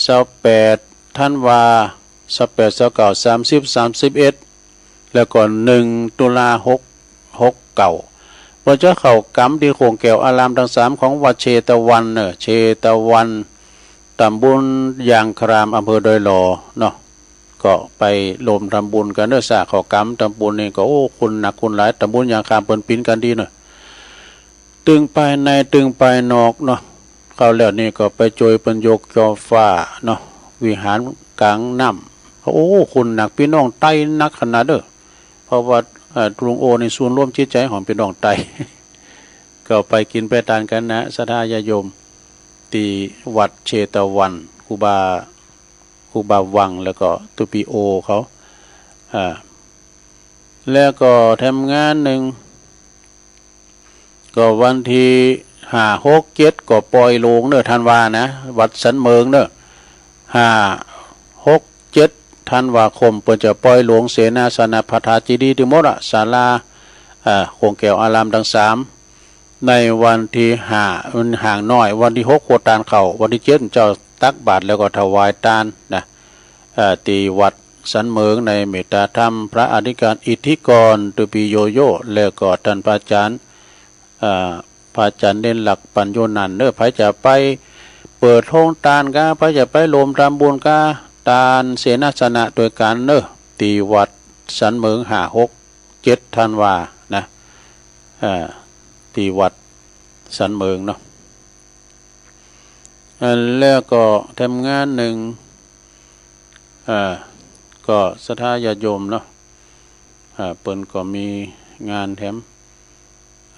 ซาวแปดธันวา ซาวแปด ซาวเก้า สามสิบ สามสิบเอ็ด แล้วก็หนึ่งตุลา หก หกเก้า เปิ้นจะเข้ากรรมตี้โขงแก้วอารามตังสามของวัดเชตวันเนาะ เชตวัน ตำบลยางคราม อำเภอดอยหล่อเนาะ ก็ไปรวมทำบุญกั๋นเน่อ สร้างข้าวก๋ำทำบุญนี่ก็ โอ้ คนหนักคนหลาย ตำบลยางคามเปิ้นปิ๋นกั๋นดีเน่อ ตึงภายในตึงภายนอกเนาะ เข้าแล้วนี่ก็ไปจ้วยเปิ้นยกจ่อฟ้าเนาะ วิหารก๋างน้ำ โอ้ คนหนัก ปี้น้องไต้หนักขนาดเน่อ เพราะว่า เอ่อ ลุงโอนี่ศูนย์รวมจิตใจ๋ของปี้น้องไต้ ก็ไปกิ๋นไปตานกั๋นนะ ศรัทธาญาติโยม ตี้วัดเชตวัน ครูบา ครูบาวัง แล้วก็ตุ๊ปีโอเขา อ่า แล้วก็แถมงานนึ่ง ก็วันตี้ห้า หก เจ็ด ก็ปล่อยโลงเน่อ ธันวานะ วัดสันเหมิงเน่อ ห้า หก เจ็ด ธันวาคม เปิ้นจะปล่อยโลงเสนาสนะพระธาตุเจดีย์ตึงหมดอะ ศาลา อ่า โขงแก้วอารามตึงสาม ในวันตี้ห้า มันห่างหน้อย วันตี้หก โคตานเข้า วันตี้เจ็ด เจ้าตักบาตรแล้วก็ถวายตานนะ เอ่อ ตี้วัดสันเหมิงในเมตตาธรรม พระอธิการอิทธิกร ตุ๊ปีโยโย่ แล้วก็ต้านพระอาจ๋ารย์ เอ่อ พระอาจ๋ารย์เด่นลักษณ์ ปัญโญนันท์เน่อ ใผจะไปเปิดโฮงตานก้า ใผจะไปรวมทำบุญก้า ตานเสนาสนะตวยกั๋นเน่อ ตี้วัดสันเหมิง ห้า หก เจ็ด ธันวานะ อ่า ตี้วัดสันเหมิงเนาะ อ่า แล้วก็แถมงานนึ่ง อ่า ก็ศรัทธาญาติโยมเนาะ อ่า เปิ้นก็มีงานแถม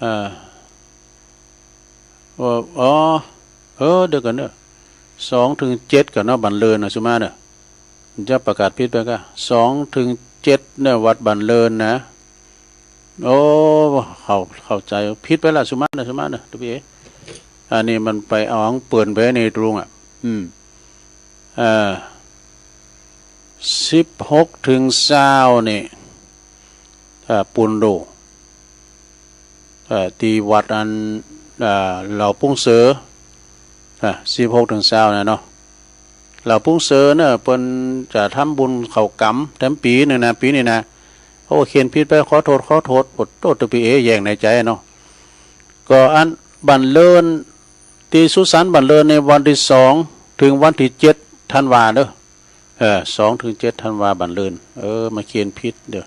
อ่า ว่า อ๋อ เออ เดี๋ยวก่อนเน่อ สองเถิงเจ็ดก่อนเนาะ บันเลินนะ สุมาเน่อ จะประกาศผิดไปก้า สองเถิงเจ็ด เนี่ย วัดบันเลินนะ โอ้ เข้า เข้าใจ๋ผิดไปละ สุมาเน่อ สุมาเน่อ ตุ๊ปีเอ อันนี้มันไปเอาของเปิ้นไปในตรงอ่ะ อืม เอ่อ สิบหกเถิงซาวนี่ อ่า ปูนโด เอ่อ ตี้วัดอัน อ่า เหล่าปุ้งเสือ อ่า สิบหกเถิงซาวนะเนาะ เหล่าปุ้งเสือเน่อ เปิ้นจะทำบุญข้าวก๋ำแถมปี๋นึ่งนะ ปี๋นี้นะ โอ้ เขียนผิดไป ขอโต้ษ ขอโต้ษ โอ้โต้ษ ตุ๊ปีเอ แย้งในใจ๋เนาะ ก็อันบันเลิน ตี้สุสานบันเลินในวันตี้สองเถิงวันตี้เจ็ด ธันวาเน่อ เออ สองเถิงเจ็ด ธันวาบันเลิน เออ มาเขียนผิดเน่อ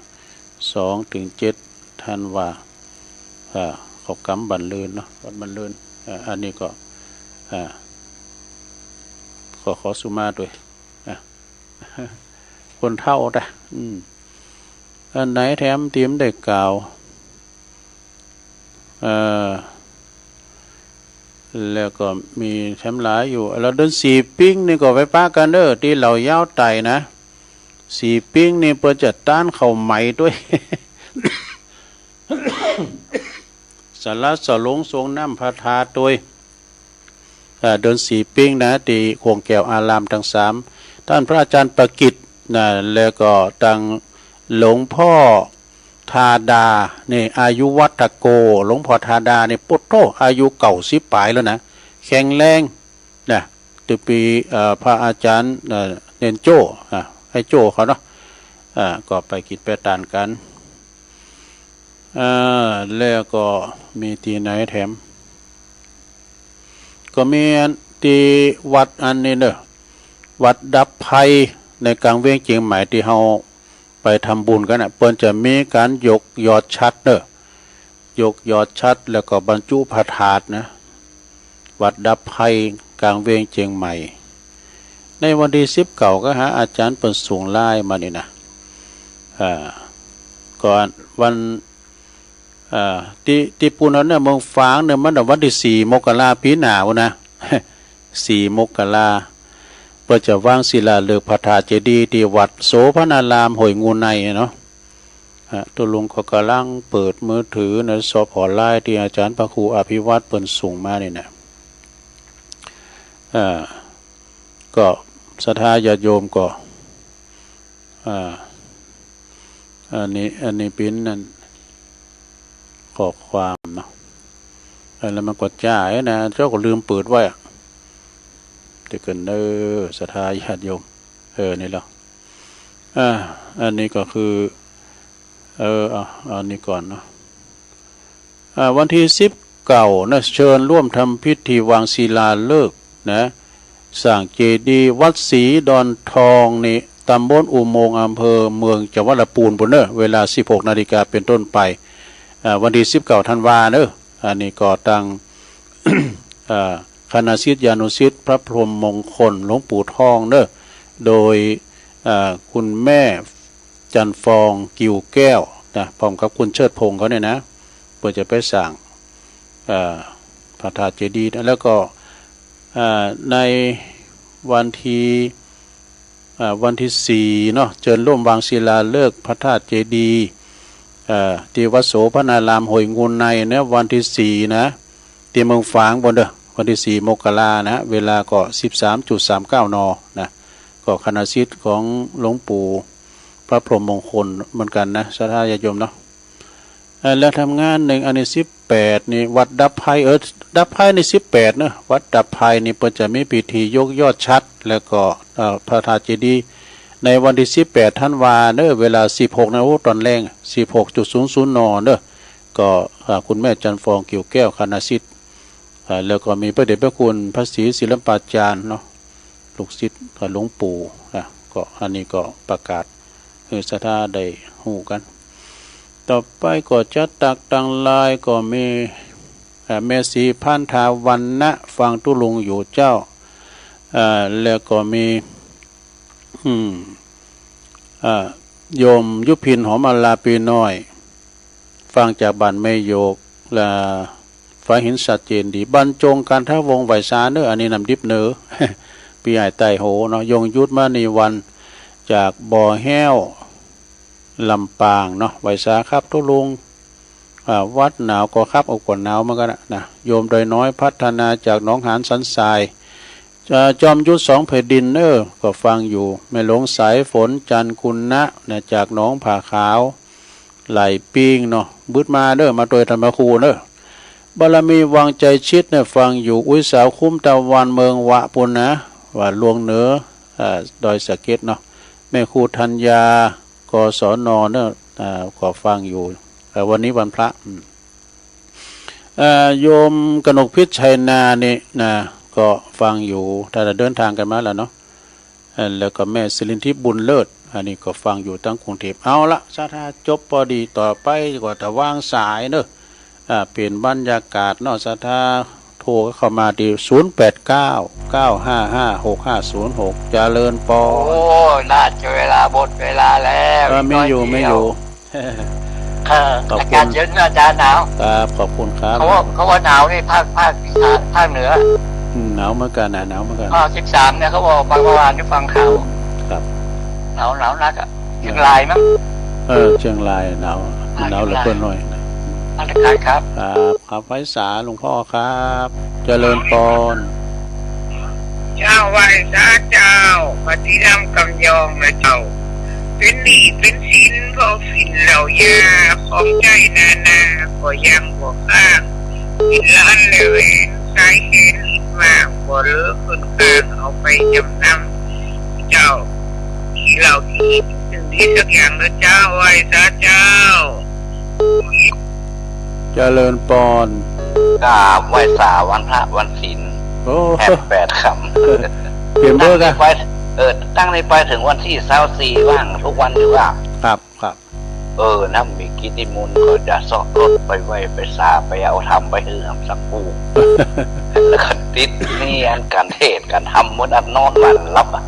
สองเถิงเจ็ด ธันวา อ่า ข้าวก๋ำบันเลินเนาะ วัดบันเลิน อ่า อันนี้ก็ อ่า ขอ ขอสุมาตวย อ่ะ คนเฒ่าตะ อืม อันไหนแถมตี้บ่ได้กล่าว เอ่อ แล้วก็มีแถมหลายอยู่ แล้วเดือนสี่ปิ๊งนี่ก็ไปปะกั๋นเน่อ ตี้เหล่ายาวไต่นะ สี่ปิ๊งนี่เปิ้นจะตานข้าวไหม้ตวย สาระสะหลงสรงน้ำพระธาตุตวย อ่า เดือนสี่ปิ๊งนะ ตี้โขงแก้วอารามตึงสาม ต้านพระอาจ๋ารย์ประกิตย์นะ แล้วก็ตังหลวงพ่อธาดา นี่ อายุวัฒโก หลวงพ่อธาดานี่ โป๊ดโธ่ อายุเก้าสิบป๋ายแล้วนะ แข็งแรงนะ ตุ๊ปี เอ่อ พระอาจ๋ารย์ เอ่อ เณรโจ้ อ่า ไอ้โจ้เขาเนาะ อ่า ก็ไปกิ๋นไปตานกั๋น อ่า แล้วก็มีตี้ไหนแถม ก็มีอันตี้วัดอันนี้เน่อ วัดดับภัยในก๋างเวียงเจียงใหม่ตี้เฮาไปทำบุญกั๋นน่ะ เปิ้นจะมีก๋านยกยอดฉัตรเน่อ ยกยอดฉัตรแล้วก็บรรจุพระธาตุนะ วัดดับภัยก๋างเวียงเจียงใหม่ ในวันตี้สิบเก้าก็หาอาจ๋ารย์เปิ้นส่งไลน์มานี่นะ อ่า ก่อนวัน อ่า ตี้ ตี้ปูนเฮาเนี่ย เมืองฝางเนี่ย มันวันตี้สี่มกราปี๋หน้าพู้นนะ สี่มกรา เปิ้นจะวางศิลาฤกษ์พระธาตุเจดีย์ตี้วัดโสภณารามห้วยงูในเนาะ อ่ะ ตุ๊ลุงก็ก่ำลังเปิดมือถือใน สภ.ไลน์ ตี้อาจ๋ารย์พระครูอภิวัฒน์เปิ้นส่งมานี่นะ อ่า ก็ศรัทธาญาติโยมก็ อ่า อันนี้ อันนี้เป๋นนั่น ข้อความเนาะ เออ แล้วมันก็จ้าไอ้นะ เจ้าก็ลืมเปิดไว้อะ เดี๋ยวก่อนเด้อ ศรัทธาญาติโยม เออ นี่แหละ อ่า อันนี้ก็คือ เออ เอา เอาอันนี้ก่อนเนาะ อ่า วันตี้สิบเก้านะ เชิญร่วมทำพิธีวางศิลาฤกษ์นะ สร้างเจดีย์วัดศรีดอนทองนี่ ตำบลอุโมงค์ อำเภอเมือง จังหวัดลำพูนปู้นเน่อ เวลาสิบหกนาฬิกาเป๋นต้นไป อ่า วันตี้สิบเก้าธันวาเน่อ อันนี้ก็ตัง อ่า คณะศิษยานุศิษย์พระพรหมมงคลหลวงปู่ทองเน่อ โดย อ่า คุณแม่จันทร์ฟอง กิ่วแก้ว นะ พร้อมกับคุณเชิดพงษ์เขาเนี่ยนะ เปื้อจะไปสร้าง อ่า พระธาตุเจดีย์นะ แล้วก็ อ่า ในวันตี้ อ่า วันตี้สี่เนาะ เจิญร่วมวางศิลาฤกษ์พระธาตุเจดีย์ อ่า ตี้วัดโสภณารามห้วยงูไนเน่อ วันตี้สี่นะ ตี้เมืองฝางปู้นเน่อ วันตี้สี่มกรานะ เวลาก็สิบสามจุดสามเก้า น. นะ ก็คณะศิษย์ของหลวงปู่พระพรหมมงคลเหมือนกั๋นนะ ศรัทธาญาติโยมเนาะ เอ่อ แล้วทำงานหนึ่ง อันนี้สิบแปดนี่ วัดดับภัย เออ ดับภัยนี่สิบแปดเน่อ วัดดับภัยนี่เปิ้นจะมีพิธียกยอดฉัตร แล้วก็ เอ่อ พระธาตุเจดีย์ ในวันตี้สิบแปดธันวาเน่อ เวลาสิบหกนา โอ้ ตอนแลง สิบหกจุดศูนย์ศูนย์ น. เน่อ ก็ เอ่อ คุณแม่จันทร์ฟอง กิ่วแก้ว คณะศิษย์ เอ่อ แล้วก็มีพระเดชพระคุณพระศรีศิลปาจารย์เนาะ ลูกศิษย์กับหลวงปู่ อ่ะ ก็อันนี้ก็ประกาศหื้อศรัทธาได้ฮู้กั๋น ต่อไปก็จะตักตังลายก็มี อ่า แม่ศรีพันธาวรรณะ ฟังตุ๊ลุงอยู่เจ้า อ่า แล้วก็มี อืม อ่า โยมยุพิน หอมอาราปีน้อย ฟังจากบ้านแม่โยก และ ฝายหินชัดเจนดี บรรจง กันทวงศ์ ไหว้สาเน่อ อันนี้น้ำดิบเน่อ ปี้ใหญ่ใต้โหเนาะ ยงยุทธ มณีวรรณ จากบ่อแฮ้ว ลำปางเนาะ ไหว้สาครับตุ๊ลุง อ่า วัดหนาวก็ครับ เอาก็หนาวเหมือนกั๋นนะ นะ โยมดอยน้อยพัฒนา จากหนองหานสันทราย อ่า จอมยุทธ สองแผ่นดินเน่อ ก็ฟังอยู่ แม่หลวงสายฝน จันทร์กุณะ นะ จากหนองผาขาว ไหล่ปิ้งเนาะ บึดมาเน่อ มาตวยธรรมครูเน่อ บารมีวังใจชิดเนี่ยฟังอยู่ อุ๊ยสาวคุ้มตะวัน เมืองวะปู้นนะ ว่าลวงเหนือ อ่า ดอยสะเก็ดเนาะ แม่ครูธัญญา กศน เน่อ อ่า ก็ฟังอยู่ เอ่อ วันนี้วันพระ อืม เอ่อ โยมกนกพิษ ชัยนานี่นะ ก็ฟังอยู่ ถ้าเดินทางกั๋นมาแล้วเนาะ เอ่อ แล้วก็แม่สิรินทิพย์ บุญเลิศ อันนี้ก็ฟังอยู่ตังกรุงเทพฯ เอาละ ศรัทธาจบปอดี ต่อไปก็จะวางสายเน่อ อ่า เป๋นบรรยากาศเนาะ ศรัทธาโทรเข้ามาตี้ ศูนย์แปดเก้า เก้าห้าห้า หกห้าศูนย์หก เจริญปอน โอ้ น่าจะเวลาหมดเวลาแล้ว เออ มีอยู่ อีกน้อยเดียว มีอยู่ เออ ขอบคุณ อากาศเย็นนะอาจารย์ หนาว ครับ ขอบคุณครับ เขาว่า เขาว่าหนาวนี่ภาค ภาคอีสาน ภาคเหนือ อืม หนาวเหมือนกั๋นนะ หนาวเหมือนกั๋น อ่า สิบสามเนี่ยเขาบอก บางเมื่อวานนี่ฟังข่าว ครับ หนาว หนาวนักอะ เชียงรายมั้ง เออ เชียงรายหนาว อ่า หนาวเหลือเกินหน่อย เชียงราย อาจารย์ครับ ครับ ครับ ไหว้สาหลวงพ่อครับ เจริญปอน เจ้า ไหว้สาเจ้า ปฏิรำกำยองนะเจ้า เป๋นหนี้เป๋นสิน เพราะฝิ่นเหล่ายา ของใจ๊นานา ก็ยังบ่ค้าง ฝิ่นละอันละแหวน สายแขนอิดหมาก บ่เหลือขึ้นข้าง เอาไปจำนำ เจ้า ขี้เหล้าขี้อิฐ สิ่งดีสักอย่างนะเจ้า ไหว้สาเจ้า เจริญปอน กราบไหว้สาวันพระวันศีล โอ้ แฮมแปดค่ำ เปลี่ยนเบอร์กะ ตั้งนี้ไป เออ ตั้งนี้ไปเถิงวันตี้ซาวสี่ ว่างกู้วันอยู่กะ ครับ ครับ เออ นะ มีกิจนิมนต์ก็จะเซาะรถไปไหว้ไปสา ไปเอาธรรมไปหื้อหำสักกู้ แล้วก็ติดหนี้อันก๋านเทศน์ก๋านธรรมหมด อันนอนบ่หลับอะ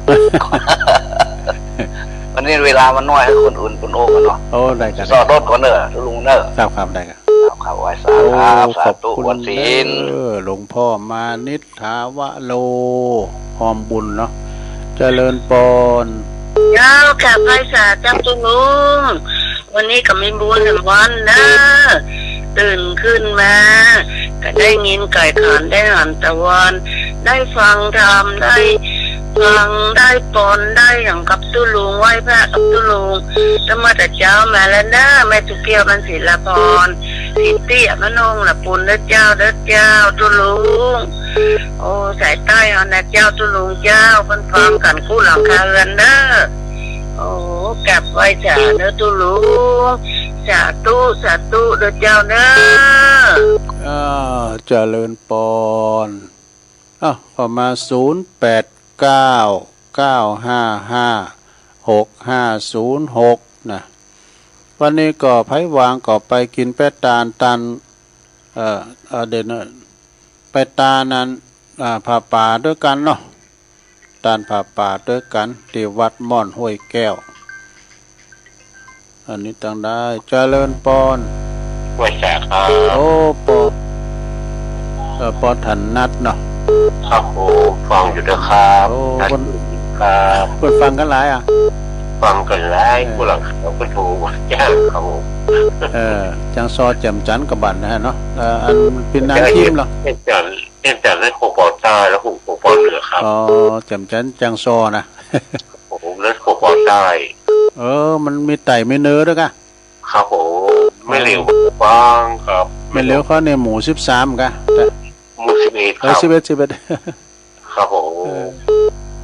วันนี้เวลามันน้อย หื้อคนอื่นเปิ้นโอ้กั๋นเนาะ โอ้ ได้กะ เซาะรถก่อนเน่อ ตุ๊ลุงเน่อ ครับ ครับ ได้กะ ครับ ครับ ไหว้สา โอ้ ครับ สาธุ ขอบคุณ วันศีล เออ หลวงพ่อมานิษฐาวโร ฮอมบุญเนาะ เจริญปอน เจ้า กราบไหว้สาเจ้าตุ๊ลุง วันนี้ก็มีบุญหนึ่งวันเน่อ ตื่นขึ้นมา ก็ได้ยินไก่ขัน ได้หันตะวัน ได้ฟังธรรม ได้ฟัง ได้ปอน ได้หยังกับตุ๊ลุง ไหว้พระกับตุ๊ลุง ตั้งแต่เจ๊ามาแล้วเน่อ แม่ตุ๊กเกี้ยว บรรศิลปอน สิทธิอมนงละปุณเด้อเจ้า เด้อเจ้า ตุ๊ลุง โอ้ สายใต้เอานะเจ้า ตุ๊ลุงเจ้า เปิ้นฟังกั๋นกู้หลังคาเฮือนเน่อ โอ้ กราบไหว้สาเน่อตุ๊ลุง สาธุ สาธุเด้อเจ้าเน่อ อ่า เจริญปอน อ้าว เข้ามา ศูนย์แปดเก้า เก้าห้าห้า หกห้าศูนย์หก นะ วันนี้ก็ใผว่างก็ไปกิ๋นแป๊ะตาน ตาน เอ่อ เอ่อ เดี๋ยวนะ ไปตานนั้น อ่า ผ้าป่าตวยกั๋นเนาะ ตานผ้าป่าตวยกั๋น ตี้วัดม่อนห้วยแก้ว อันนี้ตังได้ เจริญปอน ไหว้สาครับ โอ้ ปอ เอ่อ ปอถนัดเนาะ ครับผม ฟังอยู่นะครับ โอ้ ถนัด เปิ้น ครับ เปิ้นฟังกั๋นหลายอ่ะ ฟังกั๋นหลาย เออ ผู้หลังเขาก็โทรมาจ้างครับผม เออ จังซอแจ่มจั๋นกะบัดนะฮะเนาะ เอ่อ อันเป๋นนางพิมพ์เหรอ แจ่มจั๋น แจ่มจั๋นในขั้วปอใต้ แล้วผมขั้วปอเหนือครับ อ๋อ แจ่มจั๋นจังซอนะ ผมในขั้วปอใต้ เออ มันมีใต้มีเหนือตวยกะ ครับผม แม่เหลียวก็ฟังครับ แม่เหลียวเขาในหมู่สิบสามกะ หมู่สิบเอ็ด เออ ครับ สิบเอ็ด สิบเอ็ด ครับผม เออ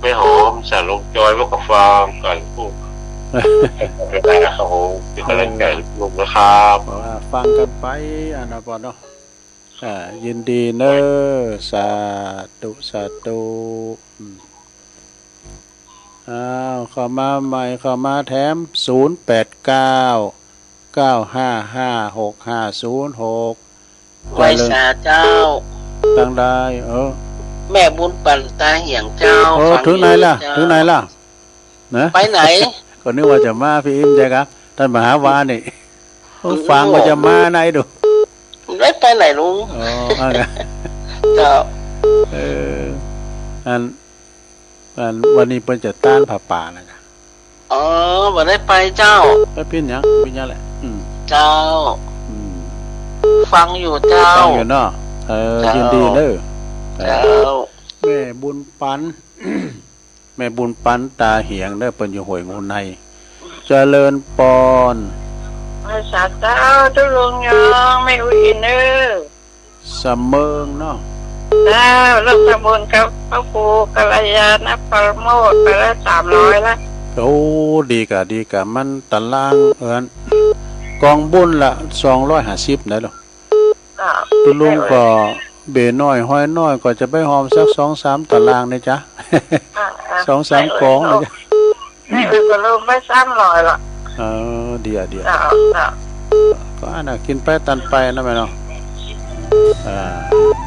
แม่หอม สาลมจอย ว่าก็ฟังกั๋นพวก ไม่ได้ครับผม เป็นกำลังใจให้ลุงนะครับ เออ ว่าฟังกั๋นไป อันนั้นปอเนาะ อ่า ยินดีเนอะ สาธุ สาธุ อืม อ้าว เข้ามาใหม่ เข้ามาแถม ศูนย์แปดเก้า เก้าห้าห้า หกห้าศูนย์หก ไหว้สาเจ้า ตังได้ เออ แม่บุญปั๋นตาเหียงเจ้า เออ ฟังอยู่ เถิงไหนล่ะ เจ้า เถิงไหนล่ะ นะ ไปไหน ก็นึกว่าจะมา ปี้อิ๋มใจ้กะ ต้านมหาวานี่ โอ้ อืม ฟังว่าจะมาไหนดู ได้ไปไหนลุง อ๋อ เอาละ เจ้า เออ อัน อัน วันนี้เปิ้นจะตานผ้าป่านะกะ อ๋อ บ่ได้ไปเจ้า ไปเป๋นหยัง เป๋นหยังแหละ อืม เจ้า อืม ฟังอยู่เจ้า ฟังอยู่เนาะ เออ เจ้า ยินดีเนอะ เจ้า เออ แม่บุญปั๋น แม่บุญปั๋นตาเหียงเนอะ เปิ้นอยู่ห้วยงูใน เจริญปอน ไหว้สาเจ้า ตุ๊ลุงยอง แม่อุ๋ยอิ๋นเนอะ สะเมิงเนาะ เจ้า ร่วมทำบุญกับพระครูกัลยาณปราโมทย์ไปแล้วสามร้อยละ โอ้ ดีกะ ดีกะ มันตาราง เอิ้น ก๋องบุญละสองร้อยห้าสิบได้หรอ อ่า ตุ๊ลุงก็เบ๋น้อยฮ้อยน้อย ก็จะไปหอมสักสองสามตารางนี่จ๊ะ อ่า อ่า สองสามก๋องนี่จ๊ะ แม่อุ๋ยก็รวมไปสามร้อยละ เออ เดี๋ยว เดี๋ยว เจ้า เจ้า ก็อันน่ะ กิ๋นไปตานไปนะแม่เนาะ อ่า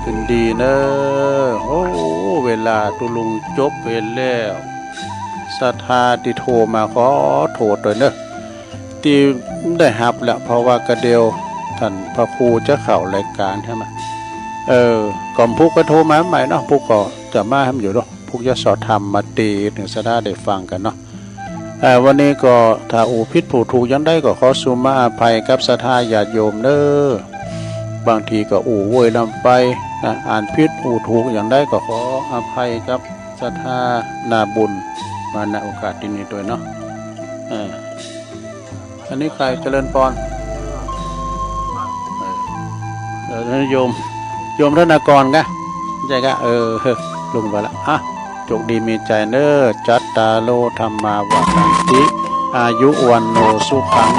ยินดีเนอะ โอ้ เวลาตุ๊ลุงจบไปแล้ว ศรัทธาตี้โทรมาขอโทษตวยเนอะ ตี้ได้ฮับแล้ว เพราะว่ากะเดี่ยวต้านพระครูจะเข้ารายก๋านใจ้ไหม เออ ก่อมพุกก็โทรมาใหม่เนาะ พุกก็จะมาแหมอยู่เนาะ พุกจะสอบถามมาเต๋อเถิงศรัทธาได้ฟังกั๋นเนาะ เอ่อ วันนี้ก็ถ้าอู้ผิดอู้ถูกอย่างใดก็ขอสุมาอภัยกับศรัทธาญาติโยมเนอะ บางทีก็อู้โวยล้ำไปนะ อ่านผิดอู้ถูกอย่างใดก็ขออภัยกับศรัทธานาบุญมา ณ โอกาสตี้นี้ตวยเนาะ เออ อันนี้ใคร เจริญปอน เออ เออ โยม โยมธนากรกะ ใจ้กะ เออ ลุงไปละ อ่ะ โจคดีมีใจ๋เนอะ จัตตาโร ธัมมา วัฑันติ อายุ วัณโณ สุขัง